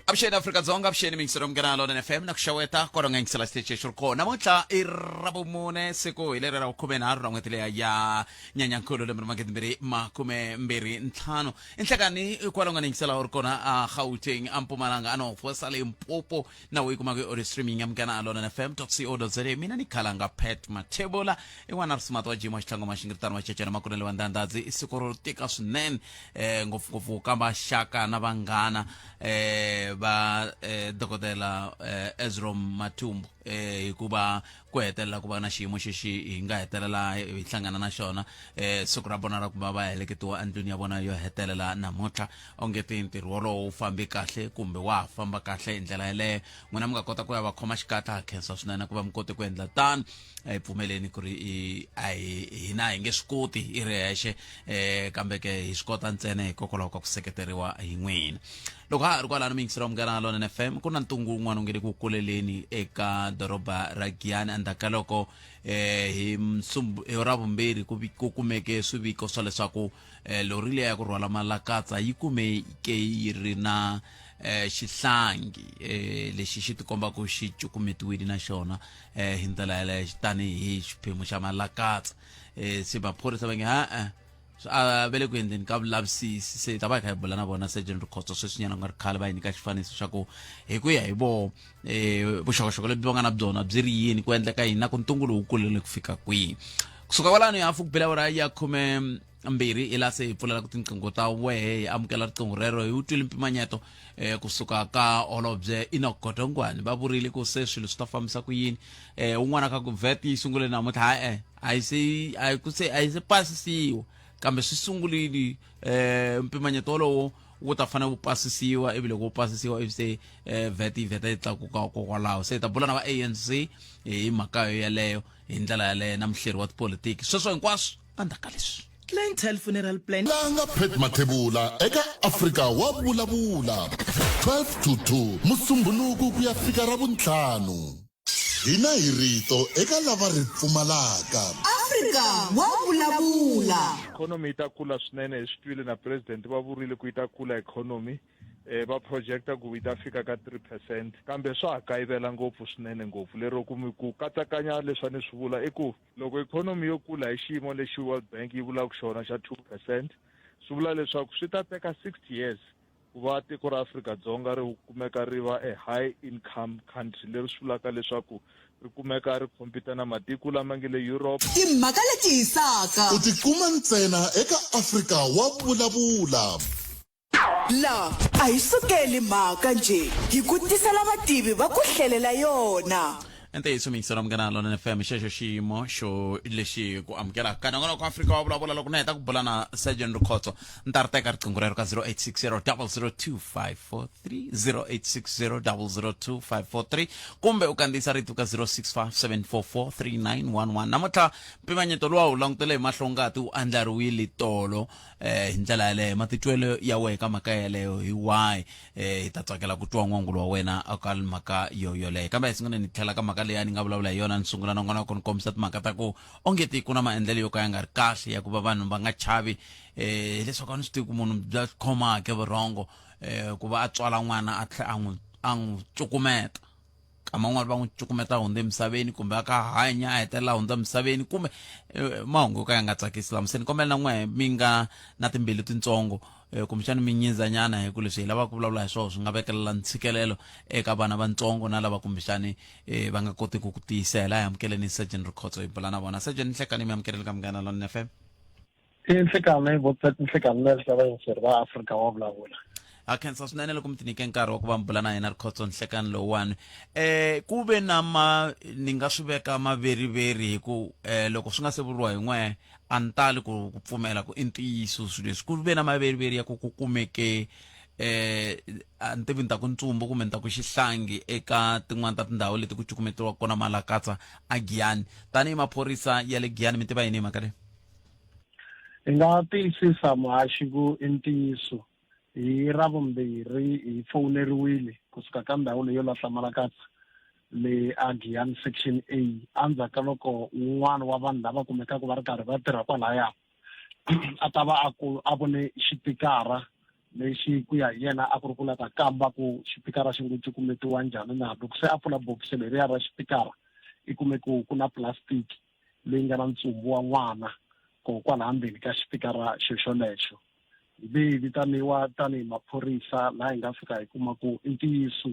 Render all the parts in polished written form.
Avuxeni Afrika-Dzonga, avuxeni miyingiselo Munghana Lonene FM na ku xeweta kwala nga yingisela xitichi xi ri kona. Namuntlha i Ravumune, siku hi leri ra vukhumenharhu ra n'hweti leya ya Nyenyankulu lembe ra 2025. I nhlekani kwala nga ni yingisela u ri kona a Gauteng, a Mpumalanga, a North West, a Limpopo na u yi kumaka hi audio streaming ya Munghana Lonene FM co za. Mina ni khalanga Pat Mathebula i n'wana ri smart wa jima xitlhango maxingiritano wa cecena makunene wa ndandadzi. I siku ro tika swinene ngopfungopfu ka maxaka na vanghana va dokodela Ezrom Mathumbu hikuva ku hetelela ku va na xiyimo xexi hi nga hetelela hi hlangana na xona siku ra vona ra ku va va heleketiwa endlwini ya vona yo hetelela namuntlha. Onge ti ntirho wolowo wu fambi kahle kumbe wa ha famba kahle hi ndlela yeleyo, n'wina mi nga kota ku ya va khoma xikatla. Ha khensa swinene ku va mi kote ku endla tano. Hi pfumeleni ku ri a hi hina hi nge swi koti i ri hexe, kambe ke hi swi kota ntsena hikokwalaho ka ku seketeriwa hi n'wina. Loko ha ha ri kwalano miyingiselo wa Munghana Lonene FM, ku na ntungu wun'wana wu nge le ku kuleleni eka doroba ra Giyani endzhaku ka loko hi hi Ravumbirhi ku ku kumeke swiviko swa leswaku lori liya ya ku rhwala malakatsa yi kumeke yi ri na xihlangi lexi xi tikombaka xi cukumetiwile na xona hi ndlela yaleyo tanihi xiphemu xa malakatsa. Se maphorisa va nge ha-e a va le ku endleni ka vulavisisi, se hi ta va hi kha hi bula na vona Sergeant Rikhotso sweswinyana ku nga ri khale, va hi nyika xifaniso xa ku hi ku ya hi voho vuxokoxoko lebyi va nga na byona byi ri yini, ku endleka yini na ku ntungu lowu kulele ku fika kwihi. Kusuka kwalano hi hafu ku bela awara ya 12 hi laha se hi pfulelaka tinqingho ta wehe, hi amukela riqingho rero. Hi wu twile mpimanyeto kusuka ka holobye Enoch Godongwana, va vurile ku se swilo swi ta fambisa ku yini. Un'wana ka ku vet yi sungule namuntlha, ha-e a yi se a yi ku se a yi se pasisiwa kambe swi sungurile. Mpimanyeto wolowo wu ta fanele wu pasisiwa, ivi loko wu pasisiwa ivi se vet yi vheta yi tlakuka kokwalaho. Se hi ta bula na va ANC hi mhaka yo yeleyo hi ndlela yaleyo na muhleri wa tipolitiki, sweswo hinkwaswo endzhaku ka leswi. Clientele Funeral Plan. Langa Pat Mathebula eka Afrika wa Vulavula 12 to 2 Musumbhunuku ku ya fika Ravuntlhanu. Hina hi rito eka lava ri pfumalaka. Afrika wa Vulavula. Economy yi ta kula swinene, hi swi twile na president va vurile ku yi ta kula economy, va projecta ku yi ta fika ka 3%, kambe swa ha kayivela ngopfu swinene ngopfu lero ku mi ku katsakanya leswi a ni swi vula i ku loko economy yo kula hi xiyimo lexi World Bank yi vulaka xona xa 2%, swi vula leswaku swi ta teka 60 years ku va tiko ra Afrika-Dzonga ri kumeka ri va a high income country, leri swi vulaka leswaku ri kumeka ri compete na matiko lama nge le Europe. Timhaka leti hisaka. U ti kuma ntsena eka Afrika wa Vulavula. La a hi sukeli mhaka njhe, hi ku tisela vativi va ku hlelela yona. Ntiyiso miyingiselo wa Munghana Lonene FM, xexo xiyimo xo lexi ku amukelaka ka nongonoko Afrika wa Vulavula. Loko na heta ku bula na Surgeon Rikhotso ni ta ri teka riqingho rero ka 0860 002543, 0860 002543, kumbe u kandziyisa rito ka 0657443911. Namuntlha mpimanyeto luwa wu langutele hi mahlongati wu andlariwile tolo hi ndlela yaleyo. Matitwelo ya wehe ka mhaka yaleyo hi wahi? Hi ta tsakela ku twa n'wangulo wa wena ka mhaka yo yoleyo, kambe hi sungule ni tlhela ka mhaka leyi a ni nga vulavula hi yona ni sungula nongonoko, ni kombisa timhaka ta ku onge ti ku na maendlelo yo ka ya nga ri kahle ya ku va vanhu va nga chavi hileswaku a ni swi tivi ku munhu bya khomake vurhongo ku va a tswala n'wana a tlhela a n'wi a n'wi cukumeta, kama un'wana va n'wi cukumeta hundza emisaveni, kumbe a ka hanya a hetelela hundza emisaveni, kumbe mahungu yo ka ya nga tsakisi lama. Se ni kombela na n'wehe mi nga na timbilu tintsongo, kumbexana mi nyizanyana hi ku leswi hi lavaka ku vulavula hi swona swi nga vekelela ntshikelelo eka vana vantsongo na lava kumbexani va nga kotiki ku tiyisela. Hi amukeleni Surgeon Rikhotso hi bula na vona. Surgeon, nhlekani, mi amukeleni ka Munghana Lonene FM. I nhlekani vo nhlekani na le vayingiseri va Afrika wa Vulavula. Ha khensa swinene loko mi ti nyike nkarhi wa ku va mi bula na hina Rikhotso nhlekani lowuwani. Ku ve na ma ni nga swi veka maveriveri hi ku loko swi nga se vuriwa hi n'we a ni tali ku ku pfumela ku i ntiyiso swilo leswi. Ku ve na maveriveri ya ku ku kumeke a ni tivi ni ta ku ntsumbu kumbe ni ta ku xihlangi eka tin'wana ta tindhawu leti ku cukumetiwaka kona malakatsa a Giyani. Tanihi maphorisa ya le Giyani mi tiva yini hi mhaka leyi? Hi nga tiyisisa muhaxi ku i ntiyiso. Hi Ravumbirhi hi fowuneriwile kusuka ka ndhawu leyi yo lahla malakatsa le a Giyani Section A endzhaku ka loko wun'wana wa vanhu lava kumekaka va ri karhi va tirha kwalaya a ta va a ku a vone xipikara lexi ku ya hi yena a ku ri ku la ta kamba ku xipikara xi ngo cukumetiwa njhani na. Loko se a pfula bokisi leriya ra xipikara i kume ku ku na plastic leyi nga na ntsumbu wa n'wana koho kwalaha ndzeni ka xipikara xoxolexo. Hi ve hi vitaniwa tanihi maphorisa laha hi nga fika hi kuma ku i ntiyiso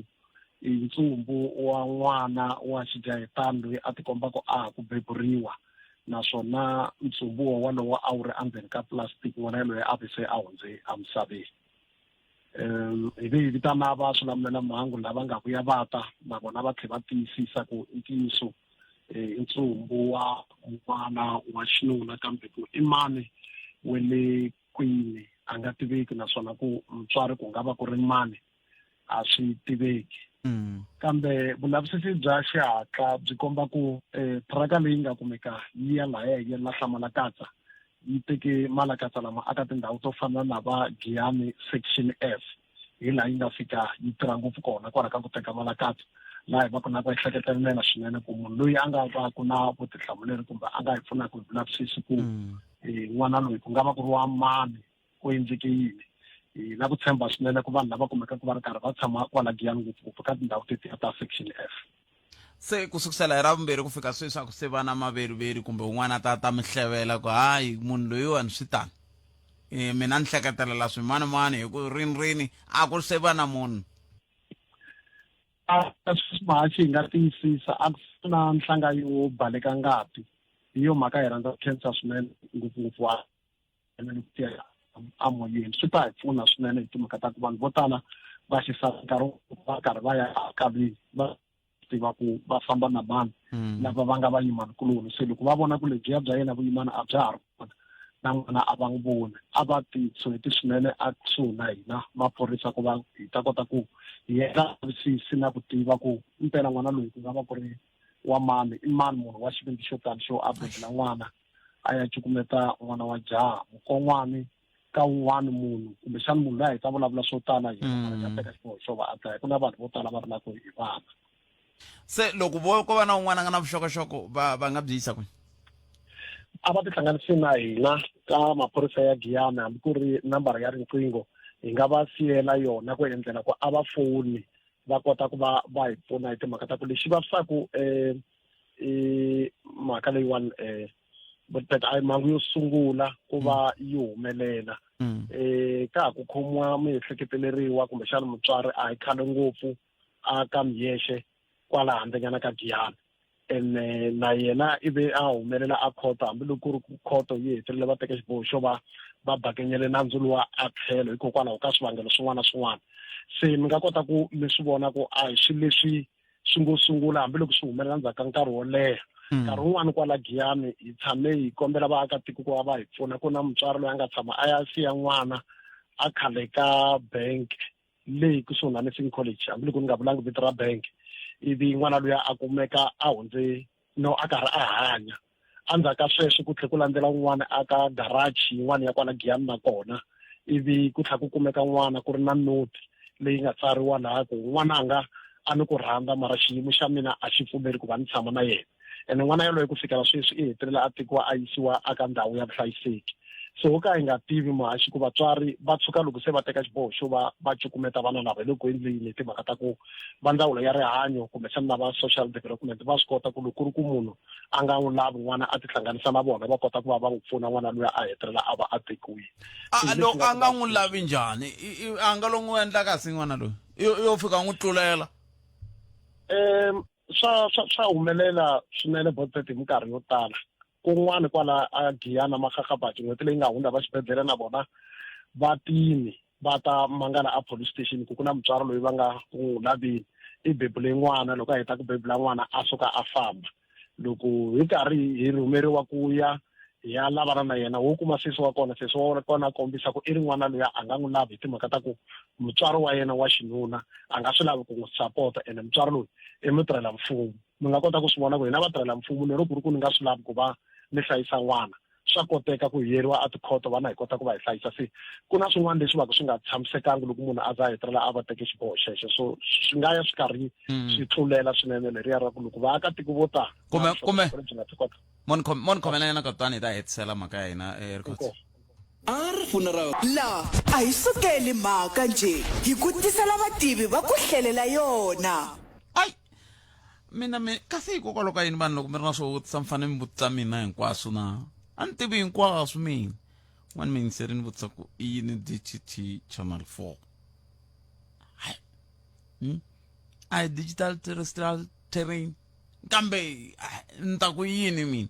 i ntsumbu wa n'wana wa xijahetani loyi a tikomba ku a ha ku beburiwa, naswona ntsumbu wo walowo a wu ri endzeni ka plastic, n'wana yaloye a ve se a hundze emisaveni. Hi ve hi vitana va swilamulelamhangu lava nga vuya va ta na vona va tlhela va tiyisisa ku i ntiyiso i ntsumbu wa n'wana wa xinuna, kambe ku i mani wa le kwini a nga tiveki, naswona ku mutswari ku nga va ku ri mani a swi tiveki. Kambe vulavisisi bya xihatla byi komba ku thiraka leyi nga kumeka yi ya lahaya yi ya lahla malakatsa, yi teke malakatsa lama aka tindhawu to fana na va Giyani Section F, hi laha yi nga fika yi tirha ngopfu kona kwala ka ku teka malakatsa, laha hi va ku na ku ehleketelela swinene ku munhu loyi a nga va ku na vutihlamuleri kumbe a nga hi pfunaka hi vulavisisi ku n'wana loyi ku nga va ku ri wa mani, ku endleke yini. Hi na ku tshemba swinene ku vanhu lava kumekaka va ri karhi va tshama kwala Giyani ngopfungopfu ka tindhawu tetiya ta Section F. Se ku sukusela hi Ravumbirhi ku fika sweswi a ku se va na maveriveri kumbe un'wana a ta ta mi hlevela ku hayi munhu loyiwani swi tani, e mina ni hleketelela swimanimani hi ku rini rini, a ku se va na munhu? A sweswi mahachi hi nga tiyisisa a ku na nhlanga yo baleka ngati. Hi yo mhaka hi rhandza ku khensa swinene ngopfungopfu wa ni ku tiya emoyeni. Swi ta hi pfuna swinene hi timhaka ta ku vanhu vo tala va xisati nkarhi va karhi va ya enkaveni va tiva ku va famba na vanhu lava va nga vayimanikuloni. Se loko va vona ku lebyiya bya yena vuyimana a bya ha ri kona na n'wana a va n'wi voni, a va ti tshuneti swinene a kusuhi na hina maphorisa ku va hi ta kota ku hi endla vulavisisi na ku tiva ku impela n'wana loyi ku nga va ku ri wa mani, i mani munhu wa xivindzi xo tani xo a bebula n'wana a ya cukumeta n'wana wa jaha mukon'wani ka un'wana munhu, kumbexana munhu loyi a hi ta vulavula swo tala hi yena, mara a teka xiboho xo va a dlaya. Ku na vanhu vo tala va rilaka hi vana. Se loko vo ko va na un'wana a nga na vuxokoxoko va va nga byi yisa kwihi? A va tihlanganisi na hina ka maphorisa ya Giyani, hambi ku ri nambara ya riqingho hi nga va siyela yona ku endlela ku a va foni va kota ku va va hi pfuna hi timhaka ta ku lexi vavisaku i mhaka leyiwani but a hi mhangu yo sungula ku va yi humelela. Ka ha ku khomiwa muehleketeleriwa kumbexana mutswari a hi khale ngopfu a ka Miyexe kwala handlenyana ka Giyani, ene na yena i ve a humelela a khoto, hambiloko ku ri ku khoto yi hetelele va teka xiboho xo va va bakenyele nandzu luwa a tlhelo hikokwalaho ka swivangelo swin'wana na swin'wana. Se mi nga kota ku mi swi vona ku a hi swilo leswi swi ngo sungula, hambiloko swi humelela ndzhaku ka nkarhi wo leha. Nkarhi wun'wani kwala Giyani hi tshame hi kombela vaakatiko ku va va hi pfuna, ku na mutswari loyi a nga tshama a ya siya n'wana a khale ka bank leyi kusuhi na Nursing College, hambiloko ni nga vulangi vito ra bank, ivi n'wana luya a kumeka a hundze no a karhi a hanya. Endzhaku ka sweswo ku tlhela ku landzela un'wana a ka garage yin'wana ya kwala Giyani na kona, ivi ku tlhela ku kumeka n'wana ku ri na noti leyi nga tsariwa laha ku n'wananga a ni ku rhandza mara xiyimo xa mina a xi pfumeli ku va ni tshama na yena. Ene n'wana yaloye ku fikela sweswi i hetelela a tekiwa a yisiwa aka ndhawu ya vuhlayiseki. So ho ka hi nga tivi muhaxi ku vatswari va tshuka loko se va teka xiboho xo va va cukumeta vana lava hi le ku endleni hi timhaka ta ku va ndzawulo ya rihanyo kumbexana na va social development va swi kota ku loko ku ri ku munhu a nga n'wi lavi n'wana a tihlanganisa na vona, va kota ku va va n'wi pfuna n'wana luya a hetelela a va a tekiwile. A lo a nga n'wi lavi njhani? A nga lo n'wi endla kasi n'wana loyi yo fika n'wi tlulela? Swa swa swa humelela swinene Botbet hi minkarhi yo tala. Kun'wana kwala a Giyani Makgakgabatsi n'hweti leyi nga hundza va xibedhlele na vona va tini va ta mangala a police station ku ku na mutswari loyi va nga ku n'wi laveni, i bebule n'wana, loko a heta ku bebula n'wana a suka a famba. Loko hi karhi hi rhumeriwa ku ya hi ya lavana na yena, wo kuma sesi wa kona, sesi wa kona a kombisa ku i ri n'wana luya a nga n'wi lavi hi timhaka ta ku mutswari wa yena wa xinuna a nga swi lavi ku n'wi sapota, ene mutswari loyi i mutirhela mfumo. Mi nga kota ku swi vona ku hina vatirhela mfumo lero ku ri ku ni nga swi lavi ku va ni hlayisa n'wana, swa koteka ku hi yeriwa a tikhoto vana hi kota ku va hi hlayisa. Se ku na swin'wana leswi va ku swi nga tshamisekangi loko munhu a za a hetelela a va teke xiboho xexo, so swi nga ya swi karhi swi tlulela swinene leriya ra ku loko vaakatiko vo tala Kumbe kumbe byi nga ti kota. Mo ni khomela nyana kutani hi ta hetisela mhaka ya hina Rikhotso. R funeral. La a hi sukeli mhaka njhe hi ku tisela vativi va ku hlelela yona. Ai mina mi kasi hikokwalaho ka yini vanhu loko mi ri na swo vutisa mi fanele mi vutisa mina hinkwaswo na a ni tivi hinkwaswo mina n'wana mi yingiseri ni vutisa ku i yini DTT channel 4 Hai. A hi digital terrestrial terrain kambe ni ta ku yini mina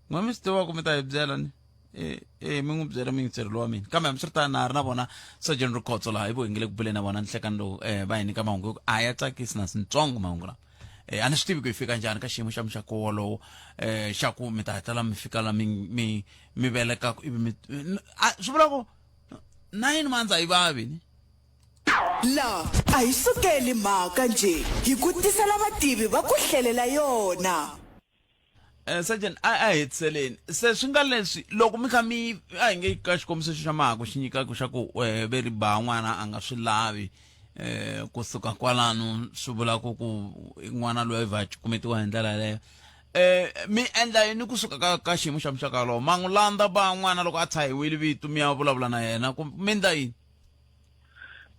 n'we mi swi tiva ku mi ta hi byela ni e e mi n'wi byela muyingiseri lowa mina kambe hambiswiritano na ha ri na vona sergeant rikhotso laha hi vo hi nge le ku buleni na vona nhlekani lowu um va hi nyika mahungu yo ku a ya tsakisi na swintsongo mahungu lawa eh a ni swi tivi ku hi fika njhani ka xiyimo xa muxaka wolowo eh xa ku mi ta hatla mi fika la mi mi mi velekaka ivi mi swi vula ku 9 months a yi vavi ni La a hi sukeli mhaka njhe hi ku tisela vativi va ku hlelela yona. Eh, sergeant a a hetiseleni se swi nga leswi loko mi kha mi a hi nge ka xikombiso xo xa ma ha ku xi nyikaka xa ku eh, ve ri ba n'wana a nga swi lavi eh kusuka kwalano swi vula ku ku n'wana loyi va cukumetiwa hi ndlela yaleyo eh mi endla yini kusuka ka ka xiyimo xa muxaka wolowo ma n'wi landza ba n'wana loko a tshahiwile vito mi ya vulavula na yena kumbe mi endla yini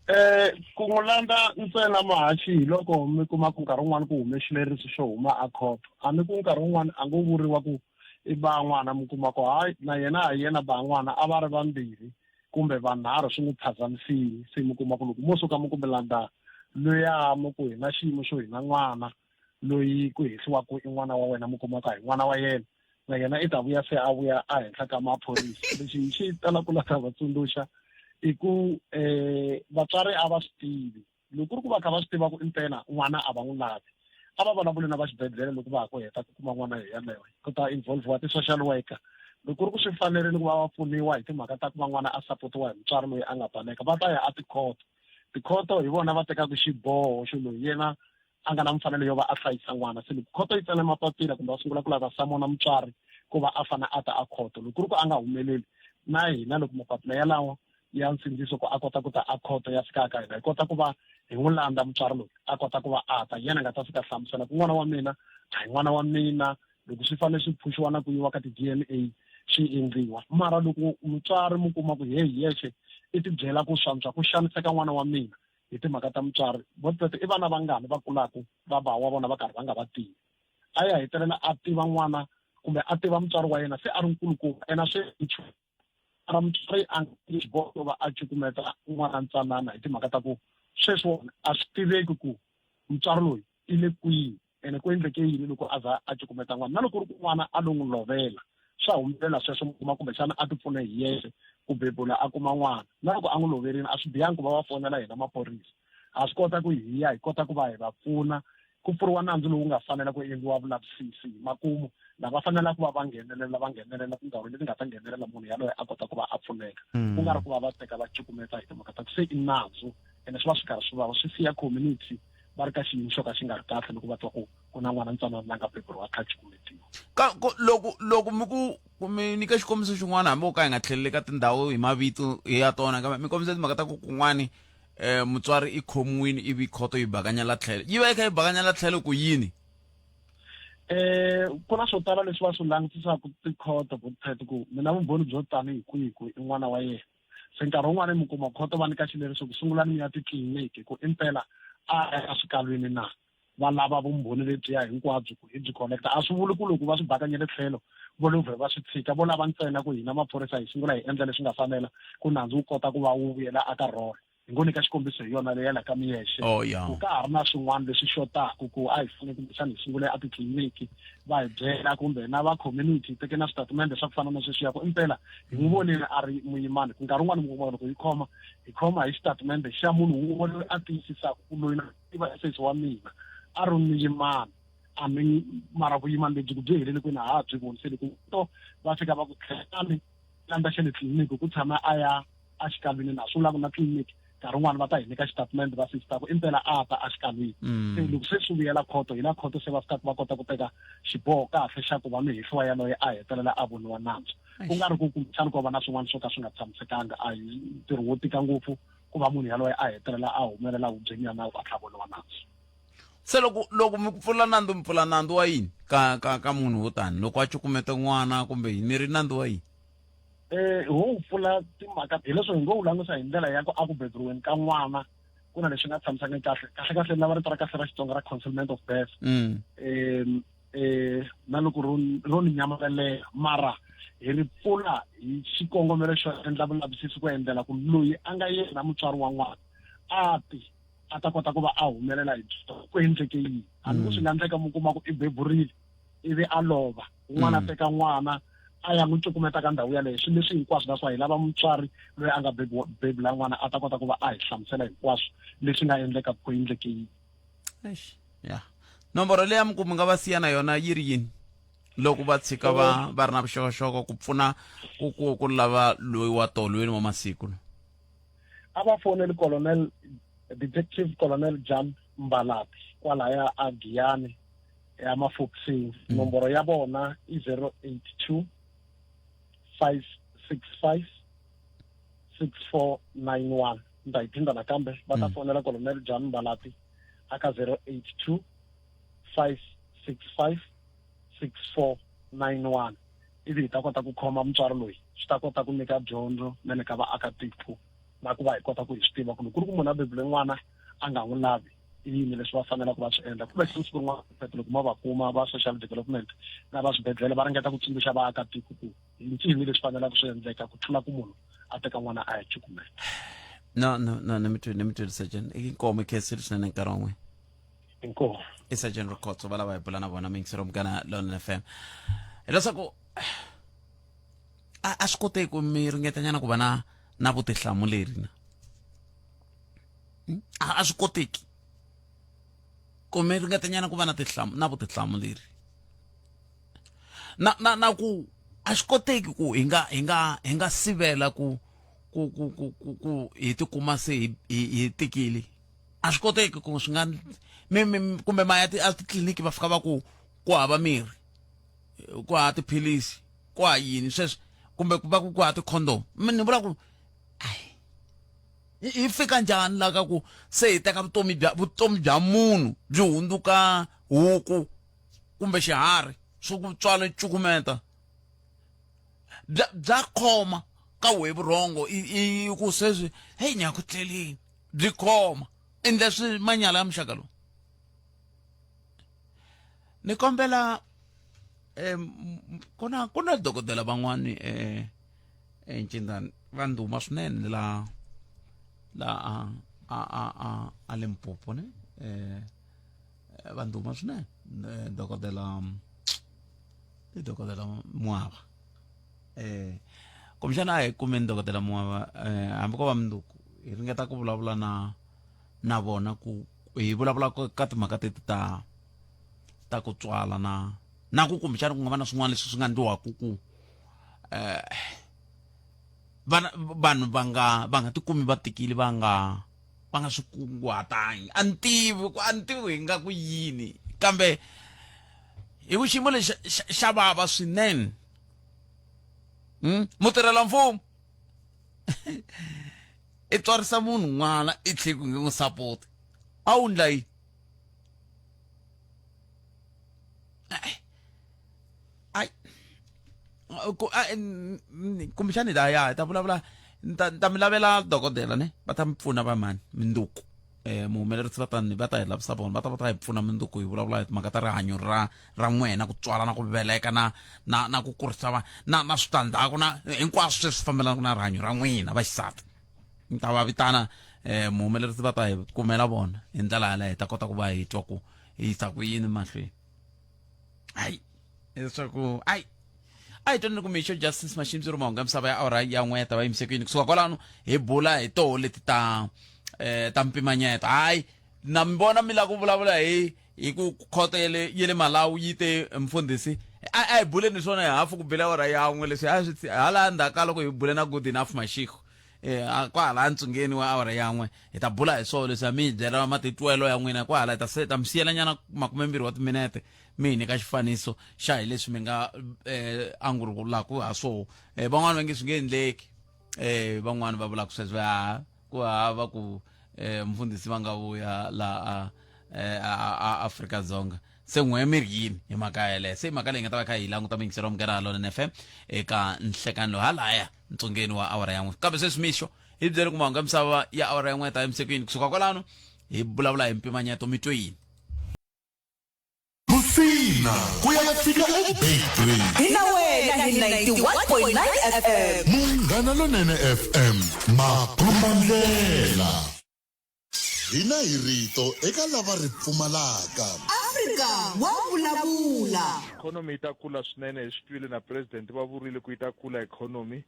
Eh ku n'wi landza ntsena mahaxi hi loko mi kuma ku nkarhi wun'wani ku hume xileriso xo huma a khoto a ni ku nkarhi wun'wani a ngo vuriwa ku i ba n'wana mi kuma ku hayi na yena a hi yena ba n'wana a va ri vambirhi kumbe vanharhu swi n'wi phazamisile se mi kuma ku loko mo suka mi kumbe landza luya mi ku hi na xiyimo xo hi na n'wana loyi ku hehliwaku i n'wana wa wena mi kuma ku a hi n'wana wa yena na yena i ta vuya se a vuya a henhla ka maphorisa lexi hi xi tala ku lava vatsundzuxa i ku um vatswari a va swi tivi loko ku ri ku va kha va swi tiva ku impela n'wana a va n'wi lavi a va vulavuli na va xibedhlele loko va ha ku heta ku kuma n'wana hi yaleyo ku ta involve-wa ti-social worker loko ku ri ku swi fanerile ku va va pfuniwa hi timhaka ta ku va n'wana a sapotiwa hi mutswari loyi a nga baleka va ta ya a tikhoto tikhoto hi vona va tekaka xiboho xo loyi yena a nga na mfanelo yo va a hlayisa n'wana se loko khoto yi tsale mapapila kumbe va sungula ku lava samona mutswari ku va a fane a ta a khoto loko ku ri ku a nga humeleli na hina loko mapapila yalawo ya nsindziso ku a kota ku ta a khoto ya fika ka hina hi kota ku va hi n'wi landza mutswari loyi a kota ku va a ta yena nga ta fika hlamusela ku n'wana wa mina a hi n'wana wa mina loko swi fanele swi phuxiwa na ku yiwa ka ti-D_N_A swi endliwa mara loko mutswari mi kuma ku heyi yexe i tibyela ku swantswa ku xaniseka n'wana wa mina hi timhaka ta mutswari vo i vana vangani va kulaku va ba wa vona va karhi va nga va tivi a ya hetelela a tiva n'wana kumbe a tiva mutswari wa yena se a ri nkulukumba ena swi mara mutswari a nga xiboho xo va a cukumeta n'wana ntsanana hi timhaka ta ku sweswiwani a swi tiveki ku mutswari loyi i le kwihi ene ku endleke yini loko a za a cukumeta n'wana na loko ku ri ku n'wana a lo n'wi lovela swa humelela sweswo mi kuma kumbexana a ti pfune hi yexe ku bebula a kuma n'wana na loko a n'wi loverile a swi bihangi ku va va fonela hina maphorisa ha swi kota ku hi ya hi kota ku va hi va pfuna ku pfuriwa nandzu lowu nga fanela ku endliwa vulavisisi hi makumu lava fanelaka ku va va nghenelela va nghenelela tindhawu leti nga ta nghenelela munhu yaloye a kota ku va a pfuneka ku nga ri ku va va teka va cukumeta hi timhaka ta ku se i nandzu ene swi va swi karhi swi vava swi siya community va ri ka xiyimo xo ka xi nga ri kahle loko va twa ku ku na n'wana ntsanana la nga beburiwa a kha a cukumetiwa ka ku loko loko mi ku ku mi nyika xikombiso xin'wana hambi wo ka hi nga tlheleli ka tindhawu hi mavito ya tona kambe mi kombisa timhaka ta ku kun'wani um mutswari i khomiwini ivi khoto yi bakanyela tlhelo yi va yi kha yi bakanyela tlhelo ku yini eh ku na swo tala leswi va swi langutisaka tikhoto botpet ku mina vumbhoni byo tani hi kwihi ku i n'wana wa yena se nkarhi wun'wani mi kuma khoto va nyika xileriso ku sungulani mi ya titliliniki ku impela a ya swikalwini na va lava vumbhoni lebyiya hinkwabyo ku hi byi collecta a swi vuli ku loko va swi bakanyele tlhelo vo lo vhe va swi tshika vo lava ntsena ku hina maphorisa hi sungula hi endla leswi nga fanela ku nandzu wu kota ku va wu vuyela aka rholo hi ngo nyika xikombiso hi yona leya la ka miyexe oh, yeah. ku ka ha ri na swin'wana leswi xotaku ku a hi fanele kumbexana hi sungule a titliliniki va hi byela kumbe na va community teke na switatimende swa ku fana na sweswiya ku impela hi n'wi vonile a ri muyimani ku nkarhi wun'wani mi kuma loko hi khoma hi khoma hi xitatimende xa munhu wun'we loyi a tiyisisaka ku loyi na tiva sesi wa mina a ri muyimani a mi mara vuyimani lebyi ku byi helele kwini a ha byi voni se loko to va fika va ku tlhelani landza xa le tliliniki ku tshama a ya exikalwini na swi vula ku na tliliniki nkarhi wun'wani va ta hi nyika xitatimende va sista ku impela a ta exikalwini mm. se loko se swi vuyela khoto hi la khoto se va fikaka va kota ku teka xiboho kahle xa ku va muhehliwa yaloye a hetelela a voniwa nandzu ku nga ri ku kumbexana ko va na swin'wana swo ka swi nga tshamisekanga a hi ntirho wo tika ngopfu ku va munhu yaloye a hetelela a humelela hubyeni ya nawu a tlha voniwa nandzu se loko loko mi pfula nandzu mi pfula nandzu wa yini ka ka ka munhu wo tani loko a cukumeta n'wana kumbe yini ri nandzu wa yini Eh ho wu pfula timhaka hileswo hi ngo wu langusa hi ndlela ya ku a ku beburiweni ka n'wana ku na leswi nga tshamisangi kahle kahle kahle ni lava rito ra kahle ra Xitsonga ra concealment of birth mm. um eh na loko ro ro ni nyamalelela mara hi ri pfula hi xikongomelo xo endla vulavisisi ku endlela ku loyi a nga yena mutswari wa n'wana a ti a ta kota ku va a humelela hi ku endleke yini hambi ku mm. swi nga endleka mi kuma ku i beburile ivi a lova un'wana a mm. teka n'wana a ya n'wi cukumeta ka ndhawu yaleyo swilo leswi hinkwaswo that's why hi lava mutswari loyi a nga bebula n'wana a ta kota ku va a hi hlamusela hinkwaswo leswi nga endleka ku endleke yini ya nomboro leyi mi ku mi nga va siya na yona yi ri yini loko va tshika va va ri na vuxokoxoko ku pfuna ku ku ku lava loyi wa tolweni wa masiku a va foneli colonel detective colonel Jan Mbalati kwalaya a Giyani ya Mafokisini mm. nomboro ya vona i 082 565 6491 ni ta yi phinda nakambe va ta mm. fonela colonel Jan Mbalati aka 082 565 6491 ivi hi ta kota ku khoma mutswari loyi swi ta kota ku nyika dyondzo na le ka vaakatiko na ku va hi kota ku hi swi tiva ku loko ku ri ku munhu a bebule n'wana a nga n'wi lavi i yini leswi va fanelaka va swi endla kumbe siku rin'wana loko ma va kuma va social development na va swibedhlele va ringeta ku tsundzuxa vaakatiko ku hi ncini leswi fanelaka swi endleka ku tlula ku munhu a teka n'wana a ya cukumeta no no no ni mi twi ni mi twile surgeon i inkomo khensile swinene nkarhi wa n'wina inkomo i surgeon Rikhotso va lava hi bula na vona miyingiselo munghana Lonene FM hileswaku a a swi koteki ku mi ringetanyana ku va na na vutihlamuleri na hmm? a a swi koteki ku mi ringetanyana ku va na tihlamu na vutihlamuleri na na na ku a swi koteki ku hi nga hi nga hi nga sivela ku ku ku ku ku ku hi tikuma se hi hi tikile a swi koteki ku swi nga mi mi kumbe ma ya a titliliniki va fika va ku ku hava mirhi ku hava tiphilisi ku ha yini sweswo kumbe ku va ku ku hava ti-condom mi ni vula ku ai hi fika njhani la ka ku se hi teka vutomi bya vutomi bya munhu byi hundzuka huku kumbe xiharhi swo ku tswala cukumeta bya bya khoma ka wehe vurhongo i i ku sweswi heyi ni ya ku tleleni byi khoma endla swi manyala ya muxaka lowu ni kombela um ku na ku na dokodela van'wani um encindani va ndhuma swinene la la a a a a a Limpopo ne eh va ndhuma swinene eh, dokodela i dokodela Mwava eh kumbexana a hi kumeni dokodela Mwava eh hambi ko va mundzuku hi ringeta ku vulavula na na vona ku hi vulavula ka timhaka teti ta ta ku tswala na na ku kumbexana ku nga va na swin'wana leswi swi nga ndliwaka ku eh vana vanhu va nga va nga tikumi va tikile va nga va nga swi kunguhatangi a ni tivi ku a ni tivi hi nga ku yini kambe hi ku xiyimo lexi xa vava swinene hmm? mutirhela mfumo i tswarisa munhu n'wana i tlhe ku nge n'wi sapoti a wu ndla yini ai ku kumbexani ta ya hi ta vulavula ni ta ni ta mi lavela dokodela ne va ta mi pfuna va mani minduku eh muhumelerisi va ta ni va ta hi lavisa vona va ta va ta hi pfuna minduku hi vulavula hi timhaka ta rihanyo ra ra n'wena ku tswala na ku veleka na na na ku kurisa va na na switandzhaku na hinkwaswo sweswi fambelanaka na rihanyo ra n'wina va xisati ni ta va vitana eh muhumelerisi va ta hi kumela vona hi ndlela yaleyo hi ta kota ku va hi twa ku hi yisa ku yini mahlweni hayi leswaku ayi a hi twanini ku mixo justice mashimsi ri mahungu ya misava ya awara ya n'we ta va yimise ku yini kusuka kwalano hi bula hi toho leti ta eh, ta mpimanyeto hayi na mi vona mi lava ku vulavula hi hi ku khoto ya le ya le Malawi yi te mfundhisi a a hi buleni swona hi hafu ku bile awara ya n'we leswi a swi hala ndzhaku ka loko hi bule na good enough mashiko eh kwahala ntsungeni wa awara yan'we hi ta bula hi swona leswi mi hi byela matitwelo ya n'wina kwahala hi ta se ta mi siyelanyana makumembirhi wa timinete mi hi nyika xifaniso xa hi leswi mi nga eh angulaka ha swona eh van'wana va nge swi nge endleki eh van'wana va vulaka sweswo ha ku hava ku eh mfundhisi va nga vuya la a eh, a Afrika Dzonga. Se n'we mi ri yini hi mhaka yeleyo? Se i mhaka leyi nga ta va kha hi languta muyingiseri wa Munghana Lonene FM eka nhlekani lowu halaya ntsungeni wa awara ya n'we. Kambe sweswi mixo hi byele ku mahungu ya misava ya awara ya n'we ta yimisekwini kusuka kwalano hi vulavula hi mpimanyeto mi twe yini? Musina ku ya fika eBeitbridge. Hi na wena hi 91.9 FM. Munghana Lonene FM, makombandlela. Hina hi rito eka lava ri pfumalaka. Afrika wa vulavula. Ikhonomi yi ta kula swinene hi swi twile na president va vurile ku yi ta kula ikhonomi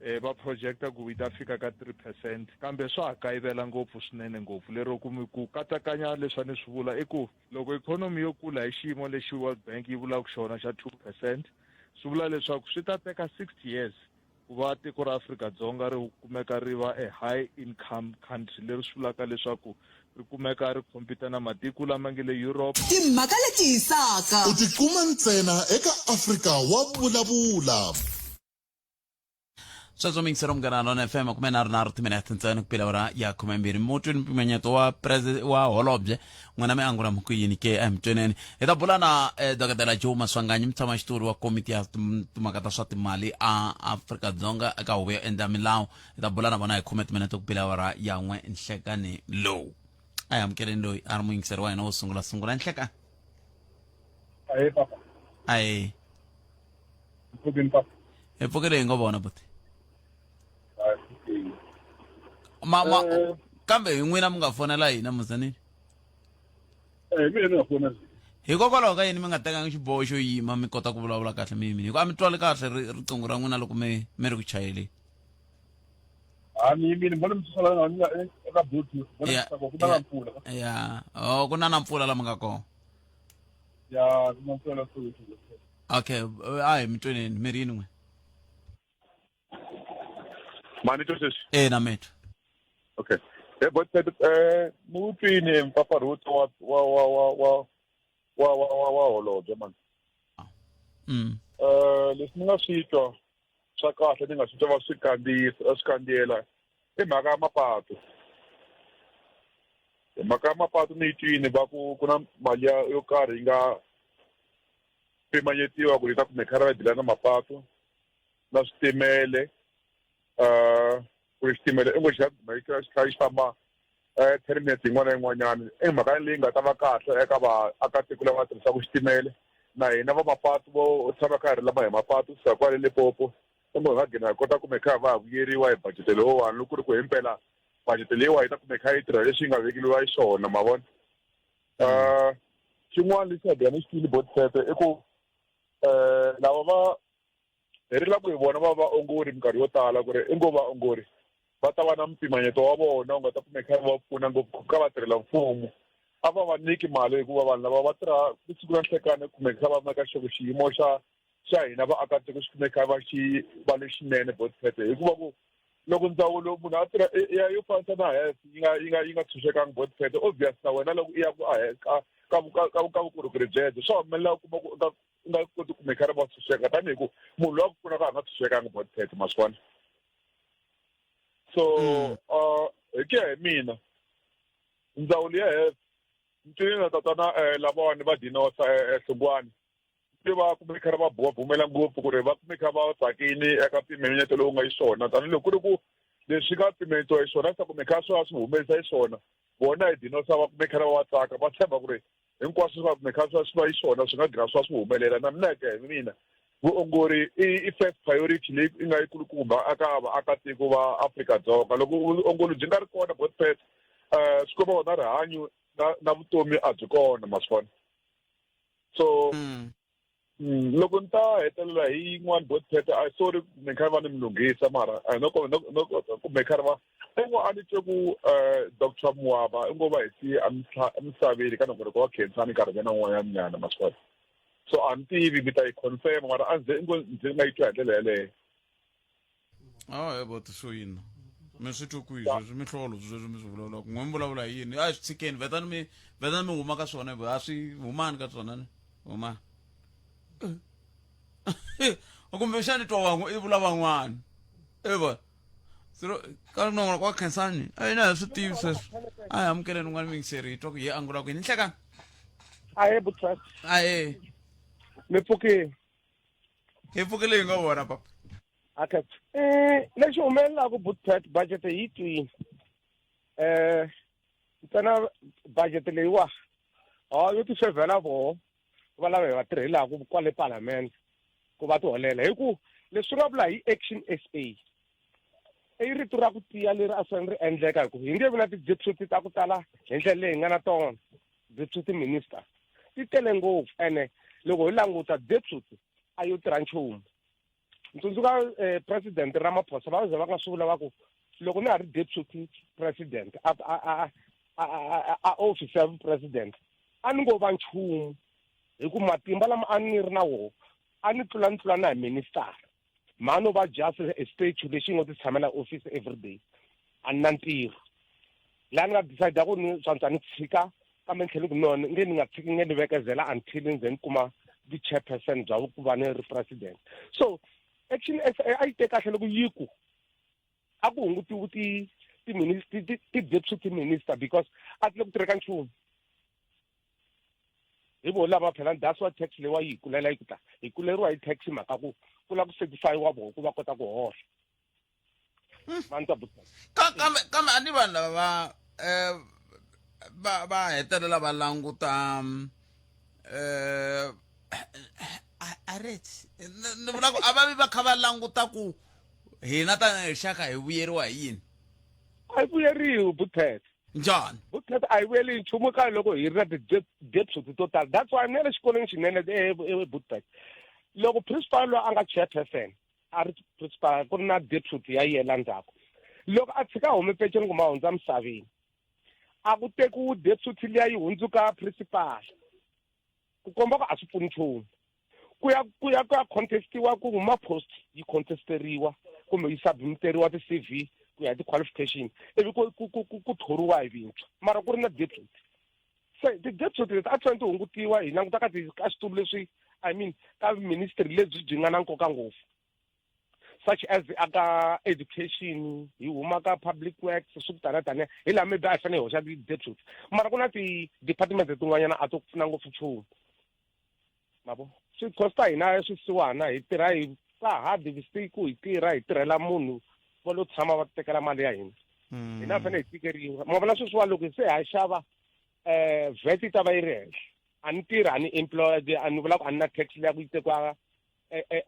eh va projecta ku yi ta fika ka 3 percent kambe swa ha kayivela ngopfu swinene ngopfu lero ku ku katsakanya leswi a ni swi vula i ku loko ikhonomi yo kula hi xiyimo lexi World Bank yi vulaka xona xa 2 percent swi vula leswaku swi ta teka 60 years ku va tiko ra Afrika-Dzonga ri kumeka ri va a high income country leri swi vulaka leswaku ri kumeka ri khompita na matiko lama nge le Europe. Timhaka leti hisaka. U tikuma ntsena eka Afrika wa Vulavula. Sweswo miyingisero Munghana Lona FM 37 timinete ntsena ku pela awara ya 12 mutweni mpimanyeto wa wa holobye n'wina mi angula mi ku yini ke a hi mi tweneni hi ta bula na eh, dokodela Joe Maswanganyi mutshamaxitulu wa komiti ya timhaka ta swa timali a Afrika-Dzonga eka huvo yo endla milawu hi ta bula na vona hi khume timinete ku pela awara ya n'we nhlekani lowu a hi amukeleni loyi a ri muyingiseri wa hina wo sungula sungula nhlekani Ahee papa. Ahee. Mpfukeni papa. Hi pfukile hi ngo vona buti. Ma ma eh. kambe hi n'wina mi nga fonela hina muzanini. Eh mina ni nga fonela. Hikokwalaho ka yini mi nga tekanga xiboho xo yima mi kota ku vulavula kahle mi yimile? Hikuva a mi twali kahle riqingho ra n'wina loko mi mi ri ku chayeleni. A ni yimile, ni vona mi susa la nga eka Bluetooth, vona ku na na mpfula. Ya, oh ku na na mpfula la mi nga kona. Ya, ku na mpfula la Soweto. Okay, a hi mi tweneni, mi ri yini n'we? Mani twa sweswi? Eh na mi twa. Okay. He but eh mu twini mpfapfarhuto wa wa wa wa wa wa wa wa wa holobye man. Eh leswi ni nga swi twa swa kahle ni nga swi twa va swi kandziyisa va swi kandziyela i mhaka ya mapatu. Hi mhaka ya mapatu ni yi twini va ku ku na mali ya yo karhi yi nga pimanyetiwa ku yi ta kumeka va dila na mapatu na switimele um ku ri xitimele i ngo xi xi kha xi famba um 10 minutes yin'wana na yin'wanyana i mhaka leyi nga ta va kahle eka vaakatiko lava tirhisaka xitimele na hina va mapatu vo tshama kha hi ri lama hi mapatu kusuka kwale Limpopo i ngo hi nga gina hi kota kumbe kha va ha vuyeriwa hi budget lowuwani loko ku ri ku himpela budget leyiwa yi ta kumbe kha yi tirha leswi yi nga vekeliwa xiswona ma vona um xin'wana lexi nga gina ni xi twile botset i ku um lava va hi ri lava ku hi vona va vaongori minkarhi yo tala ku ri i ngo vaongori va ta va na mpimanyeto wa vona wu nga ta kumeka va pfuna ngopfu ka vatirhela mfumo a va va nyiki mali hikuva vanhu lava va tirha siku na nhlekani kumeka va maka xoko xiyimo xa xa hina vaakatiko xi kumeka va xi va lexinene botset hikuva ku loko ndzawulo munhu a tirha ya yo fanisa na health yi nga yi nga yi nga tshunxekangi botset obvious na wena loko i ya ku a ka ka ka ka vukorhokeri byebyo swa humelela u kuma ku u nga u nga koti ku mekha ri va tshunxeka tanihi ku munhu loyi a ku pfunaka a nga tshunxekangi botset ma swi vona so hi ku ya hi mina ndzawulo ya health ni twile na tatana lavawani va dinosa Hlungwani se va kume kha va bumabumela ngopfu ku ri va kume kha va tsakini eka mpimanyeto lowu nga xiswona tanihiloko ku ri ku leswi nga pimanyetiwa xiswona swi ta kume kha swi va swi humelerisa xiswona vona hi dinosa va kume kha va tsaka va tshemba ku ri hinkwaswo swi va kume kha swi va xiswona swi nga gina swi va swi humelela na mina ke hi mina vuongori i first priority leyi i nga yi kulukumba aka vaakatiko va Afrika-Dzonga loko vuongori byi nga ri kona botpet um swi komba na rihanyo na na vutomi a byi kona ma swi vona so loko ni ta hetelela hi yin'wana botpet a sorry kumbe kha va ni mi lunghisa mara no no kumbe kha ri va i ngo a ni twe ku Dr Muaba i ngo va hi siye emisaveni ka nongonoko wa Khensani nkarhi nyana wun'wanyana nyana ma swi vona so a ni tivi mi ta yi confirm mara a ndzi ngo ndzi nga yi twa hi ndlela yeleyo a he boti swo yini mi swi twe kwihi sweswi mihlolo sweswi mi swi vulavulaka n'we mi vulavula hi yini a hi swi tshikeni vetani mi vetani mi huma ka swona a swi humani ka swona ni humani kumbexani twa van'we i vula van'wana e va zero ka nongonoko wa Khensani a hina hi swi tivi sweswo a hi amukeleni un'wana muyingiseri hi twa ku hi angula kwini nhlekani. Ahee Butrust. Ahee. Mi pfukile. Hi pfukile hi ngo vona papa. Okay. Lexi humelelaku Butpet budget hi yi twini. Ntsena budget leyiwa ha yo ti fevhela voho va lava hi va tirhelaku kwale palamende ku va ti holela hi ku leswi nga vula hi Action SA i rito ra ku tiya leri a swi ri endleka hi ku hi nge vi na ti-deputy ta ku tala hi ndlela leyi hi nga na tona deputy minister ti tele ngopfu ene loko hi languta deputy a yo tirha nchumu ni tsundzuka president Ramaphosa va ze va nga swi vula va ku loko na ha ri deputy president a a a a a a office ya president a ni ngo va nchumu hi ku matimba lama a ni ri na wona a ni tlula ni tlula na hi minister mhani va just a statue lexi ngo ti tshamela office every day a ni na ntirho laha ni nga decide ku ni swantswa ni tshika kambe ni tlhele ku no nge ni nga tshiki nge ni vekezela until ni ze ni kuma vi-chairperson bya ku va ni ri president. So Action SA a yi te kahle loko yi ku a ku hungutiwi ti-deputy minister because a ti le ku tirheka nchumu hi vo lava phela that's why tax leyiwa yi hi kulela yi ku ta hi kuleriwa hi tax mhaka ku ku lava ku certifyiwa voho ku va kota ku hola. Kambe kambe a ni vanhu lava va va va hetelela va languta a ret ni vula ku a va vi va kha va languta ku hina tanihi rixaka hi vuyeriwa hi yini. A hi vuyeriwi Buthet. Njhani? Buthet a hi vuyeli nchumu ka loko hi ri na ti-deputy to tala. That's why ni le xikolweni xinene eButhet. Loko principal loyi a nga chairperson a ri principal ku ri na deputy ya yena ndzhaku loko a tshika hume peceni kumbe a hundza misaveni a ku tekiwi deputy liya yi hundzuka principal ku komba ku a swi pfuni nchumu ku ya ku ya ku ya contestiwa ku huma post yi contesteriwa kumbe yi submiteriwa ti-CV ku ya hi ti-qualification ivi ku ku ku ku thoriwa hi vintshwa mara ku ri na deputy. Se ti-deputy leti a ti fanele ti hungutiwa hi languta ka ti ka switulu leswi I mean ka ministry lebyi byi nga na nkoka ngopfu such as aka education hi huma ka public works swi ku tana taniya hi laha maybe a hi fanele hi hoxa ti-deputy mara ku na ti-department tin'wanyana a to pfuna ngopfu nchumu mavo swi costa hina swisiwana hi tirha hi ka hard vusiku hi tirha hi tirhela munhu va lo tshama va tekela mali ya hina hina fanele hi tikeriwa ma vona sweswiwa loko se ha xava VAT yi ta va yi ri henhla a ni tirhi a ni employed a ni vula ku a ni na tax leya ku yi tekiwa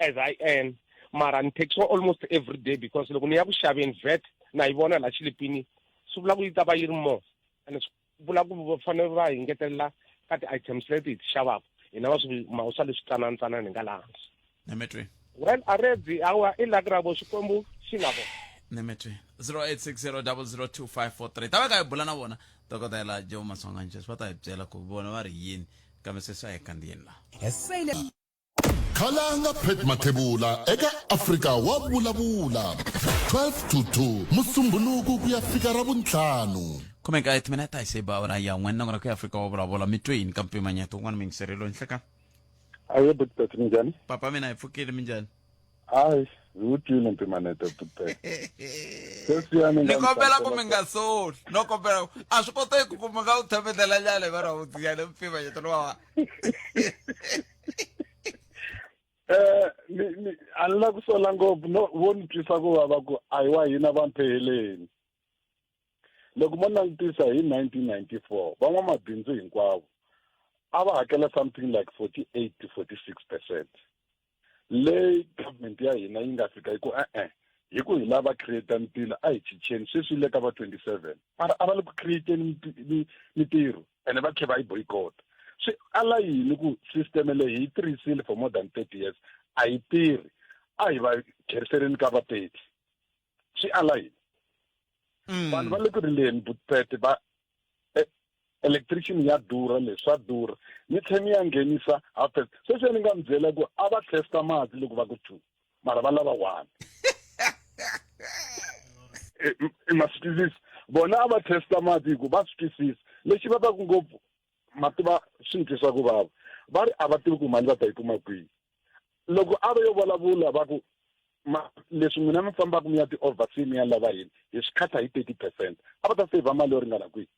as I earn mara ni taxiwa almost every day because loko ni ya ku xaveni VAT na yi vona laha xilipini swi vula ku yi ta va yi ri more and swi vula ku va fanele va hi ngetelela ka ti-items leti hi ti xavaka hina va swi mawusa leswi tsanana hi nga laha hansi. Nemetweni. Well aredzi awa i luck ra vo Xikwembu xi na vona. Nemetweni. 0860002543 ta va ka hi bula na vona dokodela Joe Maswanganyi va ta hi byela ku vona va ri yini kambe sweswi a hi kandziyeni laha. Khalanga Pat Mathebula eka Afrika wa vulavula 12 to 2 Musumbhunuku ku ya fika Ravuntlhanu. Khomeka timinete a hi se ba awara ya n'we nongonoko ya Afrika wa vulavula mi twe yini ka mpimanyeto wun'wana miyingiserelo nhleka. Aye Butpet minjhani? Papa mina hi pfukile minjhani? Hayi hi wu twile mpimanyeto Butpet. Sweswiya ni Ni kombela ku mi nga soli no kombela a swi koteki ku mi nga wu thembetela nyana hi vanhu va vutiyana mpimanyeto lowa. Ni ni a ni la ku sola ngopfu no vo ni twisa ku vava ku a hi wa hina va mpheheleni. Loko mo langutisa hi 1994 van'wamabindzu hinkwavo a va hakela something like 48 to 46%. Leyi government ya hina yi nga fika yi ku e-e hi ku hi lava create ntila a hi chicheni sweswi yi le ka va 27 mara a va le ku createni mitirho ene va tlhe va yi boycott. Swi ala yini ku system leyi hi yi tirhisile for more than 30 years a yi tirhi a hi va tlheriseleni ka va 30 swi ala yini? Vanhu va le ku rileni Butpet va electrician ya durha leswi swa durha ni tlhe ni ya nghenisa half past sweswi ni nga mi byela ku a va testa mati loko va ku 2 mara va lava 1. Ma swi twisisa vona a va testa mati hi ku va swi twisisa lexi va vaku ngopfu mati va swi ni twisa ku vava va ri a va tivi ku mali va ta yi kuma kwihi loko a va yo vulavula va ku ma leswi n'wina mi fambaka mi ya ti-oversea mi ya lava yini hi swi khatha hi 30% a va ta save mali yo ringana kwihi.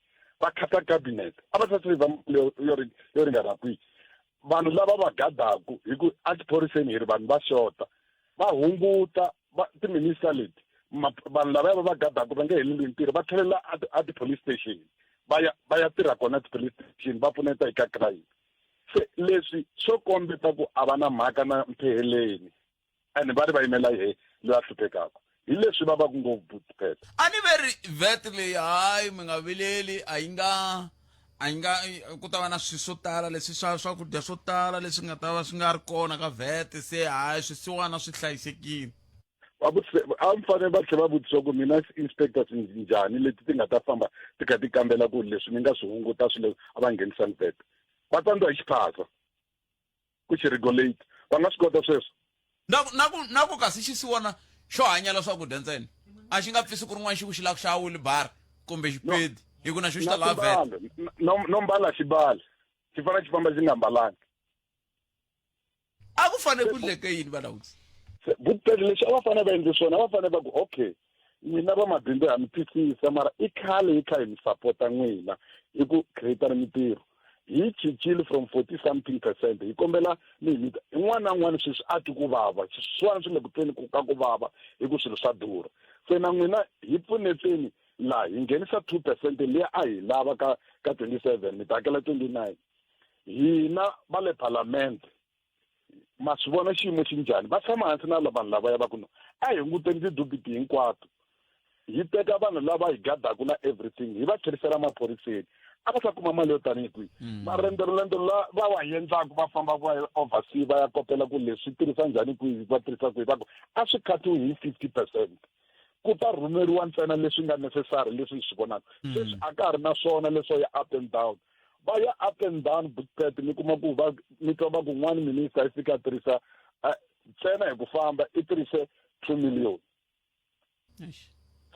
Va khata cabinet a va ta save mali yo ringana kwihi? Vanhu lava va gadaku hi ku exiphoriseni hi ri vanhu va xota, va hunguta va ti-minister leti, vanhu lavaya va va gadaku va nge heleli ntirho, va tlhelela a ti-police station, va ya va ya tirha kona ti-police station, va pfuneta eka crime. Se leswi swo kombeta ku a va na mhaka na Mpheheleni, and va ri va yimela yehe loyi a hluphekaka, hi leswi va va ku ngopfu Pete. A ni ve ri vet leyi, hayi, mi nga vileli, a yi nga a yi nga ku ta va na swilo swo tala leswi swa swakudya swo tala leswi nga ta va swi nga ri kona ka vet, se hayi, swisiwana swi hlayisekile. Va vutise, a mi fanele va tlhela va vutisa ku mina inspectors njhani leti ti nga ta famba ti kha ti kambela ku leswi mi nga swi hunguta swilo a va nghenisani vet, va tsandziwa hi xiphaza ku xi regulate, va nga swi kota sweswo? Na ku kasi xisiwana xo hanyela swakudya ntsena, a xi nga pfi siku rin'wana xi ku xi lava ku xava wheelbarrow kumbe xipedi, hi ku na xo xi ta lava vet. No mbala xibali, xi fanele xi famba xi nga mbalangi. A ku fanele ku ndleke yini, valawuzi? Vutele leswi a va fanele va endle swona, a va fanele va ku, okay, n'wina vamabindzu ha mi twisisa, mara i khale hi kha hi mi sapota n'wina hi ku create mintirho, hi cincile from 40 something percent, hi kombela mi hi nyika un'wana na un'wana. Sweswi a twi ku vava, swisiwana swi le ku tweni ku ka ku vava hi ku swilo swa durha, se na n'wina hi pfuneteni laha hi nghenisa 2% liya a hi lava ka 27, mi ta hakela 29. Hina va le palamende ma swi vona xiyimo xi njhani. Va tshama hansi na vanhu lavaya, va ku no, a hi hunguteni tidubiti hinkwato, hi teka vanhu lava hi gadaku na everything, hi va tlherisela maphoriseni, a va ta kuma mali yo tanihi kwihi? Marendzo la va wa endlaku, va famba va ya oversea, va ya kopela ku leswi tirhisa njhani, kwihi va tirhisa kwihi, va ku a swi khatiwi hi 50%, ku ta rhumeriwa ntsena leswi nga necessary, leswi hi swi vonaka. Sweswi a ka ha ri na swona leswo ya up and down, va ya up and down bookpet, mi kuma ku va mi twa va ku n'wani minister yi fika a tirhisa ntsena hi ku famba i tirhise 2 million.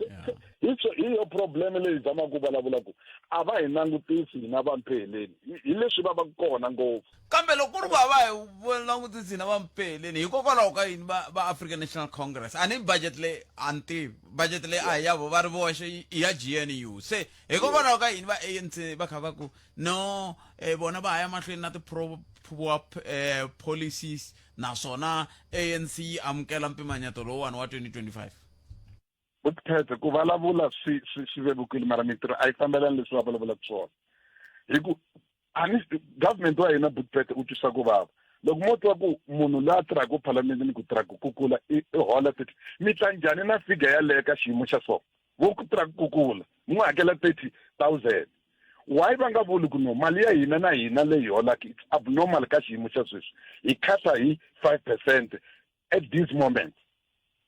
Hi yo problem leyi zamaka ku vulavula ku a va hi langutisi hina vampheleni, hi leswi va va kona ngopfu. Kambe loko ku ri va va hi langutisi hina vampheleni, hikokwalaho ka yini va African National Congress, a ni budget leyi, a ni tivi budget leyi a hi ya vo va ri voxe, i ya GNU, se hikokwalaho ka yini va ANC va kha va ku no, vona va ha ya mahlweni na ti-pro poor policies, naswona ANC yi amukela mpimanyeto lowuwani wa 2025? Vutithethe ku vulavula swi vevukile, mara mintirho a yi fambelani leswi va vulavulaka swona, hi ku a ni government wa hina Bookpet u twisa ku vava loko mo twa ku munhu loyi a tirhaka phalamende ni ku tirhaka kukula i hola 30, mi ta njhani na figure yaleyo ka xiyimo xa so vo ku tirhaka kukula mi n'wi hakela 30,000? Why va nga vuli ku no, mali ya hina na hina leyi holaka, it's abnormal ka xiyimo xa sweswi, hi khata hi 5% at this moment?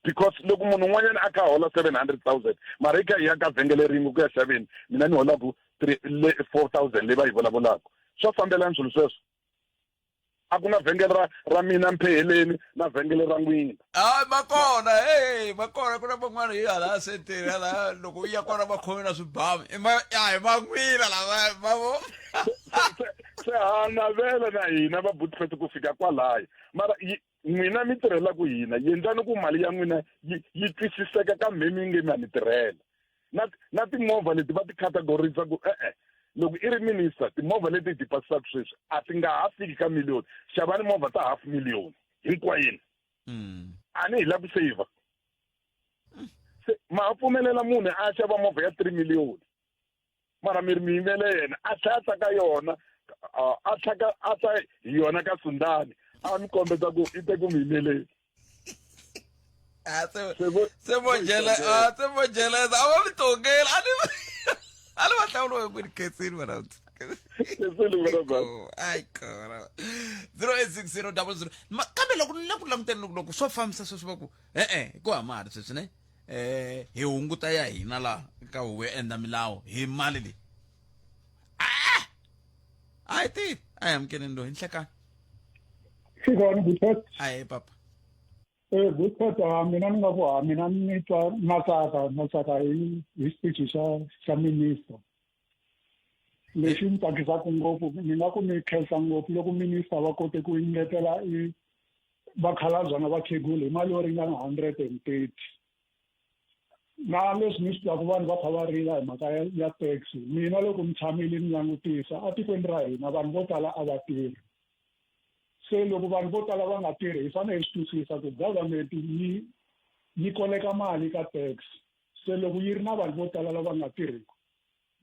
Because loko munhu un'wanyana a kha a hola 700,000, mara i kha hi ya ka vhengele rin'we ku ya xaveni, mina ni holaku three le 4,000 leyi va yi vulavulaka, swa fambelani swilo sweswo? A ku na vhengele ra mina Mpheheleni na vhengele ra n'wina. Hayi, va kona, hey, va kona. Ku na van'wana hi hala senteni hala, loko u ya kona va khome na swibamu, i ma ya hi man'wina lava va vo. Se ha navela na hina va Bootfet ku fika kwalaya, mara n'wina mi tirhelaku hina, yendlani ku mali ya n'wina yi twisiseka ka mhemi nge ma mi tirhela na timovha leti va ti categorisa ku e-e, loko i ri minister, timovha leti hi ti pasisaka sweswi a ti nga ha fiki ka million, xavani movha ta half million hinkwayeni. A ni hi lava ku saver, se ma ha pfumelela munhu a xava movha ya 3 million, mara mi ri mi yimele yena a tlhela a ta ka yona, a tlhaka a ta hi yona ka Sundani, a mi kombeta ku i te ku mi yimeleni. Ah, se vo jela, ah, se vo jeleza, a va mi tongela, a ni va hlawula hi ku ni khensini vana. Ai kona 086000. Kambe loko ni le ku languteni, loko swo fambisa sweswi va ku e-e, ku ha mali sweswi ne hi hunguta ya hina la ka huvo yo endla milawu hi mali leyi, ah a hi tivi, a hi amukeleni loyi nhlekani. Xikona Buthet. Ahe papa. Buthet, ha mina ni nga ku, ha mina ni twa na tsaka hi speech xa minister. Lexi ni tsakisaka ngopfu, ni nga ku ni khensa ngopfu loko minister va kote ku engetela i vakhalabya na vakhegula hi mali yo ringana 130. Na leswi ni swi twaku vanhu va kha va rila hi mhaka ya ya tax, mina loko ni tshamile ni langutisa atikweni ra hina vanhu vo tala a va tirhi. Se loko vanhu vo tala va nga tirhi hi fanele hi swi twisisa ku government yi yi koleka mali ka tax. Se loko yi ri na vanhu vo tala lava nga tirhiki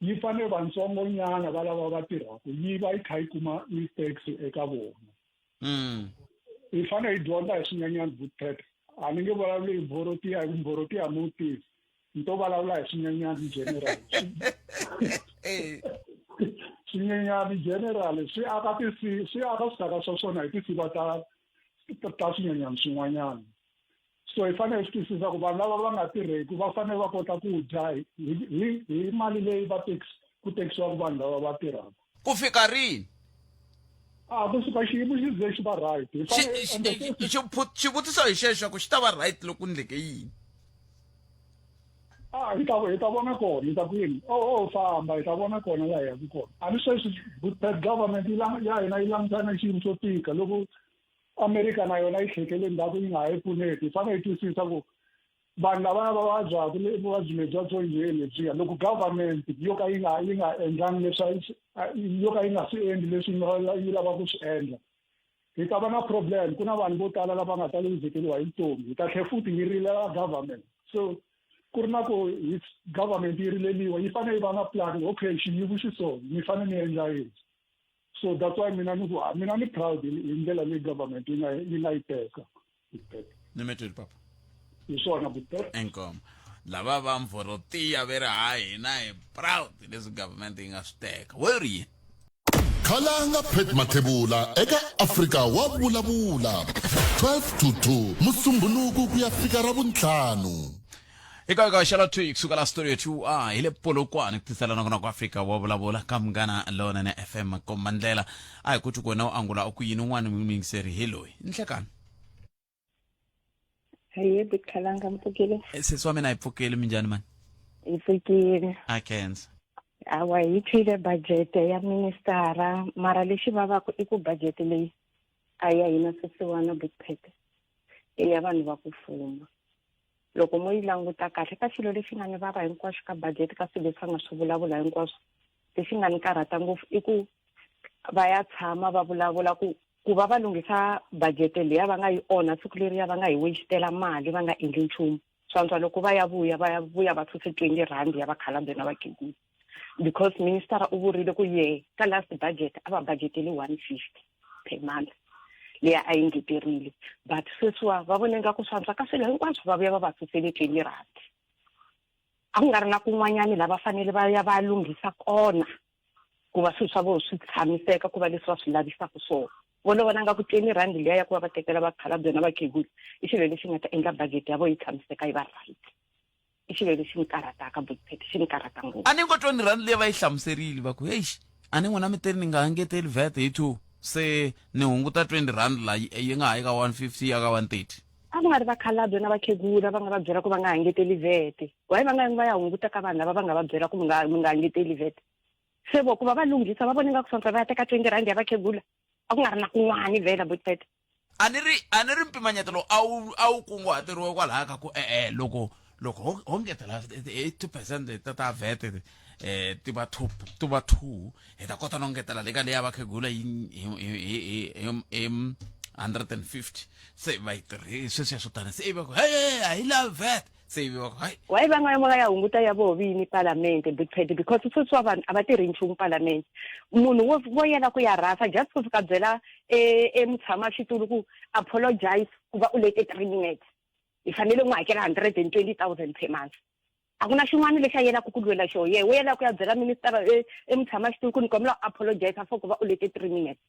yi fanele vantsongonyana va lava va tirhaka yi va yi kha yi kuma i-tax eka vona. Hi fanele hi dyondza hi swinyenyani Boetie. A ni nge vulavuli hi mbhorotiya hi ku mbhorotiya mi wu tivi. Ni to vulavula hi swinyenyani general. Swinyenyani general swi aka tisi swi aka swisaka swa swona hi tisiva ta ta swinyenyani swin'wanyana. So hi fanele hi swi twisisa ku vanhu lava va nga tirheki va fanele va kota ku dya hi hi hi mali leyi va ku tekisiwaka vanhu lava va tirhaka. Ku fika rini? A ku suka xiyimo xi ze xi va right. Hi fanele ende Xivutiso hi xexo ku xi ta va right loko ku ndleke yini? A hi ta hi ta vona kona hi ta ku yini o o famba hi ta vona kona laha hi yaka kona. A ni sweswi bad government yi ya hina yi langutana na xiyimo xo tika loko America na yona yi tlhekele ndzhaku yi nga ha yi pfuneti. Hi fanele hi twisisa ku vanhu lavaya va vabyaka vuvabyi lebya byo njheni lebyiya loko government yo ka yi nga yi nga endlangi leswi yo ka yi nga swi endli leswi yi lavaka ku swi endla hi ta va na problem. Ku na vanhu vo tala lava nga ta luzekeriwa hi vutomi, hi ta tlhela futhi hi rilela government. So ku ri na ku hi government yi rileliwa yi fanele yi va na plan, okay xiyimo xi so mi fanele mi endla yini. So that's why mina ni ku mina ni proud hi ndlela leyi government yi nga yi nga yi teka. Ni mi twile papa. Hi swona Boetie. Inkomu. Lava va mvhorotiya ve ri ha hina hi proud leswi government yi nga swi teka. We ri yini? Khalanga Pat Mathebula eka Afrika wa vulavula 12 to 2 Musumbhunuku ku ya fika Ravuntlhanu. Eka eka xala 2 kusuka la studio 2 a hi le Polokwane ku tisela na kona ku Afrika wa vulavula ka Munghana Lonene FM komba ndlela a hi ku twi kona u angula u ku yini un'wana muyingiseri hi loyi nhlekani. Hayi Bikhalanga mpfukile. Sesi wa mina hi pfukile minjhani mani? Hi pfukile. A khensa. Awa hi twile budget ya ministara mara lexi vavaka i ku budget leyi a ya hina swisiwana Big i ya vanhu va ku fuma. Loko mo yi languta kahle ka xilo lexi nga ni vava hinkwaswo ka budget ka swilo leswi va nga swi vulavula hinkwaswo lexi nga ni karhata ngopfu i ku va ya tshama va vulavula ku ku va va lunghisa budget liya va nga yi onha siku leriya va nga hi wastela mali va nga endli nchumu. Swantswa loko va ya vuya va ya vuya va suse 20 rand ya vakhalabye na vakhegula because minister u vurile ku ye ka last budget a va budgetele 150 per month liya a yi ngeterile but sweswiwa va vone nga ku swantswa ka swilo hinkwaswo va vuya va va susele 20 rand. A ku nga ri na kun'wanyani la va fanele va ya va lunghisa kona ku va swilo swa vona swi tshamiseka ku va leswi va swi lavisaka swona. Vo lo vona nga ku 20 rand liya ya ku va va tekela vakhalabye na vakhegula i xilo lexi nga ta endla budget ya vona yi tshamiseka yi va right. I xilo lexi ni karhataka Boipheto, xi ni karhata ngopfu. A ni ngo 20 rand liya va yi hlamuserile va ku eish a ni n'wina mi teri ni nga engeteli VAT hi 2 se ni hunguta 20 rand la yi nga ha yi ka 150 yi ya ka 130. A ku nga ri vakhalabye na vakhegula va nga va byela ku va nga engeteli VAT. Why va nga yangi va ya hunguta ka vanhu lava va nga va byela ku mi nga mi nga engeteli VAT? Se vo ku va va lunghisa va vone nga ku swantswa va ya teka 20 rand ya vakhegula a ku nga ri na kun'wani vhela Boipheto. A ni ri a ni ri mpimanyeto lowu a wu a wu kunguhateriwe kwalaya ka ku e-e loko loko ho ho ngetela hi 2 percent ta ta VAT ti va 2 ti va 2 hi ta kota no ngetela le ka leya vakhegula hi hi hi hi hi 150 se va yi tirhi sweswiya swo tani se ivi va ku hey a hi lavi VAT se ivi va ku hayi. Why va nga va ya hunguta ya voho vini palamende Boipheto because sweswiwa vanhu a va tirhi nchumu palamende. Munhu wo wo yela ku ya rhasa just ku fika byela e e mutshama xitulu ku apologize ku va u lete 3 minutes hi fanele n'wi hakela 120,000 per month. A ku na xin'wana lexi a yelaka ku lwela xona yehe wo yela ku ya byela minister e e mutshama xitulu ku ni kombela u apologize for ku va u lete 3 minutes.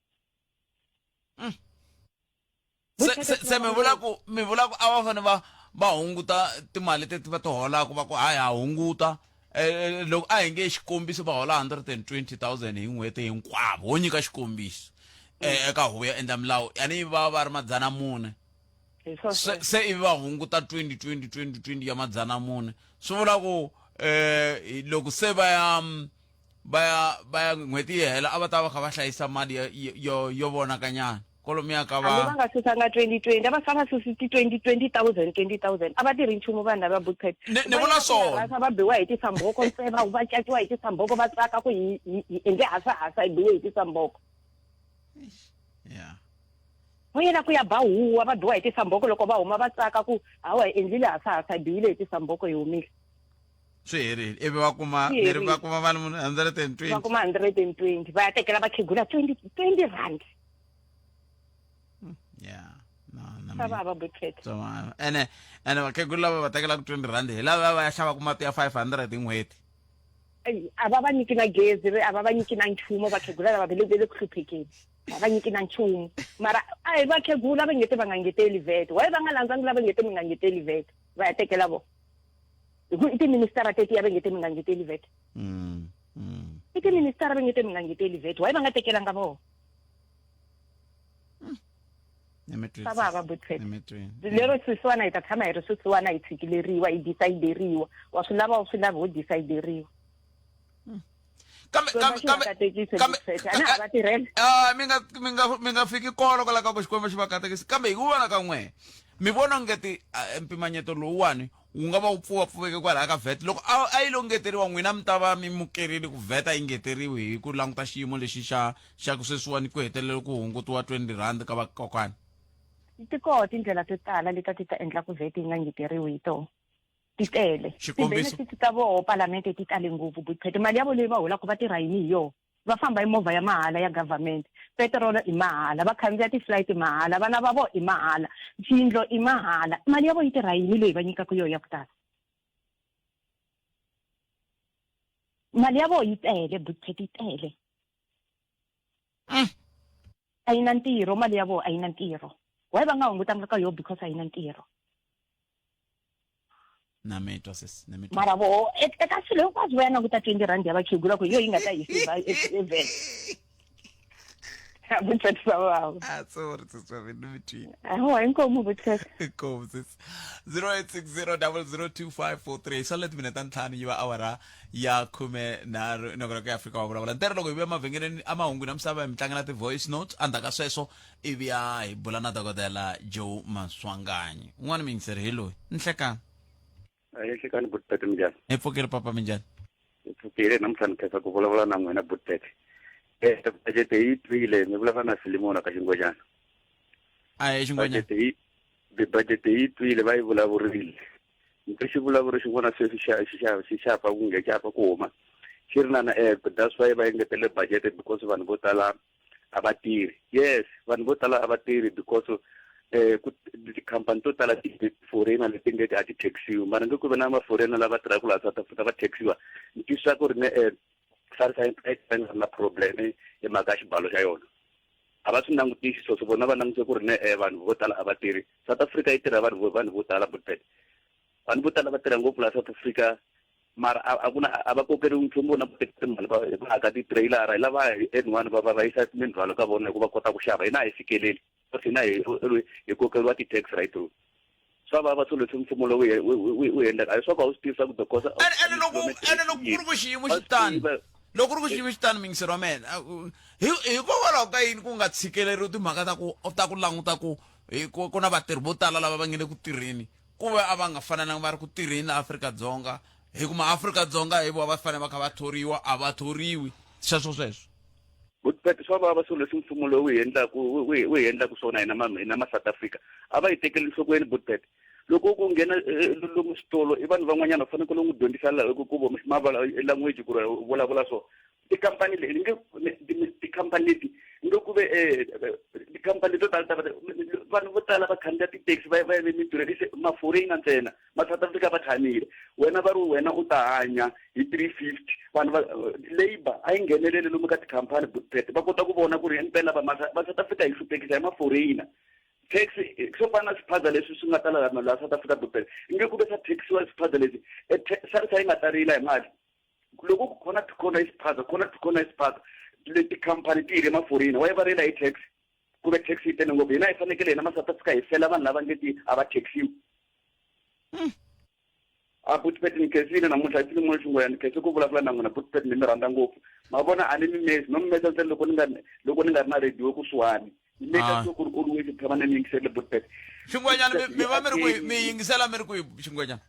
Se se se mi vula ku mi vula ku a va fanele va va hunguta timali teti va ti holaka va ku hayi ha hunguta eh, loko a hi nge xikombiso va hola 120,000 hi n'hweti hinkwavo ho nyika xikombiso eh, eka huvo yo endla milawu yani va va ri madzana mune Hi swona se sweswo. se ivi va hunguta 20 20 20 20 ya madzana mune swi vula ku eh loko se va ya va ya va ya n'hweti yi hela a va ta va kha va hlayisa mali yo yo yo vonakanyana. Kwalomuya ka Hambi va va nga susanga 2020, a va fa va susi ti 20 20,000 20,000. A va tirhi nchumu vanhu lava Bookpad. Ni- ni vula swona. Va biwa hi tisamboko ntsena, va caciwa hi tisamboko va tsaka ku hi hi hi endle hasahasa hi biwe hi tisamboko. Yeah. Vo yela ku ya ba huwa va biwa hi tisamboko loko va huma va tsaka ku hawa hi endlile hasahasa hi biwile hi tisamboko hi humile. Swi herile ivi va kuma Swi ni ri va herile. kuma mali muni Va 120. kuma 120 va ya tekela vakhegula 20 20 rand. Yeah. No, na Swa mina. vava Bookpad. Swa ene ene vakhegula lava va tekelaka 20 rand hi lava va ya xavaka mati ya 500 hi n'hweti. Eyi, a va va nyiki na gezi ri a va va nyiki na nchumu vakhegula lava ve le ve le ku hluphekeni a va nyiki na nchumu mara a hi vakhegula va ngete va nga ngeteli vet why va nga landzangi lava ngete mi nga ngeteli vet va ya tekela vona hi ku i tiministara tetiya va ngete mi nga ngeteli vet i tiministara va ngete mi nga ngeteli vet why va nga tekelanga vona swa vava Bookpad lero sweswiwana hi ta tshama hi ri sweswiwana hi tshikileriwa hi decideriwa wa swi lava u swi lavi ho decideriwa Kambe kambe kambe kambe a na ha va tirhela Ah, mi nga mi nga mi nga fiki kona kwala ka ku Xikwembu xi va katekisa kambe hi ku vona ka n'wehe mi vona ngeti ah, mpimanyeto lowuwani wu nga va wu pfuvapfuveke kwalaya ka vet loko a a yi lo ngeteriwa n'wina mi ta va mi mukerile ku vet a yi ngeteriwi hi ku languta xiyimo lexi xa xa ku sweswiwani ku hetelele ku hungutiwa 20 rand ka vakokwana. Ti koho tindlela to tala leti a ti ta endla ku vet yi nga ngeteriwi hi tona. Ti tele. Xikombiso? Ti-benefits ta voho palamende ti tale ngopfu Bookpad. Mali ya vo leyi va holaka va tirha yini hi yona? Va famba hi movha ya mahala ya government, petirolo i mahala, va khandziya ti-flight mahala, vana va vona i mahala, tiyindlo i mahala. Mali ya vo yi tirha yini leyi va nyikaka yona ya ku tala? Mali ya vo yi tele Bookpad yi tele. A yi na ntirho mali ya vo a yi na ntirho. Why va nga hungutanga ka yo because a yi na ntirho. Na mi twa sis, na mi twa. Mara vo eka swilo hinkwaswo va ya languta 20 rand ya vakhegula ku hi yo yi nga ta hi siva evhele. Bookpad swa vava. Ah, sorry sis wa mina, ni mi twile. Hawa inkomu Bookpad. Inkomu sis. 0860002543 swa leti minete ta ntlhanu yi va awara ya 13 nongonoko ya Afrika wa vulavula ntere loko hi vuya emavhengeleni emahungwini ya misava hi mi tlangela ti-voice notes endzhaku ka sweswo ivi ya hi bula na dokodela Joe Maswanganyi un'wana muyingiseri hi loyi nhlekani. Ahee nhlekani Bookpad minjhani? Hi pfukile papa minjhani? Hi pfukile namuntlha ni khensa ku vulavula na n'wina Bookpad. Eh budget yi twile mi vulavula na Filimona ka Xingwenyana. Ahee Xingwenyana. Budget yi budget yi twile va yi vulavurile. Ni twe xivulavuri xin'wana sweswi xa xi xa xi xa fa ku nge xa fa ku huma xi ri na na eh that's why va engetele budget because vanhu vo tala a va tirhi. Yes, vanhu vo tala a va tirhi because eh ku tikhampani to tala ti foreigner leti nge a ti taxiwi mara nge ku ve na ma foreigner lava tirhaka laha South Africa va taxiwa ni twisisa ku ri ne eh SARS a yi nga ri na problem hi mhaka ya xibalo xa yona a va swi langutisi sweswo vona va langutise ku ri ne eh vanhu vo tala a va tirhi South Africa yi tirha vanhu vanhu vo tala but vanhu vo tala va tirha ngopfu laha South Africa mara a ku na a va kokeriwi nchumu vona va teka timali va va aka ti-trailer hi lava hi N1 va va va yisa mindzhwalo ka vona hikuva kota ku xava hina a hi fikeleli because hina hi hi kokeriwa ti-tax right through swa vava swilo leswi mfumo lowu wu endlaka a hi swa ku a wu swi tivisa ku because ene loko ene loko ku ri ku xiyimo xi tani loko ku ri ku xiyimo xi tani muyingiseri wa mina hikokwalaho ka yini ku nga tshikeleriwi timhaka ta ku ta ku languta ku ku na vatirhi vo tala lava va nge le ku tirheni ku ve a va nga fanelanga va ri ku tirheni la Afrika-Dzonga hi ku maAfrika-Dzonga hi vona va fanele va kha va thoriwa a va thoriwi sweswo sweswo. But swa vava swilo leswi mfumo lowu wu hi endlaku wu hi endlaku swona hina ma hina ma South Africa a va yi tekeli enhlokweni Boetpet loko ku nghena lomu switolo i vanhu van'wanyana u fanekele u n'wi dyondzisa ku language ku ri vulavula so tikhampani leyi nge tikhampani leti nge ku ve tikhampani leto tala ta vanhu vo tala va khandziya ti-taxi va va ya emitirhweni se ma-foreigner ntsena ma South Africa va tshamile wena va ri wena u ta hanya hi 350 vanhu va labour a yi ngheneleli lomu ka tikhampani Boetpet va kota ku vona ku ri impela va va South Africa yi hluphekisa hi ma-foreigner tax swo fana na swiphaza leswi swi nga tala laha South Africa Boetpet nge ku ve swa taxiwa swiphaza leswi SARS a yi nga ta rila hi mali loko ku khona to khona isiphaza khona to khona isiphaza leti khampani ti hire ma-foreigner wa yi va rila hi tax ku ve tax yi tele ngopfu hina hi fanekele hina ma South Africa hi fela vanhu lava nge ti a va taxiwi a Boetpet ni khensile namuntlha i filimi xingoya ni khense ku vulavula na n'wina Boetpet ni mi rhandza ngopfu ma vona a ni mi mesi no mi mesa ntsena loko ni nga loko ni nga ri na radio kusuhani. Ni make Ah. sure ku ri always ni tshama ni mi yingiserile Butpet. Xingwenyana mi mi va mi ri kwihi mi yingisela mi ri kwihi xingwenyana?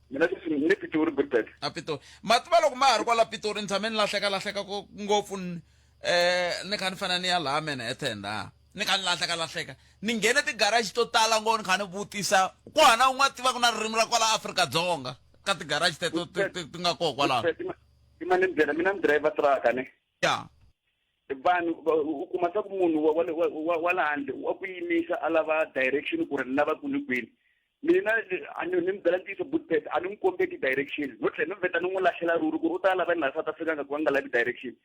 Mina sweswi ni le Pitori Butpet. A Pitori. Ma tiva loko ma ha ri kwala Pitori ni tshame ni lahleka lahleka ku ngopfu ni eh ni kha ni fanele ni ya laha Manhattan la. Ni kha ni lahleka lahleka. Ni nghene ti-garage to tala ngo ni kha ni vutisa ku hana un'wana tivaka na ririmi ra kwala Afrika-Dzonga ka ti-garage teto ti ti ti nga koho kwalano. Butpet, i ma ni byela mina ni driver truck ne. Ya. Vanhu u kuma swa ku munhu wa wa wa wa la handle wa ku yimisa a lava direction ku ri ni lava kwini kwini. Mina a ni ni mi byela ntiyiso Butpet a ni n'wi kombeti direction no tlhela ni vheta ni n'wi lahlela ruri ku ri u ta lava ni laha South Africa a nga ku a nga lavi direction.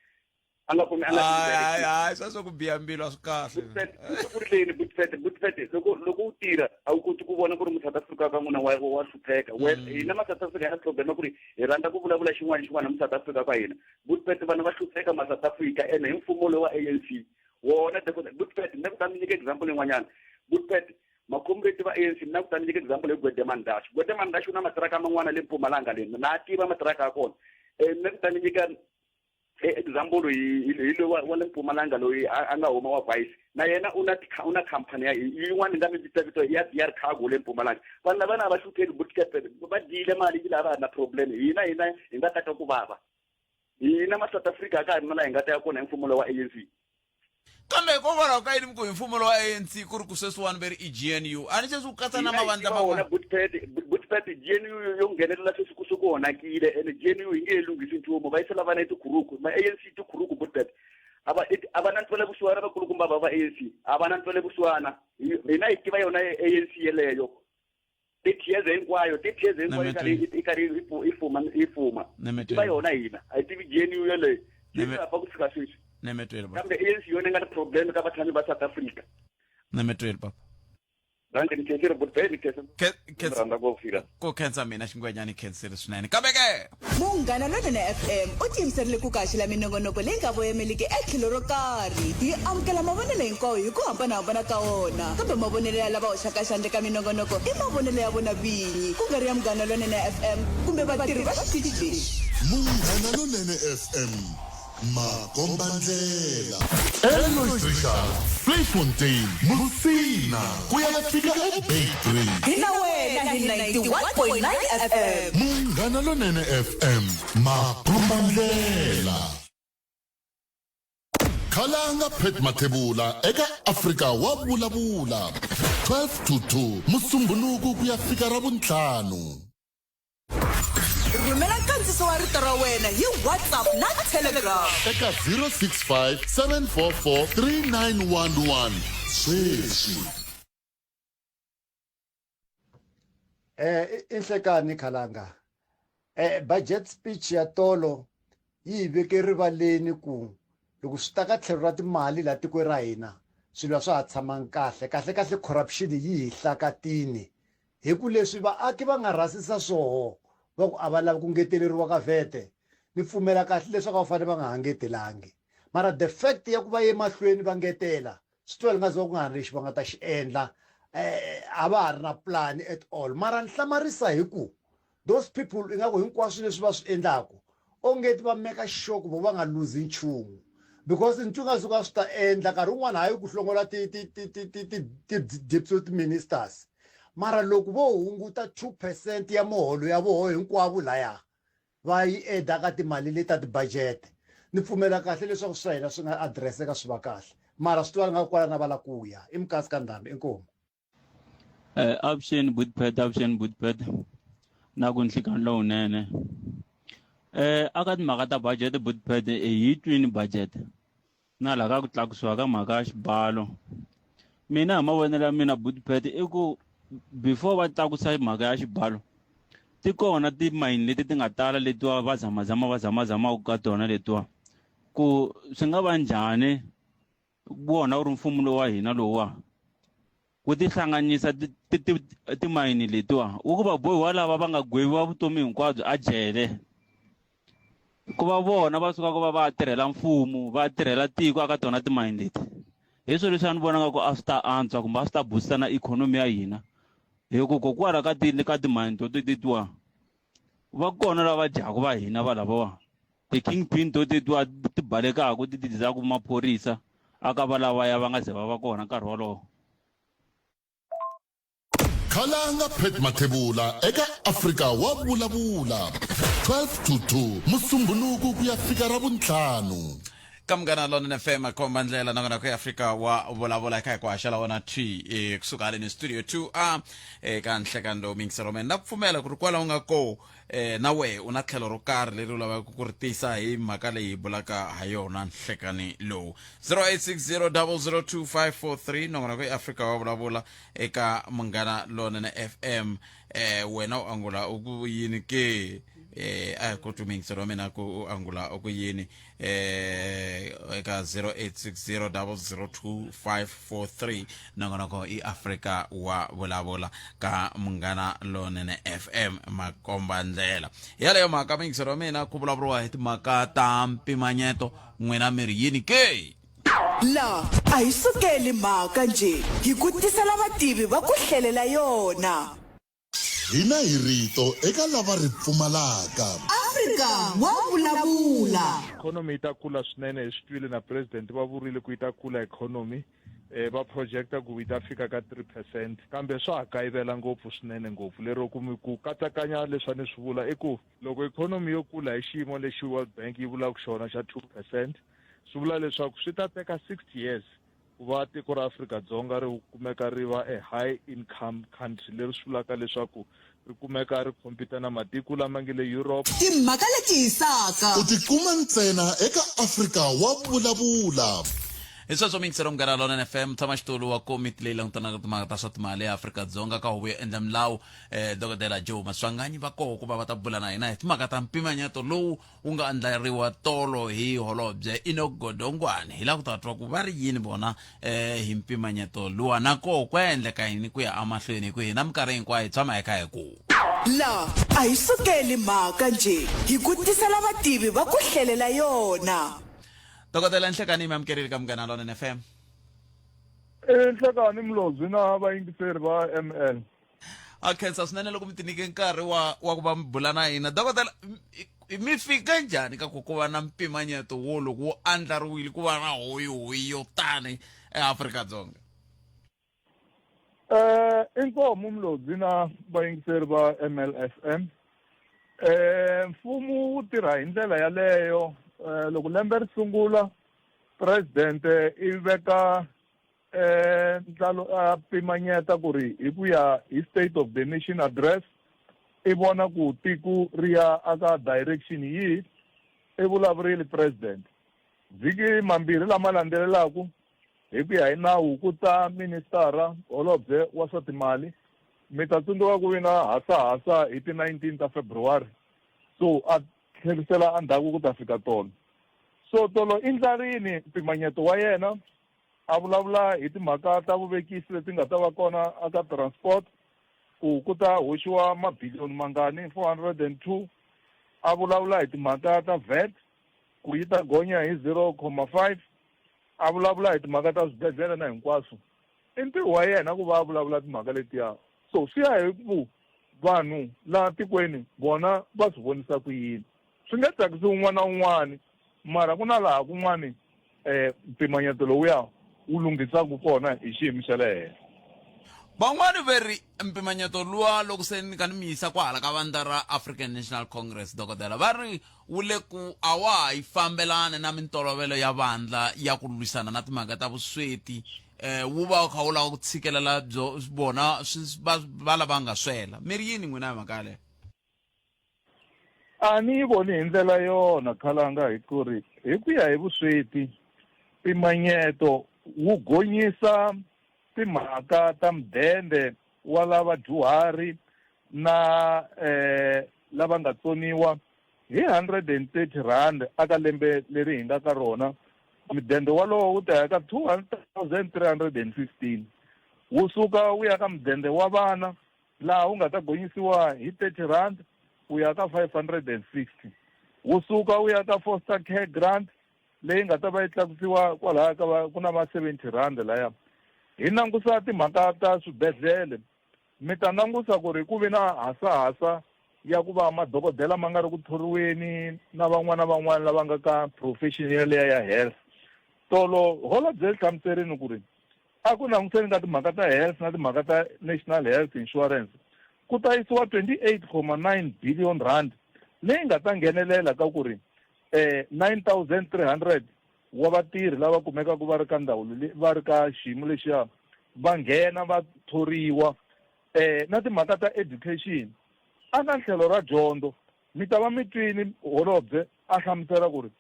A nga kumi a nga tivi Hayi hayi direction. hayi sweswo ku biha mbilu a swi kahle. Butpet ku ri leni Butpet Butpet loko loko u tirha a wu koti ku vona ku ri mu South Africa ka n'wina wa wa hlupheka. Wena hina ma South Africa hi na problem ya ku ri hi rhandza ku vulavula xin'wana xin'wana mu South Africa ka hina. Butpet vanhu va hlupheka ma South Africa ene hi mfumo lowu wa ANC wona Butpet ni ku ta mi nyika example yin'wanyana Butpet makhomreti va ANC ni ku ta mi nyika example hi Gwede Mantashe Gwede Mantashe u na matiraka man'wana le Mpumalanga le na tiva matiraka ya kona ni ku ta mi nyika example hi hi loyi wa le Mpumalanga loyi a nga huma wa vice na yena u na u na company ya yin'wana nga mi vita vito ya DR Cargo le Mpumalanga vanhu lavana a va hlupheki Butpet va dyile mali yi lava na problem hina hina hi nga ta twa ku vava hina ma South Africa a ka ha ri na laha hi nga ta ya kona hi mfumo lowa wa ANC kambe hikokwalaho ka yini mi ku hi mfumo lowa ANC ku ri ku sweswiwani ve ri i GNU a ni sweswi ku katsa na mavandla man'wana Butpet Butpet GNU yo nghenelela sweswi ku suku onhakile ene GNU yi nge he lunghisi nchumu va yisela vana etikhuruku ma ANC tikhuruku Butpet a va a va na ntwela vusiwana vakulukumba va va ANC a va na ntwela vusiwana hina hi tiva yona ANC yeleyo 30 years hinkwayo 30 years hinkwayo yi karhi yi karhi yi fuma yi fuma tiva yona hina a yi tivi GNU yeleyo yi hava ku fika sweswi kambe ANC yona yi nga na problem ka vatshami va South Africa Nemetweli papa Danke ni khensile buti ni khensa rhandza ngopfu fika ku khensa mina xingwenyani khensile swinene kambe ke Munghana Lonene FM u tiyimiserile ku kaxela minongonoko leyi nga voyameliki etlhelo ro karhi. Hi amukela mavonelo hinkwawo hi ku hambana-hambana ka wona, kambe mavonelo ya lava hoxaka xandla eka minongonoko i mavonelo ya vona vinyi, ku nga ri ya Munghana Lonene FM kumbe vatirhi va xitichi lexi. Munghana Lonene FM, makombandlela. Elois Richards, Vleifontein, Musina, ku ya fika eBeitbridge. Hi na wena hi 91.9 FM. Munghana Lonene FM, makombandlela. Khalanga Pat Mathebula eka Afrika wa vulavula 12 to 2 Musumbhunuku ku ya fika Ravuntlhanu. Rhumela nkandziso wa rito ra wena hi WhatsApp na Telegram. Eka 065 744 3911 sweswi. Eh i nhlekani khalanga. Eh budget speech ya tolo yi hi veke rivaleni ku loko swi ta ka tlhelo ra timali laha tikweni ra hina swilo a swa ha tshamangi kahle kahle kahle corruption yi hi hlakatini Hi ku leswi vaaki va nga rhasisa swoho va ku a va lavi ku ngeteleriwa ka VAT, ni pfumela kahle leswaku a va fanele va nga ha ngetelangi. Mara the fact ya ku va ye mahlweni va ngetela, swi twala nga ze ku nga ha ri lexi va nga ta xi endla, a va ha ri na plan at all. Mara ni hlamarisa hi ku those people ingaku hinkwaswo leswi va swi endlaku ongeti va meka sure ku vo va nga luzi nchumu because ni twi nga suka swi ta endla nkarhi wun'wana hayi ku hlongola ti ti ti ti ti ti ti deputy ministers mara loko vo hunguta 2% ya muholo ya voho hinkwavo laya va yi eda ka timali leti ta ti-budget ni pfumela kahle leswaku swa hina swi nga addresseka swi va kahle mara swi twala nga kwala na va la ku ya i mukasi ka ndhambi inkomu Eh, avuxeni Bootpad, avuxeni Bootpad. Na ku nhlikani lowunene. Eh, aka timhaka ta budget Bootpad eh, hi twini budget. Na laha ka ku tlakusiwa ka mhaka ya xibalo. Mina hi mavonelo ya mina Bootpad i ku before va tlakusa mhaka ya xibalo ti kona timayini leti ti nga tala letiwa va zamazama va zamazamaka ka tona letiwa ku swi nga va njhani wona wu ri mfumo lowu wa hina lowuwa wu tihlanganisa timayini letiwa wu ku vabohiwa lava va nga gweviwa vutomi hinkwabyo a jele ku va vona va sukaka va va tirhela mfumo va tirhela tiko aka tona timayini leti hi swilo leswi a ni vona nga ku a swi ta antswa kumbe a swi ta booster na ikhonomi ya hina hi ku kokwala ka ti ka timayini to tetiwa va kona lava dyaka va hina va lavawa ti-king pin to tetiwa ti balekaka ti ti dzaku maphorisa A ka valavaya va nga ze va va kona nkarhi wolowo. Khalanga Pat Mathebula eka Afrika wa vulavula 12 to 2 Musumbhunuku ku ya fika Ravuntlhanu. Ka Munghana Lonene FM khomba ndlela nakona ku Afrika wa vulavula eka hi ku haxela wona t e, kusuka haleni studio 2a eka nhlekani lowu mingisero mene na ku pfumela ku ri kwala u nga ko eh, na wehe u na tlhelo ro karhi leri u lavaka ku ri tisa hi mhaka leyi hi bulaka ha yona nhlekani lowu 0860002543 nongonoko eAfrika wa vulavula eka Munghana Lonene FM eh, wena u angula u ku yini ke eh a ku twi muyingiseri wa mina ku u angula u ku yini eh eka 0860002543 nongonoko i Afrika wa vulavula ka Munghana Lonene FM makomba ndlela yaleyo mhaka muyingiseri wa mina ku vulavuriwa hi timhaka ta mpimanyeto n'wina mi ri yini ke La a hi sukeli mhaka njhe hi ku tisela vativi va ku hlelela yona. Hina hi rito eka lava ri pfumalaka. Afrika wa vulavula. Economy yi ta kula swinene hi swi twile na president va vurile ku yi ta kula economy eh va projecta ku yi ta fika ka 3% kambe swa ha kayivela ngopfu swinene ngopfu lero ku ku katsakanya leswi a ni swi vula i ku loko economy yo kula hi xiyimo lexi World Bank yi vulaka xona xa 2% swi vula leswaku swi ta teka 60 years ku va tiko ra Afrika-Dzonga ri kumeka ri va a high income country leri swi vulaka leswaku ri kumeka ri khompita na matiko lama nge le Europe. Timhaka leti hisaka. U tikuma ntsena eka Afrika wa Vulavula. Hi sweswo muyingiseri wa Munghana Lonene FM, mutshamaxitulu wa komiti leyi langutanaka timhaka ta swa timali eAfrika-Dzonga ka huvo yo endla milawu eh, Dokodela Joe Maswanganyi va koho ku va va ta bula na hina hi timhaka ta mpimanyeto lowu wu nga andlariwa tolo hi holobye Enoch Godongwane. Hi lava ku ta twa ku va ri yini vona eh, hi mpimanyeto luwa na koho ku ya endleka yini ku ya emahlweni hi ku hina minkarhi hinkwayo hi tshama hi kha hi ku La a hi sukeli mhaka njhe hi ku tisela vativi va ku hlelela yona. Dokodela Nhlekani mi amukerile ka Munghana Lonene FM. Nhlekani Mlobyi na vayingiseri va ML. A khensa swinene loko mi tinike nkarhi wa wa ku va mi bula na hina dokodela. Mi fika njhani ka ku ku va na mpimanyeto wo loko wu andlariwile ku va na hoyihoyi yo tani eAfrika-Dzonga? Eh inkomu Mlobyi na vayingiseri va MLFM. Eh mfumo wu tirha hi ndlela yaleyo eh, loko lembe ri sungula president i veka eh ntlalo a pimanyeta ku ri hi ku ya hi state of the nation address i vona ku tiko ri ya aka direction yihi i vulavurile president vhiki mambirhi lama landzelelaka hi ku ya hi nawu ku ta ministara holobye wa swa timali mi ta tsundzuka ku vi na hasahasa hi ti 19 ta February so a tlherisela endzhaku ku ta fika tolo so tolo i ndlarini mpimanyeto wa yena a vulavula hi timhaka ta vuvekisi leti nga ta va kona aka transport ku ku ta hoxiwa mabiliyoni mangani 402 a vulavula hi timhaka ta VAT ku yi ta gonya hi 0,5 a vulavula hi timhaka ta swibedhlele na hinkwaswo i ntirho wa yena ku va a vulavula timhaka letiya so swi ya hi ku vanhu laha tikweni vona va swi vonisa ku yini swi nge tsakisi un'wana na un'wana mara ku na laha kun'wani um mpimanyeto lowuya wu lunghisaka kona hi xiyimo xa le henhla Van'wani ve ri mpimanyeto luwa loko se ni ka ni mi yisa kwahala ka vandla ra African National Congress dokodela va ri wu le ku a wa ha yi fambelani na mintolovelo ya vandla ya ku lwisana na timhaka ta vusweti eh wu va wu kha wu lava ku tshikelela byo vona va va lava nga swela mi ri yini n'wina hi mhaka yaleyo A ni yi voni hi ndlela yona khalanga hi ku ri hi ku ya hi vusweti mpimanyeto wu gonyisa timhaka ta mudende wa lava dyuhari na eh lava nga tsoniwa hi 130 rand aka lembe leri hi nga ka rona mudende walowo wu ta ya ka 2315 wu suka wu ya ka mudende wa vana laha wu nga ta gonyisiwa hi 30 rand ku ya ka 560 wu suka wu ya ka foster care grant leyi nga ta va yi tlakusiwa kwalaya ka va ku na ma 70 rand laya hi langusa timhaka ta swibedhlele mi ta langusa ku ri ku vi na hasahasa ya ku va madokodela ma nga ri ku thoriweni na van'wana van'wana lava nga ka profession yaleya ya health. Tolo holobye ri hlamuserini ku ri a ku langutiseni ka timhaka ta health na timhaka ta national health insurance ku ta yisiwa 28.9 billion rand leyi nga ta nghenelela ka ku ri eh 9300 wa vatirhi lava kumekaka va ri ka ndhawu va ri ka xiyimo lexiya va nghena va thoriwa eh na timhaka ta education a ka tlhelo ra dyondzo mi ta va mi twini holobye a hlamusela ku ri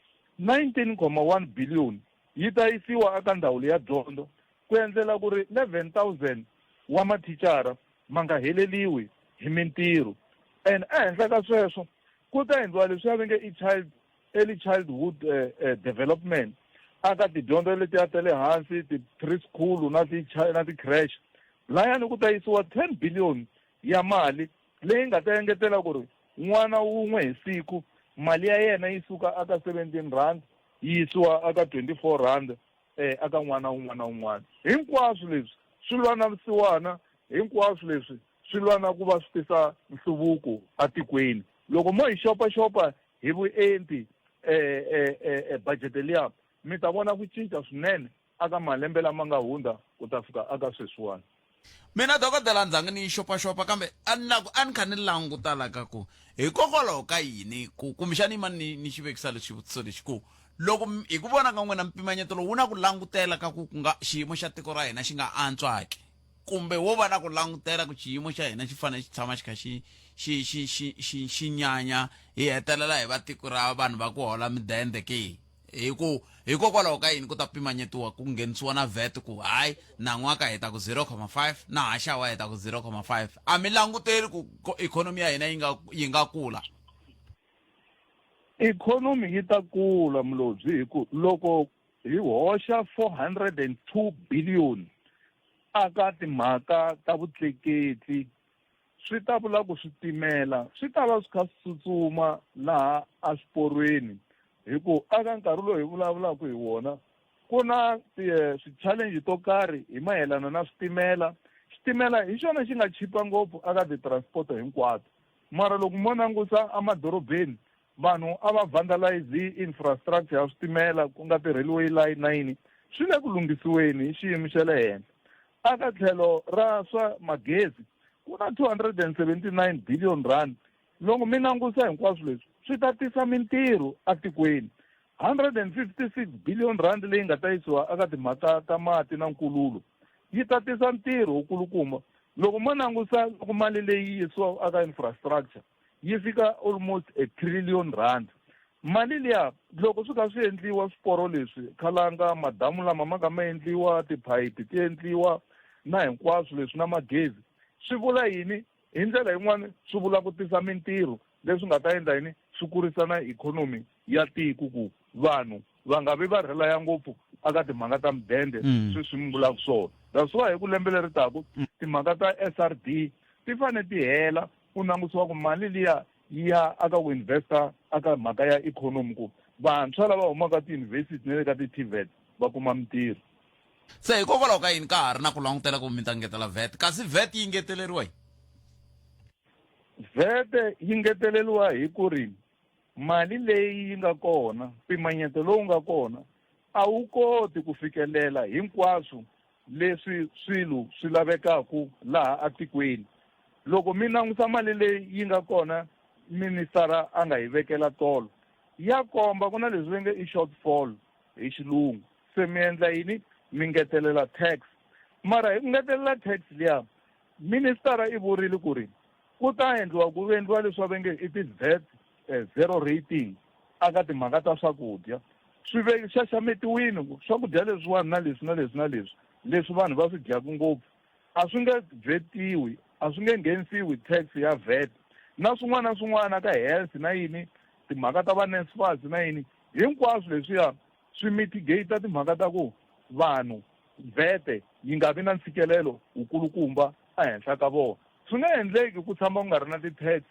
19.1 billion yi ta yisiwa eka ndzawulo ya dyondzo ku endlela ku ri 11,000 wa mathicara ma nga heleliwi hi mintirho and ehenhla ka sweswo ku ta endliwa leswiya va nge i child early childhood eh, eh, development aka tidyondzo letiya ta le hansi ti-preschool na ti na ti-crash layani ku ta yisiwa 10 billion ya mali leyi nga ta engetela ku ri n'wana wun'we hi siku mali ya yena yi suka aka 17 rand yi yisiwa aka 24 rand eh aka n'wana wun'wana na wun'wana hinkwaswo leswi swi lwa na vusiwana hinkwaswo leswi swi lwa na ku va swi tisa nhluvuko atikweni loko mo yi xopaxopa hi vuenti eh eh eh budget liya mi ta vona ku cinca swinene aka malembe lama nga hundza ku ta fika aka sweswiwani. Mina dokodela ndzhangi ni yi xopaxopa kambe a ni ku a ni kha ni languta la ka ku hikokwalaho ka yini ku kumbexani yimani ni ni xi vekisa lexi xivutiso lexi ku loko hi ku vona ka n'wina mpimanyeto lowu wu na ku langutela ka ku ku nga xiyimo xa tiko ra hina xi nga antswa ke kumbe wo va na ku langutela ku xiyimo xa hina xi fanele xi tshama xi kha xi xi xi xi xi xi nyanya hi hetelela hi va tiko ra vanhu va ku hola midende ke hi ku hikokwalaho ka yini ku ta pimanyetiwa ku nghenisiwa na vet ku hayi nan'waka hi ta ku 0,5 na haxawa hi ta ku 0,5 a mi languteli ku ikhonomi ya hina yi nga yi nga kula ikhonomi yi ta kula mulobyi hi ku loko hi hoxa 402 billion aka timhaka ta vutleketli swi ta vula ku switimela swi ta va swi kha swi tsutsuma laha eswiporweni hi ku aka nkarhi lowu hi vulavulaka hi wona ku na eh, swi-challenge to karhi hi mayelana na switimela xitimela hi xona xi nga chipa ngopfu aka ti-transport hinkwato mara loko mo langusa emadorobeni vanhu a va vandalize infrastructure ya switimela ku nga ti-railway line na yini swi le ku lunghisiweni hi xiyimo xa le henhla aka tlhelo ra swa magezi ku na 279 billion rand loko mi langusa hinkwaswo leswi swi ta tisa mintirho atikweni 156 billion rand leyi nga ta yisiwa eka timhaka ta mati na nkululo yi ta tisa ntirho wukulukumba loko mo langusa loko mali leyi yi yisiwa eka infrastructure yi fika almost a trillion rand mali liya loko swi kha swi endliwa swiporo leswi khalanga madamu lama ma nga ma endliwa tiphayiphi ti endliwa na hinkwaswo leswi na magezi swi vula yini hi ndlela yin'wani swi vula ku tisa mintirho leswi nga ta endla yini swi kurisa na ikhonomi ya tiko ku vanhu va nga vi va rhelaya ngopfu aka timhaka ta mudende mm. sweswi mi vulaka swona that's why hi ku lembe leri taku mm. timhaka ta s r d ti fanele ti hela ku langutisiwa ku mali liya yi ya aka ku investa aka mhaka ya ikhonomi ku vantshwa lava humaka tiyunivhesiti na le ka ti-tvet va kuma mintirho se hikokwalaho ka yini ka ha ri na ku langutela ku mi ta ngetela vet kasi vet yi ngeteleriwa yi vet yi ngeteleriwa hi ku ri mali leyi yi nga kona mpimanyeto lowu nga kona a wu koti ku fikelela hinkwaswo leswi swilo swi lavekaku laha atikweni loko mi langusa mali leyi yi nga kona ministara a nga yi vekela tolo ya komba ku na leswi va nge i shortfall hi xilungu se mi endla yini mi ngetelela tax mara hi ku ngetelela tax liya ministara i vurile ku ri ku ta endliwa ku endliwa leswi va nge i ti-vat eh, zero rating aka timhaka ta swakudya swi ve xaxametiwini ku swakudya leswiwani na leswi na leswi na leswi leswi vanhu va swi dyaka ngopfu a swi nge vetiwi a swi nge nghenisiwi tax ya vat na swin'wana na swin'wana ka health na yini timhaka ta va NSFAS na yini hinkwaswo leswiya swi mitigate timhaka ta ku vanhu vete yi nga vi na ntshikelelo wukulukumba ehenhla ka vona swi nga endleki ku tshama ku nga ri na ti-tax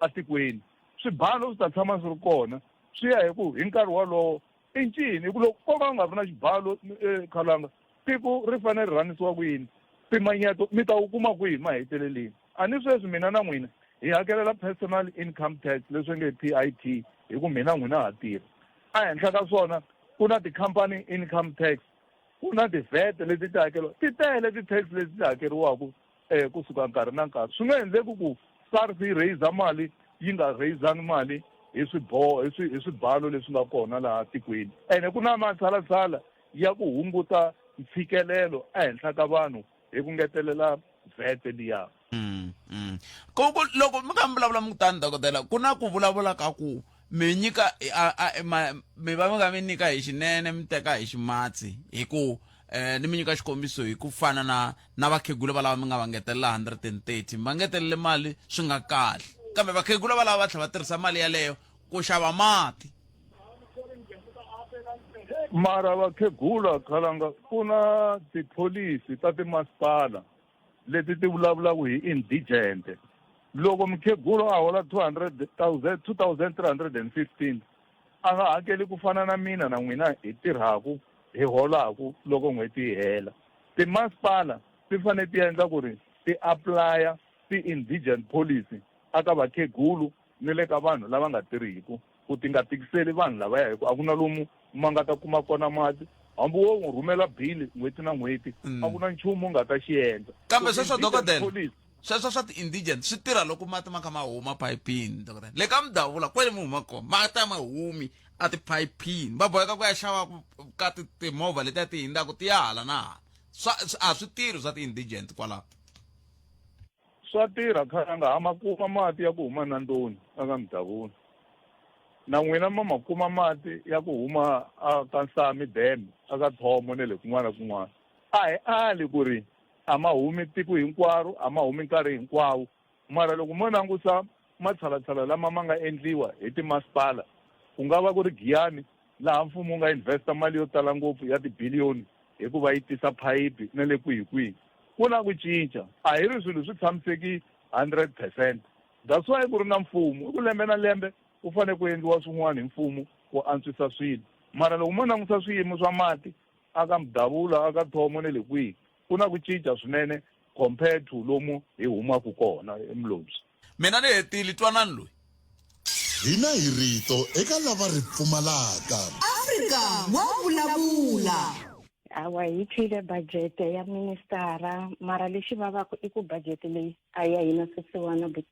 atikweni swibalo swi ta tshama swi ri kona swi ya hi ku hi nkarhi wolowo i ncini hi ku loko ko ka ku nga ri na xibalo eh, khalanga tiko ri fanele ri rhanisiwa ku yini mpimanyeto mi ta wu kuma kwihi maheteleleni a ni sweswi mina na n'wina hi hakelela personal income tax leswi nge P_I_T hi ku mina n'wina ha tirha ehenhla ka swona Ku na ti-company income tax, ku na ti-VAT leti ti hakeriwa, ti tele ti-tax leti ti hakeriwaka um kusuka nkarhi na nkarhi. Swi nga endleki ku SARS yi raiser mali yi nga raisanga mali hi swiboho hi swi hi swibalo leswi nga kona laha tikweni. Ene ku na matshalatshala ya ku hunguta ntshikelelo ehenhla ka vanhu hi ku ngetelela VAT liya. Mm, mm. Ku ku loko mi kha mi vulavula mi ku tani dokodela ku na ku vulavula ka ku mi nyika a, a, ma, mi va mi kha mi nyika hi xinene mi teka hi ximatsi hi ku eh ni mi nyika xikombiso hi ku fana na na vakhegula va lava mi nga va ngetelela 130 mi va ngetelele mali swi nga kahle kambe vakhegula va lava va tlhela va tirhisa mali yaleyo ku xava mati. Mara vakhegula khalanga ku na tipholisi ta timasipala leti ti vulavulaka hi indigent. Loko mukhegula a hola 200,000 2315 a nga hakeli ku fana na mina na n'wina hi tirhaku hi holaku loko n'hweti yi hela. Timasipala ti fanele ti endla ku ri ti apply-a ti-indigent policy aka vakhegulu ni le ka vanhu lava nga tirhiku ku ti nga tikiseli vanhu lavaya hi ku a ku na lomu ma nga ta kuma kona mati hambi wo n'wi rhumela bili n'hweti na n'hweti a ku na nchumu u nga ta xi endla. Kambe So sweswo indigent dokodela policy sweswo swa ti-indigent swi tirha loko mati ma kha ma huma phayiphini dokodela le ka mudavula kwele mi huma kona mati a ma humi a tiphayiphini va boheka ku ya xava ka timovha letiya ti hundzaka ti ya hala na hala swa a swi tirhi swa ti-indigent kwalaho. Swa tirha khalanga ha ma kuma mati ya ku huma Nandoni aka Mdavula. Na n'wina ma ma kuma mati ya ku huma a ka Nsami Dam aka Thomo ne le kun'wana na kun'wana. A hi ali ku ri a ma humi tiko hinkwaro, a ma humi nkarhi hinkwawo, mara loko mo langusa matshalatshala lama ma nga endliwa hi timasipala, ku nga va ku ri Giyani laha mfumo wu nga investa mali yo tala ngopfu ya tibiliyoni hi ku va yi tisa phayiphi na le kwihi kwihi, ku na ku cinca. A hi ri swilo swi tshamiseki 100%. That's why ku ri na mfumo, i ku lembe na lembe ku fanele ku endliwa swin'wana hi mfumo ku antswisa swilo. Mara loko mo langusa swiyimo swa mati aka Mdavula, aka Thomo na le kwihi, ku na ku cinca swinene compared to lomu hi humaka kona eMlobye. Mina ni hetile, twanani loyi. Hina hi rito eka lava ri pfumalaka. Afrika wa vulavula. Hawa hi twile budget ya ministara mara lexi vavaka i ku budget leyi a ya hina swisiwana Big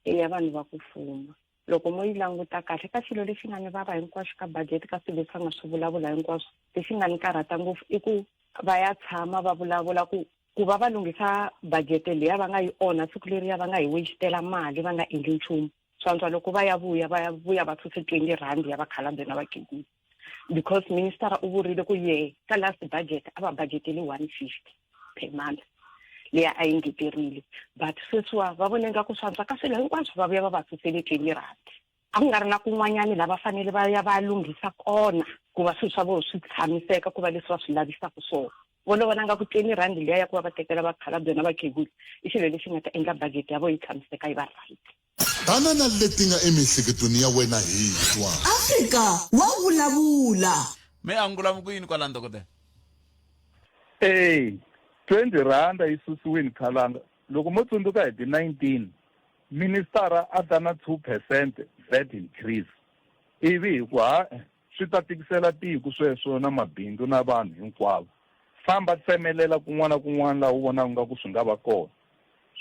i ya vanhu va ku fuma. Loko mo yi languta kahle ka xilo lexi nga ni vava hinkwaxo ka budget ka swilo leswi va nga swi vulavula hinkwaswo lexi nga ni karhata ngopfu i ku va ya tshama va vulavula ku ku va va lunghisa budget liya va nga yi onha siku leriya va nga hi wastela mali va nga endli nchumu swa antswa loko va ya vuya va ya vuya va suse 20 rand ya vakhalabye na vakhegula because minister u vurile ku ye ka last budget a va budgetele 150 per month leyi a yi ngeterile but sweswiwa va vone nga ku swa antswa ka swilo hinkwaswo va vuya va va susele 20 rand a ku nga ri na kun'wanyani la va fanele va ya va lunghisa kona ku va swilo swa vona swi tshamiseka ku va leswi va swi lavisaka swona vo lo vona nga ku 20 rand liya ya ku va va tekela vakhalabye na vakhegula i xilo lexi nga ta endla budget ya vona yi tshamiseka yi va right. Tana na leti nga emiehleketweni ya wena hi twa. Afrika wa vulavula. Mi angula mi ku yini kwalano dokodela? Eyi, 20 rhanda yi susiwini khalanga. Loko mo tsundzuka hi ti 19, ministara a ta na 2 percent VAT increase. Ivi hi ku ha Swi ta tikisela tiko sweswo na mabindzu na vanhu hinkwavo. Famba tsemelela kun'wana na kun'wana laha u vonaka nga ku swi nga va kona.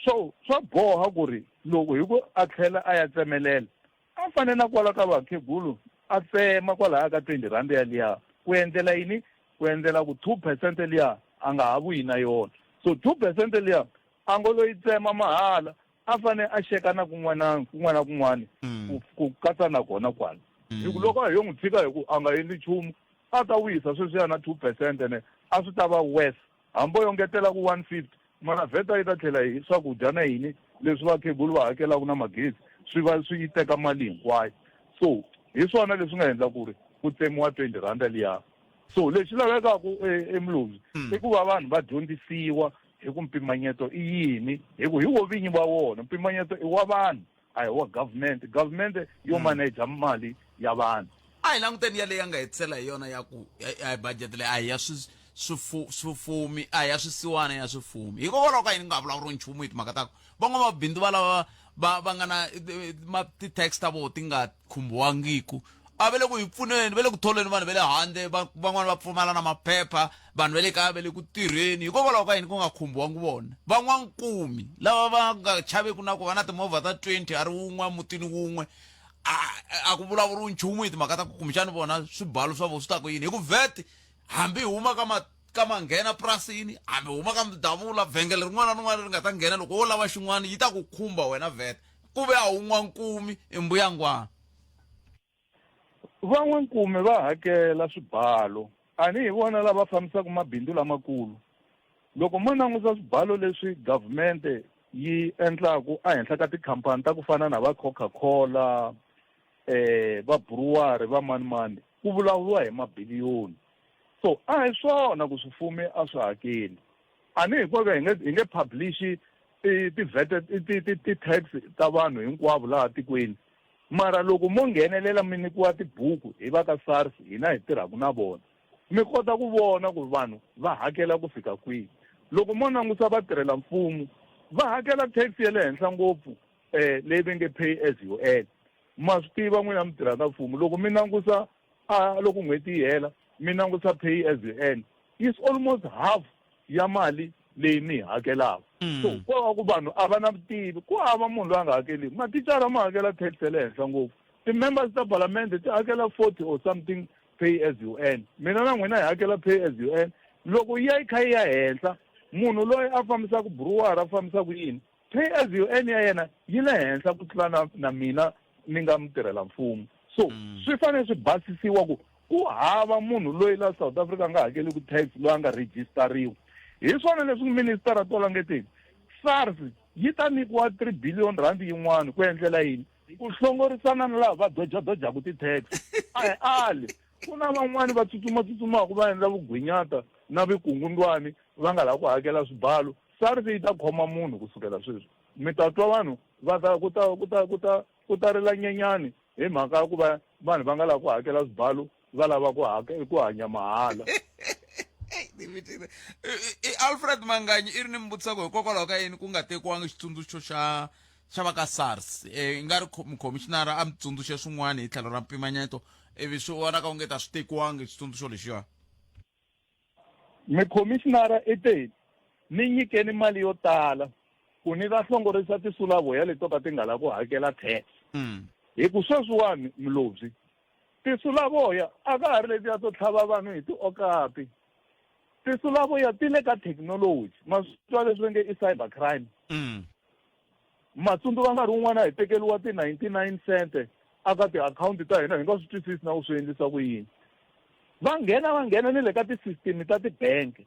So swa boha ku ri loko hi ku a tlhela a ya tsemelela, a fanele na kwala ka vakhegulu a tsema kwalaya ka 20 rand yaliya. Ku endlela yini? Ku endlela ku 2 percent liya a nga ha vuyi na yona. So 2 percent liya a ngo lo yi tsema mahala, a fane a xeka na kun'wana kun'wana na kun'wana ku ku katsa na kona kwala hi ku loko a yo n'wi tshika hi ku a nga endli nchumu a ta wisa sweswiya na 2 percent ene a swi ta va worse hambi o yongetela ku 150 mara vheta yi ta tlhela hi swakudya na yini leswi vakhegulu va hakelaka na magezi swi va swi yi teka mali hinkwayo so hi swona leswi nga endla ku ri ku tsemiwa 20 rand liya so lexi lavekaka emulongi i ku va vanhu va dyondzisiwa hi ku mpimanyeto i yini hi ku hi wo vinyi va wona mpimanyeto i wa vanhu a hi wa government government yo manager mali ya vanhu. A hi languteni yaleyi a nga hetisela hi yona ya ku a hi budget leyi a hi ya swifumi a hi ya swisiwana ya swifumi hikokwalaho ka yini ku nga vulavuriwi nchumu hi timhaka ta ku van'wamabindzu va lava va va nga na ti-tax ta vona ti nga khumbiwangiku. A va le ku hi pfuneni, va le ku tholeni vanhu va le handle, van'wana va pfumala na maphepha, vanhu va le kaya va le ku tirheni. Hikokwalaho ka yini ku nga khumbiwangi vona? Van'wankumi lava va nga chaveki na ku va na timovha ta 20 a ri wun'we emutini wun'we, a a ku vulavuriwi nchumu hi timhaka ta ku kumbexani vona swibalo swa vona swi ta ku yini. Hi ku vat hambi hi huma ka ma ka manghena purasini, hambi huma ka Mdavula, vhengele rin'wana na rin'wana leri nga ta nghena, loko wo lava xin'wana yi ta ku khumba wena vat. Ku ve a wu n'wankumi i mbuyangwana. Van'wankumi va hakela swibalo. A ni hi vona lava fambisaka mabindzu lamakulu. Loko mo langusa swibalo leswi government yi endlaku ehenhla ka tikhampani ta ku fana na va Coca-Cola, va brewery, va mani-mani, ku vulavuriwa hi mabiliyoni. So a hi swona ku swifumi a swi hakeli. A ni hinkwako hi nge hi nge publish-i ti-VAT ti-tax ta vanhu hinkwavo laha tikweni. Mara loko mo nghenelela mi nyikiwa tibuku hi va ka SARS hina hi tirhaka na vona, mi kota ku vona ku vanhu va hakela ku fika kwihi. Loko mo langusa vatirhela-mfumo va hakela tax ya le henhla ngopfu leyi va nge pay as you earn. Ma swi tiva n'wina mi tirhaka mfumo loko mi langusa a loko n'hweti yi hela mi langusa pay as you earn is almost half ya mali leyi mi yi hakelaka. So ko va ku vanhu a va na vutivi, ku hava munhu loyi a nga hakeliki. Mathicara ma hakela tax ya le henhla ngopfu, ti-members ta palamende ti hakela 40 or something pay as you earn. Mina na n'wina hi hakela pay as you earn. Loko yi ya yi kha yi ya henhla, munhu loyi a fambisaka brewery a fambisaka yini, pay as you earn ya yena yi le henhla ku tlula na mina ni nga mutirhela mfumo. So swi fanele swi basisiwa ku ku hava munhu loyi la South Africa a nga hakeliki tax loyi a nga registeriwa. Hi swona leswi minister tolo nge te SARS yi ta nyikiwa 3 billion rand yin'wana ku endlela yini? Ku hlongorisana na lava va dojadojaka ti-tax. A hi ali ku na van'wani va tsutsuma-tsutsumaka va endla vugwinyata na vikungundwani va nga lavi ku hakela swibalo. SARS yi ta khoma munhu kusukela sweswi. Mi ta twa vanhu va ta ku ta ku ta ku ta ku ta rila nyenyani hi mhaka ya ku va vanhu va nga lavi ku hakela swibalo va lava ku ku hanya mahala. I Alfred Manganyi i ri ni mi vutisa ku hikokwalaho ka yini ku nga tekiwangi xitsundzuxo xa xa va ka SARS. I nga ri mukhomishinara a mi tsundzuxe swin'wana hi tlhelo ra mpimanyeto ivi swi vonaka onge ta swi tekiwangi xitsundzuxo lexiya. Mikhomishinara i te, Ni nyikeni mali yo tala ku ni ta hlongorisa tisulavoya leti to ka ti nga lavi ku hakela tax. Hi ku sweswiwani Mlobyi, tisulavoya a ka ha ri letiya to tlhava vanhu hi tiokapi. Tisulavoya ti le ka thekinoloji. Ma swi twa leswi va nge i cyber crime? Ma tsundzuka nkarhi wun'wana hi tekeriwa ti-99 cent aka tiakhawunti ta hina hi nga swi twisisi na ku swi endlisa ku yini. Va nghena va nghena ni le ka ti-system ta ti-bank.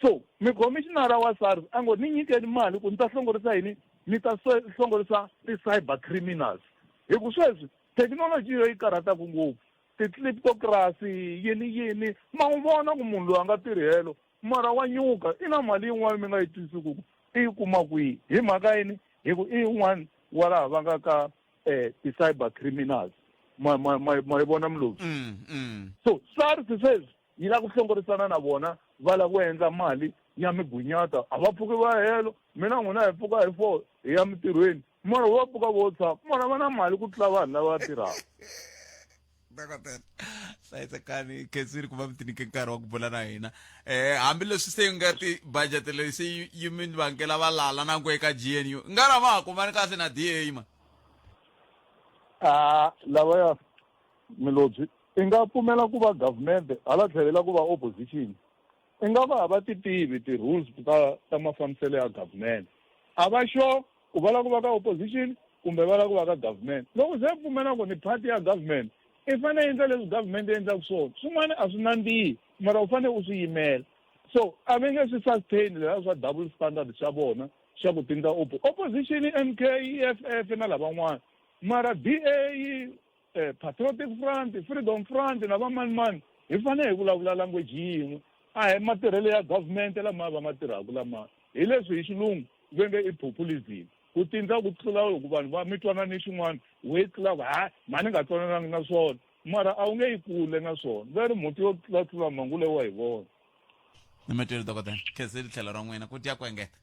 So mikhomishinara wa SARS a ngo ni nyikeni mali ku ni ta hlongorisa yini? Ni ta hlongorisa ti-cyber criminals. Hi ku sweswi thekinoloji yo yi karhataka ngopfu, ti-kleptocracy yini yini, ma n'wi vona ku munhu loyi a nga tirhi helo mara wa nyuka, i na mali yin'wana mi nga yi twisisi ku i yi kuma kwihi. Hi mhaka yini? Hi ku i yin'wana wa laha va nga ka ti-cyber criminals. Ma ma ma ma yi vona Mlobyi? So SARS sweswi yi lava ku hlongorisana na vona, va lava ku endla mali ya migunyata. A va pfuki va ya helo, mina n'wina hi pfuka hi 4 hi ya mintirhweni, mara vo va pfuka vo tshama, mara va na mali ku tlula vanhu lava tirhaka. Dokodela hlayisekani khensile ku va mi tinike nkarhi wa ku bula na hina. Hambileswi se nga ti budget leyi se yi mi vangela valala na ku eka GNU nga ra ma ha kumani kahle na DA ma. A lavaya Milobyi i nga pfumela ku va government hala tlhelo la ku va opposition. I nga va a va ti tivi ti rules ta ta mafambiselo ya government. A va sure ku va lava ku va ka opposition kumbe va lava ku va ka government. Loko se pfumela ku ni part ya government, i fanele i endla leswi government yi endlaka swona. Swin'wana a swi nandzihi mara u fanele u swi yimela. So a va nge swi sustain leswiya swa double standard xa vona xa ku tindza opposition i MK, EFF na lavan'wana. Mara DA, Patriotic Front, Freedom Front na va mani mani hi fanele hi vulavula language yin'we. A hi matirhelo ya government lama va ma tirhaka lama. Hi leswi hi xilungu va nge i populism. Ku tindza ku tlula loko vanhu va mi twanane xin'wana we yi tlula ku ha mhani nga twanananga na swona. Mara a wu nge yi kule na swona. Va ri mhuti yo tlula tlula mhangu leyi wa yi vona. Ni mi twile dokodela. Khensile tlhelo ra n'wina ku dya ku engeta.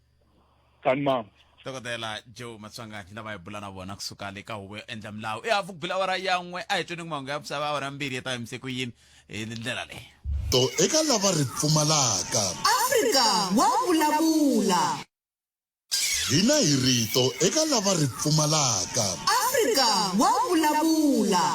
Kani mama. Dokodela Joe Maswanganyi lava hi bula na vona kusuka le ka huvo yo endla milawu. I hafu ku bila awara ya n'we a hi tweni ku mahungu ya misava awara mbirhi ya ta yimise ku yini hi ndlela leyi. To eka lava ri pfumalaka. Afrika wa vulavula. Hina hi rito eka lava ri pfumalaka. Afrika wa vulavula.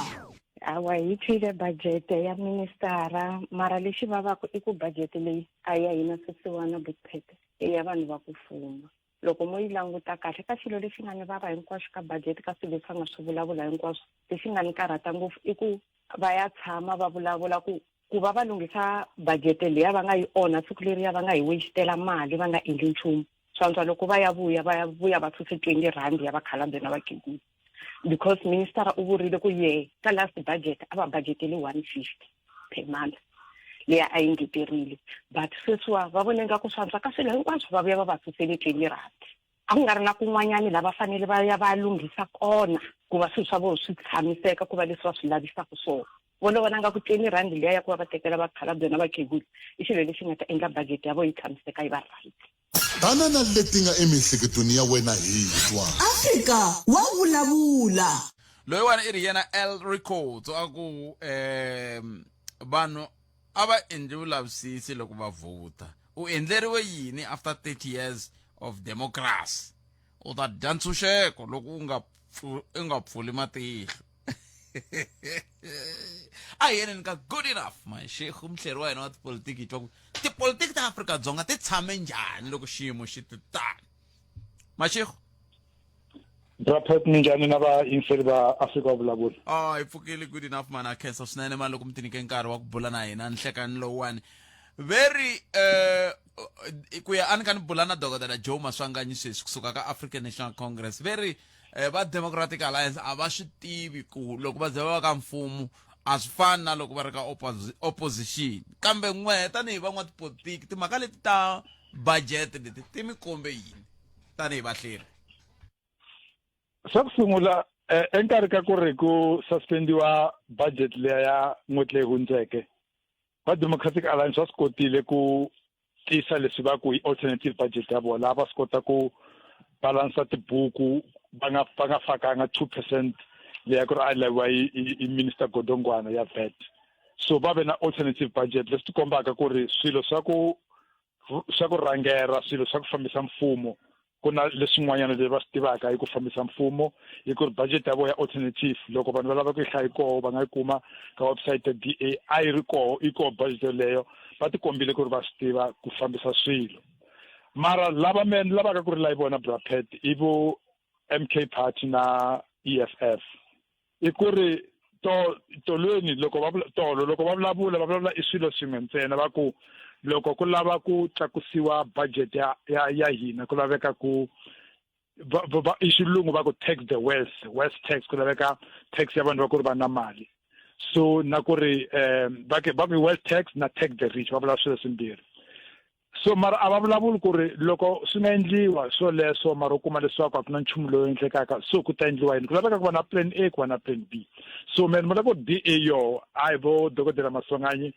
Hawa hi twile budget ya ministara mara lexi vavaka i ku budget leyi a ya hina swisiwana Botpete i ya vanhu va ku fuma. Loko mo yi languta kahle ka xilo lexi nga ni vava hinkwaxo ka budget ka swilo leswi va nga swi vulavula hinkwaswo lexi nga ni karhata ngopfu i ku va ya tshama va vulavula ku ku va va lunghisa budget liya va nga yi onha siku leriya va nga hi wastela mali va nga endli nchumu swantswa loko va ya vuya va ya vuya va suse 20 rand ya vakhalabye na vakhegula because minister u vurile ku ye ka last budget a va budgetele 150 per month leyi a yi ngeterile but sweswiwa va vone nga ku swantswa ka swilo hinkwaswo va vuya va va susele 20 rand a ku nga ri na kun'wanyani la va fanele va ya va lunghisa kona ku va swilo swa vona swi tshamiseka ku va leswi va swi lavisaka swona vona vona nga ku 20 rand liya ya ku va va tekela vakhalabye na vakhegula i xilo lexi nga ta endla budget ya vona yi tshamiseka yi va right Tana na leti nga emiehleketweni ya wena hi twa. Afrika wa vulavula. Loyiwani i ri yena L Records a ku um vanhu a va endli vulavisisi loko va vhota. U endleriwe yini after 30 years of democracy? U ta dya ntshunxeko loko u nga u nga pfuli matihlo. A hi yeneni ka good enough Mashego muhleri wa hina wa tipolitiki hi twa ku tipolitiki ta Afrika-Dzonga ti tshame njhani loko xiyimo xi ti tani. Mashego. Bra Pat minjhani na vayingiseri va Afrika wa vulavula? Oh, hi pfukile good enough man a khensa swinene mani loko mi tinike nkarhi wa ku bula na hina nhlekani lowuwani very eh ku ya a ni ka ni bula na dokodela Joe Maswanganyi sweswi kusuka ka African National Congress very eh, va Democratic Alliance a va swi tivi ku loko va ze va va ka mfumo a swi fani na loko va ri ka opposition kambe n'wehe tanihi van'watipolitiki timhaka leti ta budget leti ti mi kombe yini tanihi vahleri Xa ku sungula eh, enkarhi ka ku ri ku suspendiwa budget liya ya n'hweti leyi hundzeke va Democratic Alliance va swi kotile ku tisa leswi va ku i alternative budget ya vona laha va swi kota ku balansa tibuku va nga va nga fakanga 2% leya ku ri a yi laviwa hi minister Godongwana ya VAT so va ve na alternative budget leswi tikombaka ku ri swilo swa ku swa ku rhangera swilo swa ku fambisa mfumo ku na leswin'wanyana leswi va swi tivaka hi ku fambisa mfumo hi ku ri budget ya vona ya alternative loko vanhu va lava ku yi hlaya koho va nga yi kuma ka website ya DA a yi ri koho yi koho budget yoleyo va tikombile ku ri va swi tiva ku fambisa swilo mara lava me ni lavaka ku ri la yi vona Bra Pat i vo MK Party na EFF i ku ri to tolweni loko va tolo loko va vulavula va vulavula i swilo swin'we ntsena va ku loko ku lava ku tlakusiwa budget ya ya ya hina ku laveka ku va i xilungu va ku tax the wealth wealth tax ku laveka tax ya vanhu va ku ri va na mali so na ku ri um va ke va ku wealth tax na tax the rich va vula swilo swimbirhi so mara a va vulavuli ku ri loko swi nga endliwa swoleswo mara u kuma leswaku a ku na nchumu lowu endlekaka so ku ta endliwa yini ku laveka ku va na plan A ku va na plan B so me ni vona ku DA yoho a hi vo dokodela Maswanganyi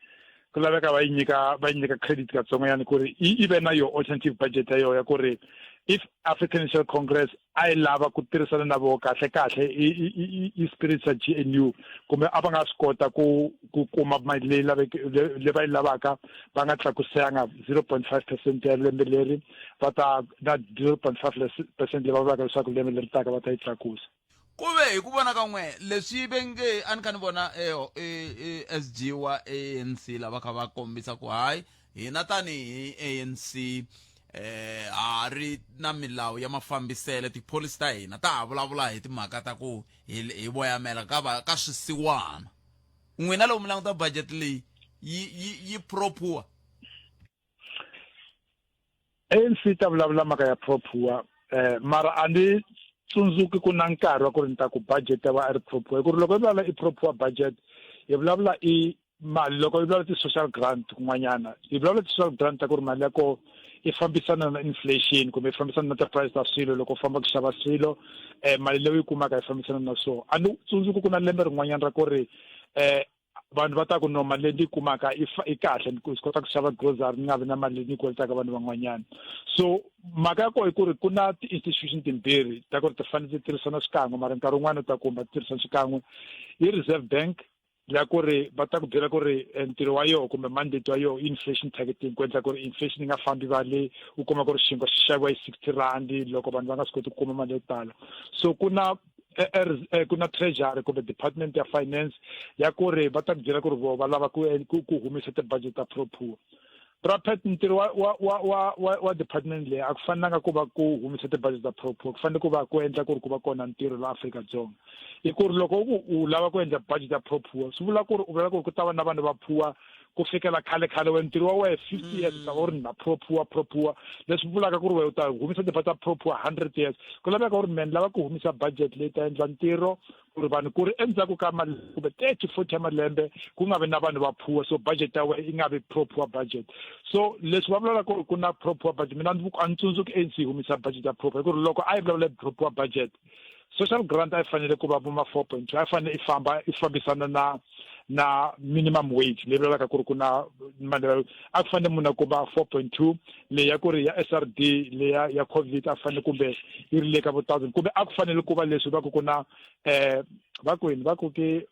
ku laveka va yi nyika va yi nyika credit katsongonyana ku ri yi ve na yo alternative budget ya yoho ya ku ri if African National Congress a yi lava ku tirhisana na voho kahle kahle i spirit sa GNU kumbe a va nga swi kota ku ku kuma mali leyi laveke leyi va yi lavaka va nga tlakusanga 0.5 percent ya lembe leri va ta na 0.5 percent leyi va vulaka leswaku lembe leri taka va ta yi tlakusa ku ve hi ku vona ka n'we leswi ve nge a ni kha ni vona e, SG wa ANC lava kha va kombisa ku hayi hina tanihi ANC eh ha ri na milawu ya mafambiselo tipholisi ta hina ta ha vulavula hi timhaka ta ku hi voyamela ka va ka swisiwana n'wina loko mi languta budget leyi yi yi yi pro poor ANC ta vulavula mhaka ya pro poor eh mara a ni tsundzuki ku na nkarhi wa ku ri ni ta ku budget ya va a ri pro poor hi ku ri loko hi vulavula i pro poor budget hi vulavula i mali loko yi vulavula ti-social grant kun'wanyana yi vulavula ti-social grant ta ku ri mali ya koho yi fambisana na inflation kumbe yi fambisana na ti-price ta swilo loko u famba ku xava swilo um mali leyi u yi kumaka yi fambisana na swona a ni tsundzuki ku na lembe rin'wanyana ra ku ri um Vanhu va ta ku no mali leyi ndzi yi kumaka i i kahle ni swi kota ku xava grocery ni nga vi na mali leyi ni yi kweletaka vanhu van'wanyana. So mhaka ya kona i ku ri ku na ti-institution timbirhi ta ku ri ti fanele ti tirhisana xikan'we mara nkarhi wun'wani u ta kuma ti tirhisana xikan'we i Reserve Bank ya ku ri va ta ku byela ku ri eh, ntirho wa yoho kumbe mandate wa yoho inflation targeting ku endla ku ri inflation yi nga fambi va le u kuma ku ri xinkwa xi xaviwa hi 60 rand loko vanhu va nga swi koti ku kuma mali yo tala so ku na eh, eh, ku na treasury kumbe department ya finance ya ku ri va ta ku byela ku ri vo va lava ku ku ku humesa ti-budget ta pro poor Rapet ntirho wa wa wa wa wa, wa department leyi a ku fanelanga ku va ku humesa ti-budget ta pro poor ku fanele ku va ku endla ku ri ku va kona ntirho la Afrika-Dzonga i ku ri loko u ku u lava ku endla budget ya pro poor swi vula ku ri u vula ku ri ku ta va na vanhu va poor ku fikela khale khale wena ntirho wa wena 50 years u ta va u ri na pro poor pro poor leswi vulaka ku ri wena u ta humesa ti ta pro poor 100 years ku laveka ku ri men lava ku humesa budget leyi ta endla ntirho ku ri vanhu ku ri endzhaku ka malembe kumbe 30 40 ya malembe ku nga vi na vanhu va poor so budget ya wena yi nga vi pro poor budget so leswi va vulavula ku ri ku na pro poor budget mina a ni tsundzuki ANC yi humesa budget ya pro poor hi ku ri loko a yi vulavula pro poor budget social grant a yi fanele ku va vo ma 4.2 a yi fanele yi famba yi fambisana na na minimum wage leyi vulavulaka ku ri ku na mali a ku fanele munhu a kuma 4.2 leyi ya ku ri ya SRD leya ya COVID a fanele kumbe yi ri le ka vo 1000 kumbe a ku fanele ku va leswi va ku ku na eh va ku yini va ku ke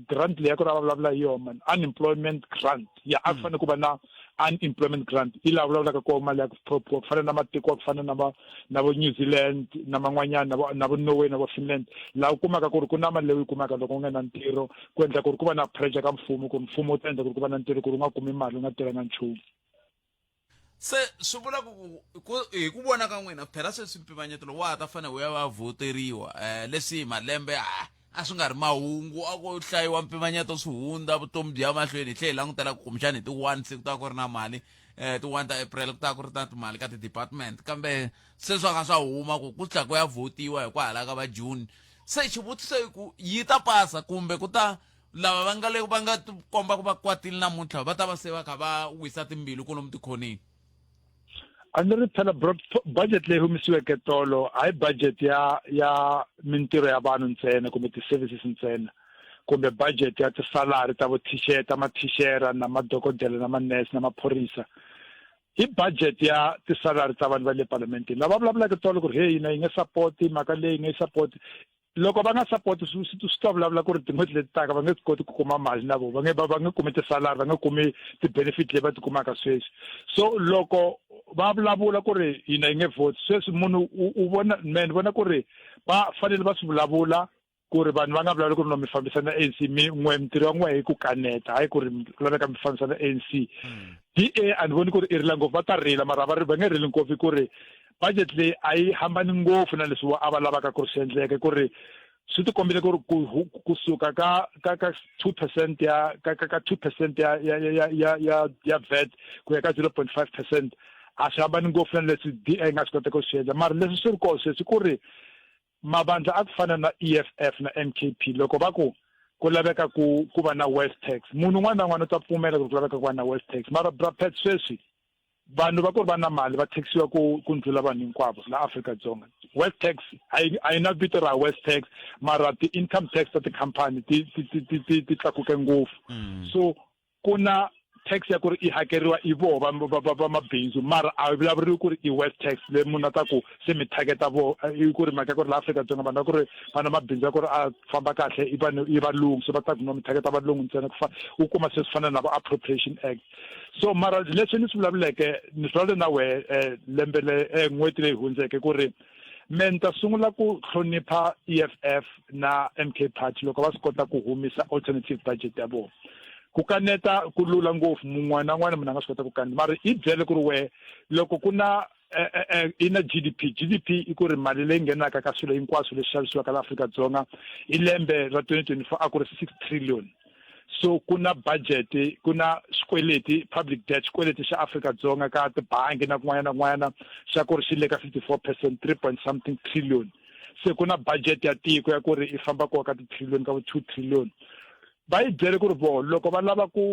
grant leyi ya ku ri a va vulavula hi yona man unemployment grant ya a ku fanele ku va na unemployment grant yi laha vulavulaka koho mali ya ku ku fana na matiko ya ku fana na va na vo New Zealand na man'wanyana na vo na vo Norway na vo Finland laha u kumaka ku ri ku na mali leyi u yi kumaka loko u nga na ntirho ku endla ku ri ku va na pressure ka mfumo ku ri mfumo wu ta endla ku ri ku va na ntirho ku ri u nga kumi mali u nga tirhanga nchumu. Se swi vula ku ku hi ku vona ka n'wina phela sweswi mpimanyeto lowu wa ha ta fanele wu ya va vhoteriwa um leswi malembe a a swi nga ri mahungu a ko hlayiwa mpimanyeto swi hundza vutomi byi ya mahlweni hi tlhe hi langutela ku kumbexani hi ti-one se ku ta ku ri na mali um ti-one ta April ku ta ku ri na timali ka ti-department kambe se swa ka swa huma ku ku tlhela ku ya vhotiwa hikwalaho ka va June se xivutiso i ku yi ta pasa kumbe ku ta lava va nga le va nga komba ku va kwatile namuntlha va ta va se va kha va wisa timbilu kolomu tikhoneni A ni ri phela budget leyi humesiweke tolo hayi budget ya ya mintirho ya vanhu ntsena kumbe ti-services ntsena kumbe budget ya tisalari ta vothixera ta mathixera na madokodela na manese na maphorisa i budget ya tisalari ta vanhu va le palamenteni lava vulavulaka tolo ku ri hey hina yi nge support mhaka leyi nge support loko va nga support swi swi ta vulavula ku ri tin'hweti leti taka va nge swi koti ku kuma mali na vona va nge va nge kumi tisalari va nge kumi ti-benefit leyi va ti kumaka sweswi so loko va vulavula ku ri hina yi nge vote sweswi munhu u vona me ni vona ku ri va fanele va swi vulavula ku ri vanhu va nga vulavuli ku ri no mi fambisana ANC mi n'we mintirho ya n'we hi ku kaneta hayi ku ri ku laveka mi fambisana ANC DA a ni voni ku ri i rila ngopfu va ta rila mara va ri va nge rili ngopfu ku ri budget leyi a yi hambani ngopfu na leswi a va lavaka ku ri swi endleke ku ri swi tikombile ku ri ku kusuka ka ka ka 2% ya ka ka ka 2% ya ya ya ya ya ya VAT ku ya ka 0.5% a swi hambani ngopfu na leswi DA nga swi kota ku swi endla mara leswi swi ri kona sweswi ku ri mavandla a ku fana na EFF na MKP loko va ku ku laveka ku ku va na wealth tax munhu un'wana na un'wana u ta pfumela ku ri ku laveka ku va na wealth tax mara bra Pat sweswi vanhu va ku ri va na mali va taxiwa ku ku ndlula vanhu hinkwavo la Afrika-Dzonga wealth tax a yi a yi na vito ra wealth tax mara ti-income tax ta tikhampani ti ti ti ti ti ti tlakuke ngopfu so ku na tax ya ku ri i hakeriwa i voho va va va va mabindzu mara a yi vulavuriwi ku ri i wealth tax leyi munhu a ta ku se mi targeta vo i ku ri mhaka ya ku ri la Afrika-Dzonga vanhu va ku ri va na mabindzu ya ku ri a famba kahle i vanhu i valungu se va ta ku no mi targeta valungu ntsena ku fa u kuma se swi fana na vo appropriation act so mara leswi ni swi vulavuleke ni swi vulavule na wehe eh, lembe le eh, n'hweti leyi hundzeke ku ri me ni ta sungula ku hlonipha EFF na MK Party loko va swi kota ku humisa alternative budget ya vona ku kaneta ku lula ngopfu mun'wana na n'wana munhu a nga swi kota ku kaneta mara i byele ku ri wehe loko ku na eh, eh, eh, i na GDP GDP i ku ri mali leyi nghenaka ka swilo hinkwaswo leswi xavisiwaka la Afrika-Dzonga i lembe ra 2024 a ku ri 6 trillion so ku na budget ku na xikweleti public debt xikweleti xa Afrika-Dzonga ka tibangi na kun'wana na kun'wana xa ku ri xi le ka 54 percent 3 point something trillion se ku na budget ya tiko ya ku ri i famba koka ka ti-trillion ka vo 2 trillion va yi byele ku ri voho loko va lava ku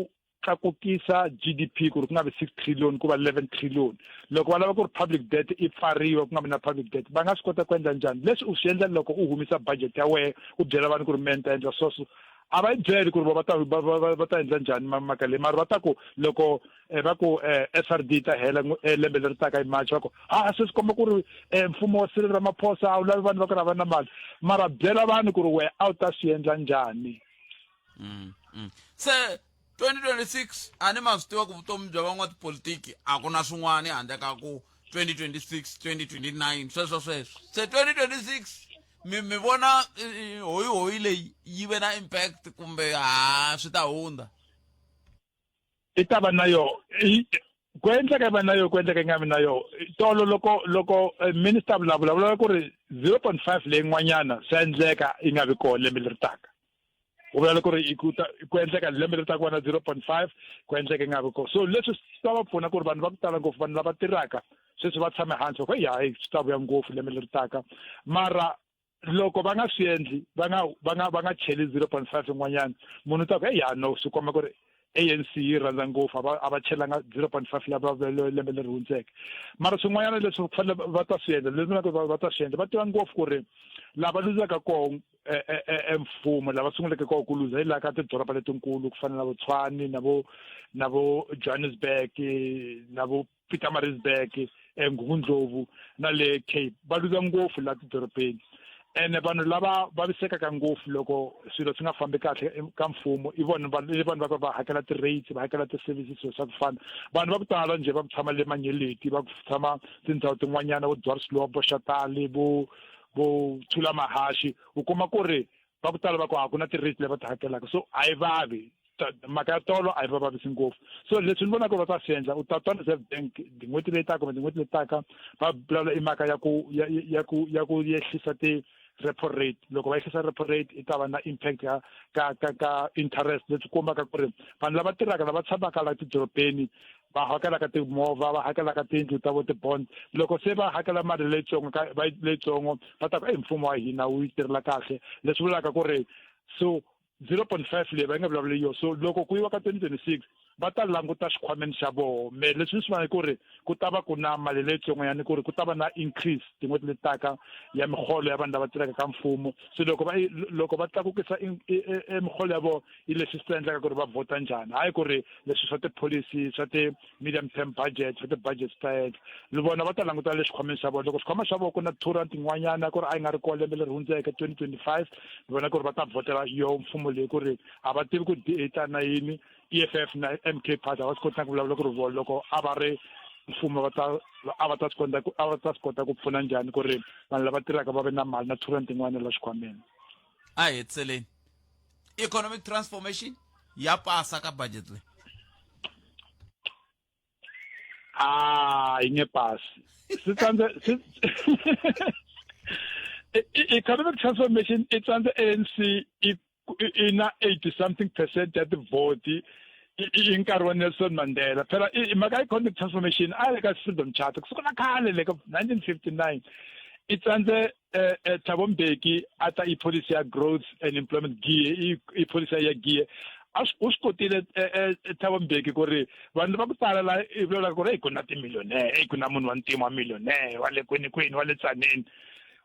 tlakukisa GDP ku ri ku nga vi 6 trillion ku va 11 trillion loko va lava ku ri public debt i pfariwa ku nga vi na public debt va nga swi kota ku endla njhani leswi u swi endla loko u humisa budget ya wehe u byela vanhu ku ri me ni ta endla sweswo A va yi byeli ku ri va ta va va va ta endla njhani mhaka leyi mara va ta ku loko eh, va ku eh, SRD yi ta hela eh, lembe leri taka hi March va ku ha se swi komba ku ri mfumo wa Cyril Ramaphosa a wu lavi vanhu va ku ri a va na mali mara byela vanhu ku ri wehe a wu ta swi endla njhani mm, mm. Se 2026 a ni ma swi tiva ku vutomi bya van'watipolitiki a ku na swin'wana handle ka ku 2026 2029 sweswo sweswo se 2026 mi mi vona hoyi hoyi leyi yi ve na impact kumbe ha swi ta hundza i ta va na yo ku endleka yi va na yo ku endleka yi nga vi na yo tolo loko loko eh, minister vulavula vulavula ku ri 0.5 leyin'wanyana swa endleka yi nga vi kona lembe leri taka u vula ku ri ku ta ku endleka lembe leri taka ku va na 0.5 ku endleka yi nga vi kona so leswi swi ta va pfuna ku ri vanhu va ku tala ngopfu vanhu lava tirhaka sweswi va tshame hansi va ku ya swi ta vuya ngopfu lembe leri taka mara loko va nga swi endli va nga va nga va nga cheli 0.5 yin'wanyana munhu u ta ku hey ya no swi komba ku ri ANC yi rhandza ngopfu a va a va chelanga 0.5 lava lembe leri hundzeke mara swin'wanyana leswi ku fanele va ta swi endla leswi va va ta swi endla va tiva ngopfu ku ri lava luzaka koho e, e, e, emfumo lava sunguleke koho ku luza hi laha ka tidoroba letinkulu ku fana na vo Tshwane na vo na vo Johannesburg na vo Pietermaritzburg eNgungundlovu na le Cape va luza ngopfu laha tidorobeni ene vanhu lava vavisekaka ngopfu loko swilo swi nga fambi kahle ka mfumo i vona i vanhu va va hakela ti-rates va hakela ti-services swilo swa ku fana vanhu va ku tala njhe va ku tshama le manyeleti va ku tshama tindhawu tin'wanyana vo Dwarsloop vo Xatali vo vo Thula Mahaxi u kuma ku ri va ku tala va ku a ku na ti-rates leyi va ti hakelaka so a yi vavi mhaka ya tolo a yi va vavisi ngopfu so leswi ni vonaka va ta swi endla u ta twa reserve bank tin'hweti leyi taka kumbe tin'hweti leti taka va vulavula i mhaka ya ku ya ya ku ya ku yehlisa ti-repo rate loko va yehlisa repo rate i ta va na impact ka ka ka ka interest leswi kombaka ku ri vanhu lava tirhaka lava tshamaka la tidorobeni va hakelaka timovha va hakelaka tiyindlu ta vo ti-bond loko se va hakela mali leyitsongo ka leyitsongo va ta ku eyi mfumo wa hina wu yi tirhela kahle leswi vulaka ku ri so 0.5 leyi va nga vulavuli yo so loko ku yiwa ka 2026 va ta languta xikhwameni xa voho me leswi ni swi vona ku ri ku ta va ku na mali leyitsongonyana ku ri ku ta va na increase tin'hweti leti taka ya miholo ya vanhu lava tirhaka ka mfumo so loko va loko va tlakukisa e miholo ya vona hi leswi swi ta endlaka ku ri va vhota njhani hayi ku ri leswi swa tipholisi swa ti-medium term budget swa ti-budget swi ta endla ni vona va ta languta le xikhwameni xa vona loko xikhwama xa vona ku na 2 rand tin'wanyana ku ri a yi nga ri kona lembe leri hundzeke 2025 ni vona ku ri va ta vhotela yo mfumo leyi ku ri a va tivi ku DA ta na yini EFF na MK Party a va swi koti na ku vulavula ku ri vona loko a va ri mfumo va ta a va ta swi kota ku a va ta swi kota ku pfuna njhani ku ri vanhu lava tirhaka va ve na mali na 2 rand tin'wana la xikhwameni a hi hetiseleni economic transformation ya pasa ka budget leyi ah yi nge pasi swi tsandze swi economic transformation i tsandze ANC i i na 80 something percent ya tivhoti i nkarhi wa Nelson Mandela phela mhaka ya economic transformation a yi le ka freedom charter kusukela khale le ka 1959 i tsandze eh, eh, Thabo Mbeki a ta i policy ya growth and employment gear i policy ya gear a u swi kotile eh, eh, Thabo Mbeki ku ri vanhu va ku tala la i vulavulaka ku ri ku na timillionaire eyi ku na munhu wa ntima wa millionaire wa le kwini kwini wa le tsaneni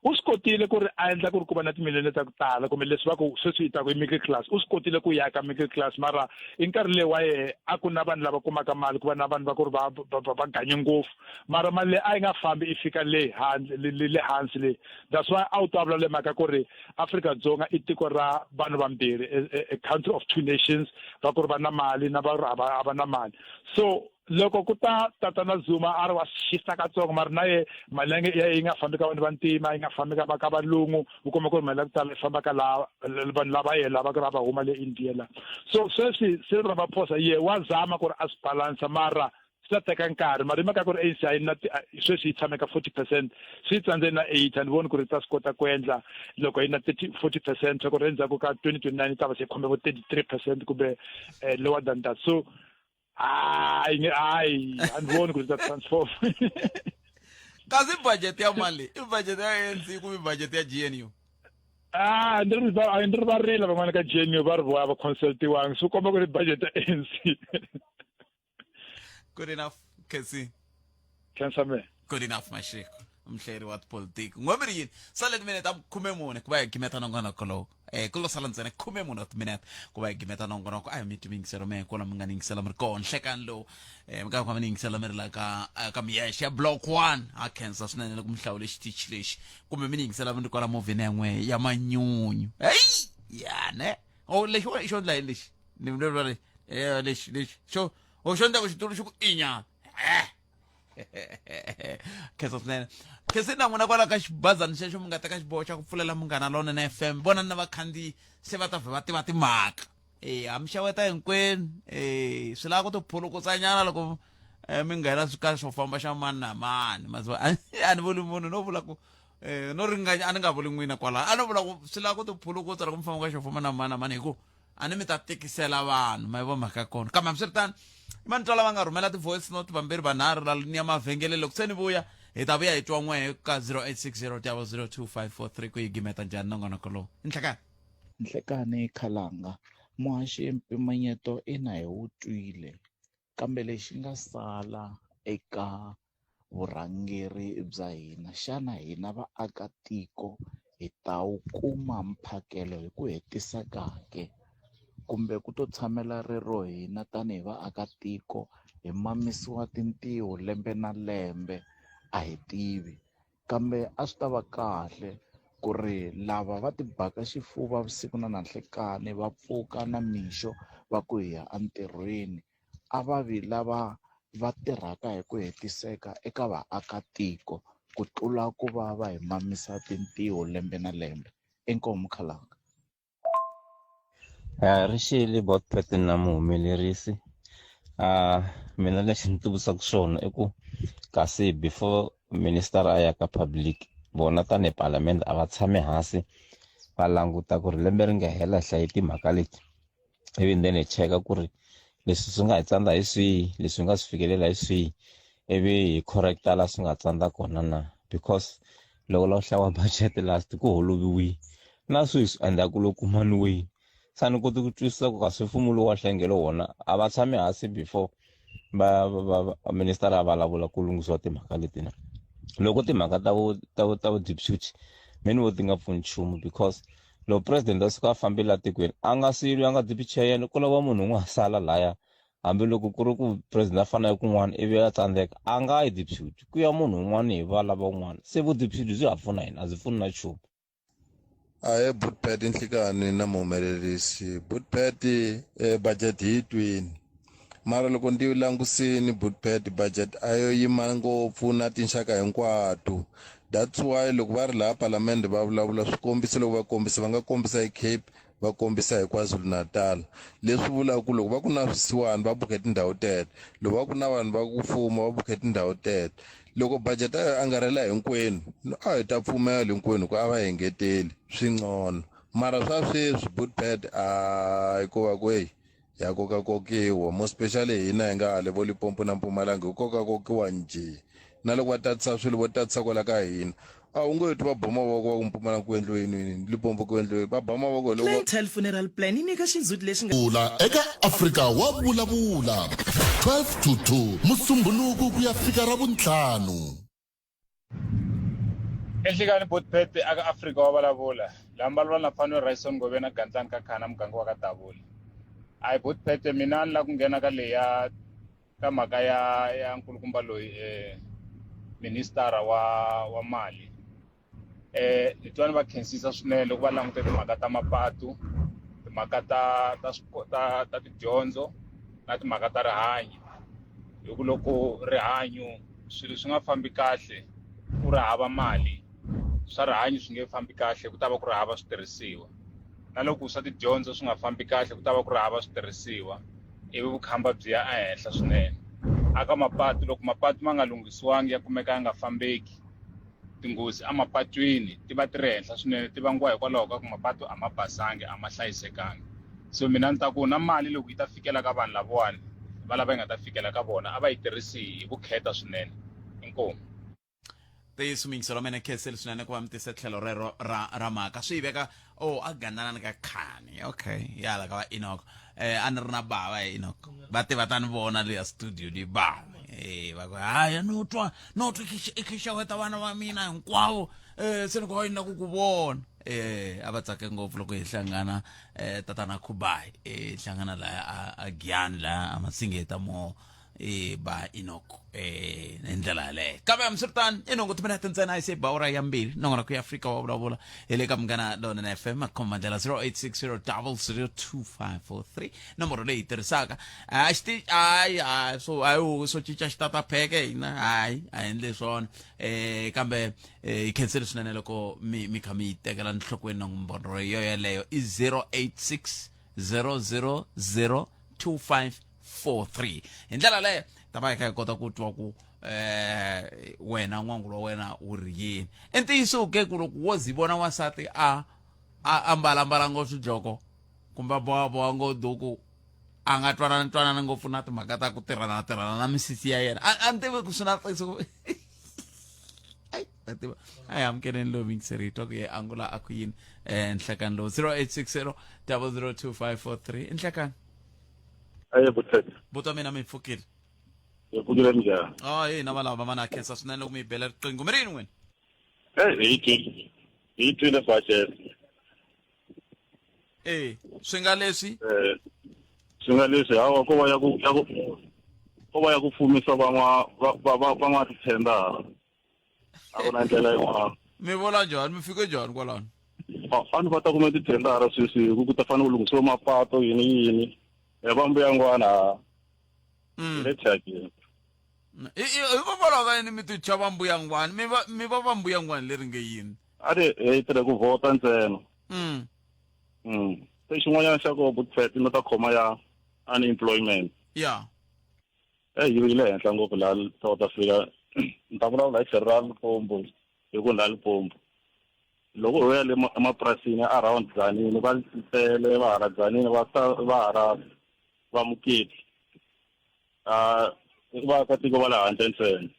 u swi kotile ku ri a endla ku ri ku va na timiliyoni ta ku tala kumbe leswi va ku sweswi yi ta ku i middle class u swi kotile ku yaka middle class mara i nkarhi leyi wa yehe a ku na vanhu lava kumaka mali ku va na vanhu va ku ri va va va ganye ngopfu mara mali leyi a yi nga fambi i fika le handle le hansi le that's why a wu ta vula le mhaka ku ri Afrika-Dzonga i tiko ra vanhu vambirhi a country of two nations va ku ri va na mali na va ri a va a va na mali so loko ku ta tatana Zuma a ri wa xisa katsongo mara na ye mali ya yi nga fambi ka vanhu vantima yi nga fambi ka ka valungu u kuma ku ri mali ya ku tala yi famba ka la vanhu lava ye lava ku ri va huma le India la so sweswi Cyril Ramaphosa ye wa zama ku ri a swi balansa mara swi ta teka nkarhi mara hi mhaka ku ri ANC a yi na sweswi yi tshame ka 40 percent swi yi tsandze na 8 a ni voni ku ri ta swi kota ku endla loko yi na 30 40 percent swa ku ri endzhaku ka 2029 yi ta va se khome vo 33 percent kumbe eh, lower than that so hayi hayi a ni voni ku ri ta transform kasi budget ya mali i budget ya ANC kumbe budget ya GNU Ah, ndzi ri va ndzi ri va rila van'wana ka GNU va ri vo a va consultiwangi swi komba ku ri budget ya ANC Good enough, Kesi. Khensa me. Good enough, Mashiko. Mhleri wa tipolitiki. N'wambiri yini? Sale timinete ta 14 ku va hi gimeta nongonoko lowu. Eh, ku lo sala ntsena 14 wa timinete ku va hi gimeta nongonoko. A hi mi twi me kwala mi nga ni yingisela mi ri kona nhlekani lowu. Eh, mi ka mi ni yingisela mi ri la ka eh, ka miyexe ya block 1. Ha khensa swinene loko mi hlawule xitichi lexi, kumbe mi ni yingisela mi ri kwala movheni ya n'we ya manyunyu. Heyi ya ne o lexi wa xo ndla yini lexi ni mi lexi eh, lexi lexi xo o xo ndla ku xitulu xi ku inya eh. Khensa swinene, khensa na n'wina kwala ka xibazani xexo mi nga teka xiboho xa ku pfulela Munghana Lonene FM. Vonani na vakhandziyi se va ta vhe va tiva timhaka. E ha mi xeweta hinkwenu. E swi lava ku tiphulukutsanyana loko mi nghena swi ka swo famba xa mani na mani maziva. A ni vuli munhu, no vula ku no ringanya, a ni nga vuli n'wina kwalaho, a no vula ku swi lava ku tiphulukutsa loko mi famba ka xo famba na mani na mani, hi ku a ni mi ta tikisela vanhu ma yi vo mhaka kona. Kambe hambiswiritano, i vanhu twa lava nga rhumela ti-voice note vambirhi vanharhu la ni ya mavhengele. Loko se ni vuya, hi ta vuya hi twa n'we ka 0860 02543 ku yi gimeta njhani nongonoko lowu. Nhlekani. Nhlekani Khalanga, muhaxi mpimanyeto ina hi wu twile, kambe lexi nga sala eka vurhangeri bya hina, xana hina vaakatiko hi ta wu kuma mphakelo hi ku hetiseka ke? Kumbe ku to tshamela rero hina tanihi vaakatiko hi mamisiwa tintiho lembe na lembe? A hi tivi, kambe a swi ta va kahle ku ri lava va ti baka xifuva vusiku na nanhlekani, va pfuka namixo va ku hi ya entirhweni, a va vi lava va tirhaka hi ku hetiseka eka vaakatiko ku tlula ku va va hi mamisa tintiho lembe na lembe. Inkomu Khalanga. Ri xile Botpet na muhumelerisi. Mina lexi ni tivisaka xona i ku kasi before minister a ya ka public, vona tanihi palamende a va tshami hansi va languta ku ri lembe ri nga hela hi hlaye timhaka leti, ivi then hi cheka ku ri leswi swi nga hi tsandza hi swihi, leswi hi nga swi fikelela hi swihi, ivi hi correcta la swi nga tsandza kona na? Because loko la ku hlayiwa budget last ku holoviwile, na sweswi ende a ku lo kumaniwile. Se a ni koti ku twisisa ku kasi mfumo lowu wa nhlengelo wona a va tshami hansi before va va minister a vulavula ku lunghisiwa timhaka leti na? Loko timhaka ta vo ta vo ta vo deputy me ni vo ti nga pfuni nchumu, because loko president a suka a fambile la tikweni, a nga siyi loyi a nga deputy ya yena, ku lava munhu un'we a sala laya. Hambiloko ku ri ku president a fanele kun'wana ivi a tsandzeka, a nga yi deputy, ku ya munhu un'wana hi va lava un'wana. Se vu deputy byi ha pfuna yini? A byi pfuni na nchumu. Ahe Bootpad, nhlikani na muhumelerisi. Bootpad, budget hi yi twini, mara loko ndi langusini Bootpad, budget a yo yima ngopfu na tinxaka hinkwato. That's why loko va ri laha palamende va vulavula swikombiso, loko va kombisa va nga kombisa hi Cape, va kombisa hi KwaZulu-Natal, leswi vulaka ku loko va ku na swisiwana va bukhe tindhawu teto, loko va ku na vanhu va ku fuma va bukhe tindhawu teto. Loko budget a yo angarhela hinkwenu, a hi ta pfumela hinkwenu ku a va engeteli swi ngcono, mara swa sweswi Bootpad a hikuva ku heyi ya kokakokiwa, more especially hina hi nga hale vo Limpopo na Mpumalanga, hi kokakokiwa njhe. Na loko va tatisa swilo vo tatisa kwala ka hina, a wu nge twi va ba mavoko va ku Mpumalanga ku endliwe yini yini, Limpopo ku endliwe yini, va ba mavoko hi loko Clientele Funeral Plan yi nyika xindzhuti lexi nga. Vula eka Afrika wa Vulavula, 12 to 2 Musumbhunuku ku ya fika Ravuntlhanu. Enhlekani Botpet aka Afrika wa vulavula. Laha vulavula na Fanuel Ryson Ngove na Gantlani ka Khana, muganga wa ka Davula. Hayi Botpet, mina ni la ku nghena ka leyi ya ka mhaka ya ya nkulukumba loyi ministara wa wa mali. Ni twa ni va khensisa swinene loko va langute timhaka ta mapatu, timhaka ta ta ta ta tidyondzo na timhaka ta rihanyo. Hi ku loko rihanyo swilo swi nga fambi kahle ku ri hava mali, swa rihanyo swi nge fambi kahle, ku ta va ku ri hava switirhisiwa. Na loko swa tidyondzo swi nga fambi kahle, ku ta va ku ri hava switirhisiwa, ivi vukhamba byi ya ehenhla swinene. Aka mapatu, loko mapatu ma nga lunghisiwangi ya kumeka ya nga fambeki, tinghozi emapatwini ti va ti ri henhla swinene, ti vangiwa hikwalaho ka ku mapatu a ma basangi, a ma hlayisekanga. So mina ni ta ku na mali loko yi ta fikela ka vanhu lavawani va lava yi nga ta fikela ka vona, a va yi tirhisi hi vukheta swinene. Inkomu. Ntiyiso miyingiselo wa mina, khenseli swinene ku va mi tise tlhelo rero ra ra mhaka, swi yi veka o a gandzanani ka khani. Okay, ya la ka va Enoch, a ni ri na bava ya Enoch, va te va ta ni vona leya studio ni bava, va ku haya no twa no twa i xeweta vana va mina hinkwavo. um se ni ku hayi na ku ku vona eh a va tsake ngopfu loko hi hlangana eh tatana Khubai eh hlangana la a Giyani la a Masingeta mo eh ba Enoch eh hi ndlela yaleyo kambe hambiswiritano i nhungu timinete ntsena a yi se ba awara ya mbirhi nongonoko ya Afrika wa vulavula hi le ka Munghana Lonene FM makhomba ndlela 0860 002543 nomboro leyi tirhisaka a xi ti hayi hayi swo hayi swo cinca xitata pheke hina hayi a hi endli swona eh kambe eh, hi khensile swinene loko mi mi kha mi yi tekela nhlokweni nomboro yo yeleyo i 086 000 2543 hi ndlela leyo ta va hi kha hi kota ku twa ku eh wena n'wangulo wa wena wu ri yini i ntiyiso ke ku loko wo zi vona wansati a a ambalambala ngopfu swidloko kumbe a bohaboha ngo duku a nga twanani twanani ngopfu na timhaka ta ku tirhana tirhana na misisi ya yena a ni tivi ku swi na ntiyiso a tiva a hi amukeleni lowu mingiseri hi twa ku ye angula a ku yini um nhlekani lowu 0860 002543 i nhlekani aye butete buta mina mi pfukile hi pfukile njhani a hi na valava va na khensa swinene loko mi yi bela riqingho mi ri yini n'wina hey hi twile hi twile budget e swi nga leswi eh swi nga leswi hawa ko va ya ku ya ku ko va ya ku fumisa van'wa va va van'wa tithendara a ku na ndlela yin'wana mi vula njhani mi fike njhani kwalano a ni va ta kuma tithendara sweswi hi ku ku ta fanele ku lunghisiwa mapato yini yini hi va mbuyangwana hi le thyakeni hikokwalaho ka yini mi ti thya va mbuyangwani mi va mi va va mbuyangwani leri nge yini a ri hi tirhe ku vhota ntsena Se xin'wanyana xa ko butfet no ta khoma ya unemployment ya e yi le henhla ngopfu laha South Africa ni ta vulavula hi tlhelo ra Limpopo hi ku la Limpopo loko ho ya le emapurasini around Tzaneen va tele va hala Tzaneen va va hala va Mokete a vaakatiko va le handle ntsena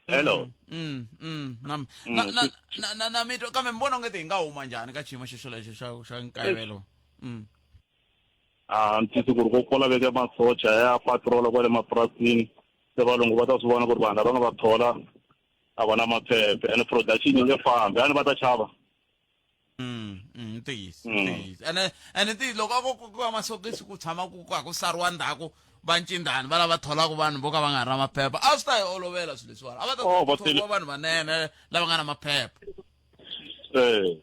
hello na na na na na na mitwa kambe mi vona ongeti hi nga huma njhani ka xiyimo xo xolexo xa xa nkayivelo A ni twisisi ku ri ko ko laveka masocha ya patrol kwale mapurasini se valungu va ta swi vona ku ri vanhu lava nga va thola a va na maphephe ene production yi nge fambi a ni va ta chava Ntiyiso ntiyiso ene ene ntiyiso loko a ko ku va masokisi ku tshama ku ka ku sariwa ndzhaku va ncindani va lava tholaka vanhu vo ka va nga ri na maphepha a swi ta hi olovela swilo leswiwani a va ta Oh, va thoriwa vanhu vanene lava nga na maphepha eh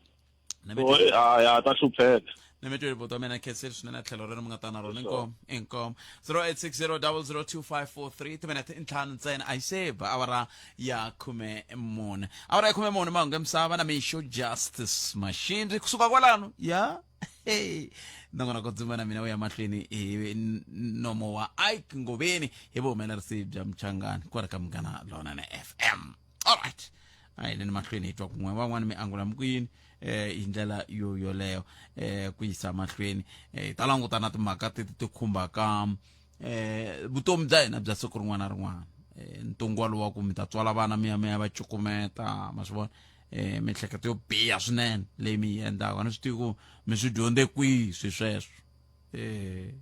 a ya ta hlupheka ni mi tweli buti mina khenseli swinene tlhelo rero mi nga ta na rona inkomu inkomu 0860 002543 timinete i ntlhanu ntsena a yi se ba awara ya 14 awara ya 14 mahungu ya misava na mixo justice machine kusuka kwalano ya hey nongonoko dzumba na mina u ya mahlweni hi nomo wa ike ngoveni hi vuhumelerisi bya mchangani kwala ka munghana lonene fm alright a hi leni mahlweni hi twa kun'we van'wani mi angula mi ku yini eh hi ndlela yo yoleyo eh ku yisa mahlweni eh hi ta languta na timhaka teti ti khumbaka eh vutomi bya hina bya siku rin'wana na rin'wana eh ntungu walowu wa ku mi ta tswala vana mi ya mi ya va cukumeta ma swi vona eh miehleketo yo biha swinene leyi mi yi endlaka a ni swi tivi ku mi swi dyondze kwihi swi sweswo eh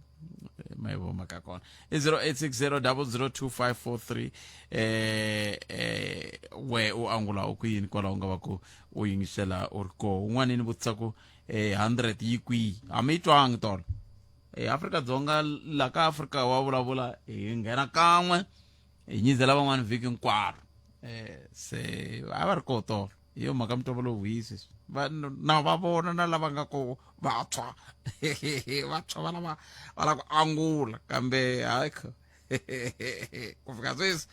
ma yi mhaka kona i 0860 002543 eh eh we u angula u ku yini kwalaho u nga va ku u yingisela u ri koho un'wana ni vutisa ku eh 100 yi kwihi a mi yi twangi tolo eh Afrika Dzonga la ka Afrika wa vulavula hi nghena kan'we hi nyizela van'wana vhiki hinkwaro eh se a va ri koho tolo hi yo mhaka mitovo lowu hi sweswi va na va vona na lava nga ko vatshwa vatshwa va lava va lava ku angula kambe hayi ku fika sweswi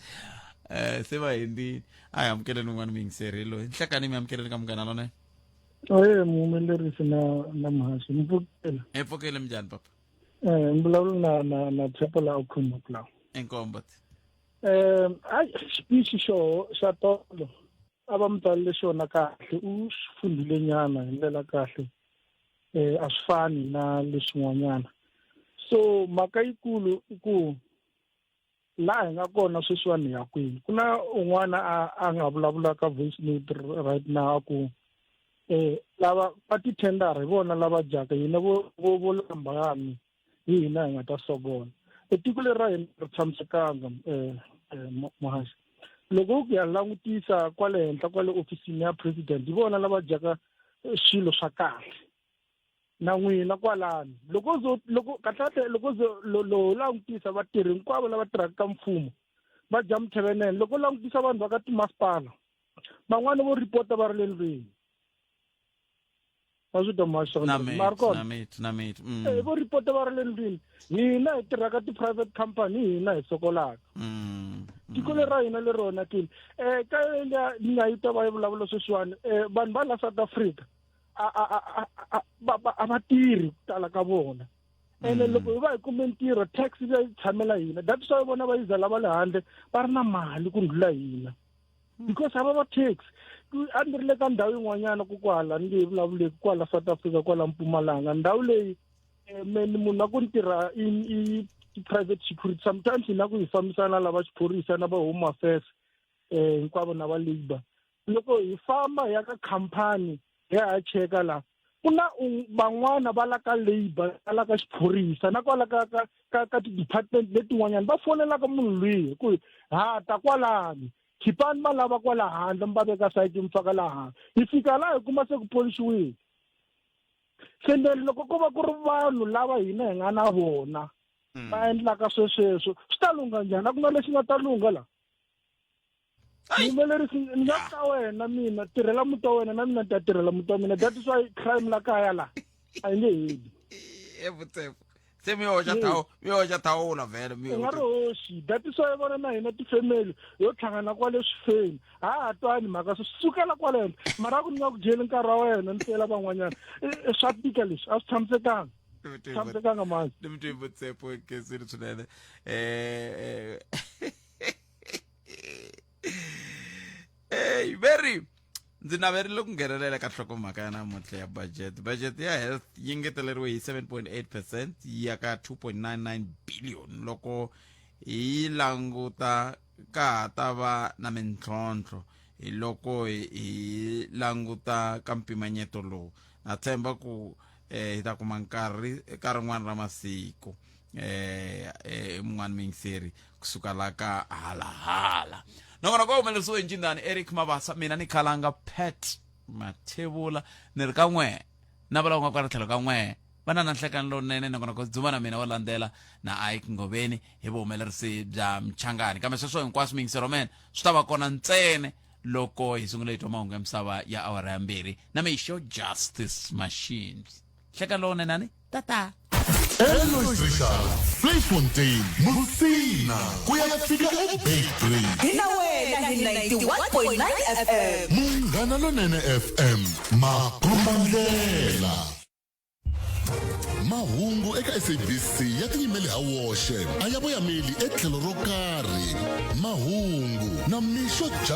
um se va hundzile a hi amukeleni un'wana muyingiseri loyi nhlekani mi amukeleni ka munghana lona oye muhumelerisi na na muhaxi mi pfukile hi pfukile minjhani papa eh mi vulavula na na na tshepo la ukhumuk lawa inkombo eh hayi xipichi xo xa tolo a va mi tsalele xona kahle u swi fundhile nyana hi ndlela kahle eh a swi fani na leswin'wanyana so mhaka yikulu i ku laha hi nga kona sweswiwani hi ya kwini ku na un'wana a a nga vulavula ka voice note right now a ku eh lava va ti-tender hi vona lava dyaka hina vo vo vo lambani hi hina hi nga ta sogola e tiko leri ra hina ri tshamisekanga um muhaxi. Loko ku ya langutisa kwale henhla kwale ofisini ya president, hi vona lava dyaka swilo swa kahle. Na n'wina kwalano loko zo loko kahlekahle loko zo lo langutisa vatirhi hinkwavo lava tirhaka ka mfumo va dya muthevenene. Loko langutisa vanhu va ka timasipala van'wani vo ripota va ri le ndlwini, wa swi twa mari kona vo ripota va ri le ndlwini. Hina hi tirhaka ti-private company, hina hi sokolaka. Tiko leri ra hina leri onhakile. Ka liya ni nga yi twa va yi vulavula sweswiwani, vanhu va la South Africa a va tirhi ku tala ka vona, ene loko hi va hi kume ntirho, tax yi yi tshamela hina. That's why vona va yiza lava le handle va ri na mali ku ndlula hina, because a va va tax. A ni ri le ka ndhawu yin'wanyana ku kwala ni nge vulavuleki kwala South Africa, kwala Mpumalanga, ndhawu leyi me ni munhu a ku ni tirha i private security. Sometimes hi na ku hi fambisana lava xiphorisa na va home affairs, hinkwavo na va labour. Loko hi famba hi ya ka khampani hi ya cheka la, ku na van'wana va la ka labour, va la ka xiphorisa na kwala ka ti-department letin'wanyana, va fonelaka munhu lwihi ku ha ta kwalani, khipani va lava kwala handle, mi va veka sayiti, mi faka laha handle. Hi fika laha hi kuma se ku polixiwile. Se then loko ko va ku ri vanhu lava hina hi nga na vona va endlaka swesweswo, swi ta lungha njhani? A ku na lexi nga ta lungha la. Muhumelerisi, ni nga ka wena, mina tirhela muti wa wena, na mina ni ta tirhela muti wa mina. That is why crime la kaya la a yi nge heli. Ebutsepo se mi hoxa thawu, mi hoxa thawula vhele mi U nga ri hoxi. That is why vona na hina tifamily yo tlhangana kwale swifeni, ha ha twani mhaka swi sukela kwale henhla. Mara ku ni nga ku dyeli nkarhi wa wena, ni tela van'wanyana. Swa tika leswi, a swi tshamisekanga, tshamisekanga mani. Ni mutwi Butsepo, kezini swinene. Ey, very ndzi naverile ku nghenelela ka nhlokomhaka ya namuntlha ya budget. Budget ya health yi ngeteleriwe hi 7.8%, yi ya ka 2.99 billion. Loko hi languta ka ha ta va na mintlhontlho hi loko hi languta ka mpimanyeto lowu, na tshemba ku hi ta kuma nkarhi ka rin'wana ra masiku. Mun'wana muyingiseri kusuka la ka Halahala, nongonoko humelerisiwe hi ncindani Eric Mabasa, mina ni Khalanga Pat Mathebula, ni ri ka n'we na va lava nga kwala tlhelo ka n'we va na na nhlekani lowunene. Nongonoko Dzuma na Mina wa landzela na Ike Ngoveni hi vuhumelerisi bya Mchangani. Kambe sweswo hinkwaswo, miyingisero mena, swi ta va kona ntsena loko hi sungula hi twa mahungu ya misava ya awara ya 2 na Mixo Justice Machines. Hlekani lowunene ani tata. Elois Richard, Vleifontein, Musina, ku ya fika eBeitbridge. Hi na wena hi 91.9 FM. Munghana Lonene FM, makombandlela. Mahungu eka SABC ya tiyimeli ha woxe, a ya voyameli etlhelo ro karhi. Mahungu na Mixo Justice.